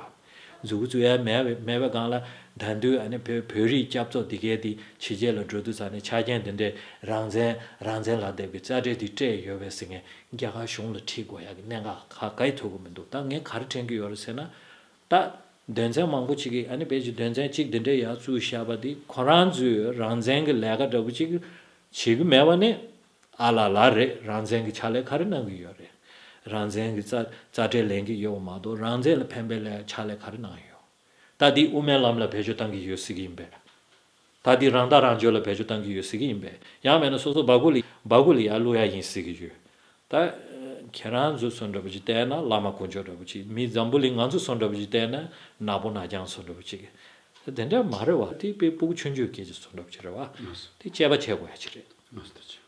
གཟུགས་པོ་བཙུགས་ཡ་མེད་པའི་མེད་པའི་སྒང་ལ་ད་དུང་ཨ་ནི་བོད་བོད་རིགས་སྐྱབས་གཙོ་འདི་གའི་འདི་ཕྱི་རྒྱལ་ལ་འགྲོ་དུས་ཙང་ནས་ཆ་རྐྱེན་འདི་འདྲའི་རང་བཙན་རང་བཙན་ལག་དེབ་ཀྱི་རྩ་ཁྲལ་འདི་སྤྲད་ཡོད་པས་ཟེར་མཁན་རྒྱ་གར་གཞུང་ལ་ཁྲིད་དགོས་ཡ་གི་གནད་འགག་ག་གའི་ཐུག་གི་མི་འདུག་ད་ངས་ག་རེ་དྲན་གྱི་ཡོད་རེད་ཟེར་ན། ད་དོན་ཚན་མང་པོ་ཅིག་གིས་ཨ་ནི་དཔེ་ཅིག་དོན་ཚན་གཅིག་འདི་འདྲའི་ཡར་བཙུགས་བཞག་པ་འདི་ཁོ་རང་ཚོས་རང་བཙན་གྱི་ལས་ཀ་འདྲ་པོ་ཅིག་བྱེད་ཀྱི་མེད་པ་ནི་ཨ་ལ་ལ་རེད། རང་བཙན་གྱི་ཕྱག་ལས་ག་རེ་གནང་གི་ཡོད་རེད། རང་བཙན་གྱི་རྩ་རྩ་ཁྲལ་ལེན་གྱི་ཡོད་པ་མ་གཏོགས་རང་བཙན་ལ་ཕན་པའི་ལས་ཕྱག་ལས་ག་རེ་གནང་ཡོད། ད་འདི་དབུ་མའི་ལམ་ལ་བེད་སྤྱོད་བཏང་གི་ཡོད་ཟེར་གྱི་ཡིན་པས། ད་འདི་རང་ཐག་རང་གཅོད་ལ་བེད་སྤྱོད་བཏང་གི་ཡོད་ཟེར་གྱི་ཡིན་པས། ཡང་མིན་ན་སོ་སོ་སྦ་ཁུག་ལ་སྦ་ཁུག་ལ་ཡར་བླུག་ཡ་ཡིན་ཟེར་གྱི་ཡོད། ད་ཁྱེད་རང་ཚོ་སོ་འདྲ་པོ་ཅིག་བལྟས་ན་བླ་མ་དཀོན་མཆོག་འདྲ་པོ་ཅིག་མི་འཛམ་བུ་གླིང་ང་ཚོ་སོ་འདྲ་པོ་ཅིག་བལྟས་ན་ནག་པོ་ནག་རྐྱང་སོ་འདྲ་པོ་ཅིག་དེ་འདྲ་མ་རེད་བ། དེ་དཔེ་སྤུ་གུ་ཆུང་ཆུང་སྐད་ཅིག་སོ་འདྲ་པོ་ཅིག་རེད་བ། དེ་དཔྱད་པ་བྱེད་དགོས་ཡ་ཅིག་རེད།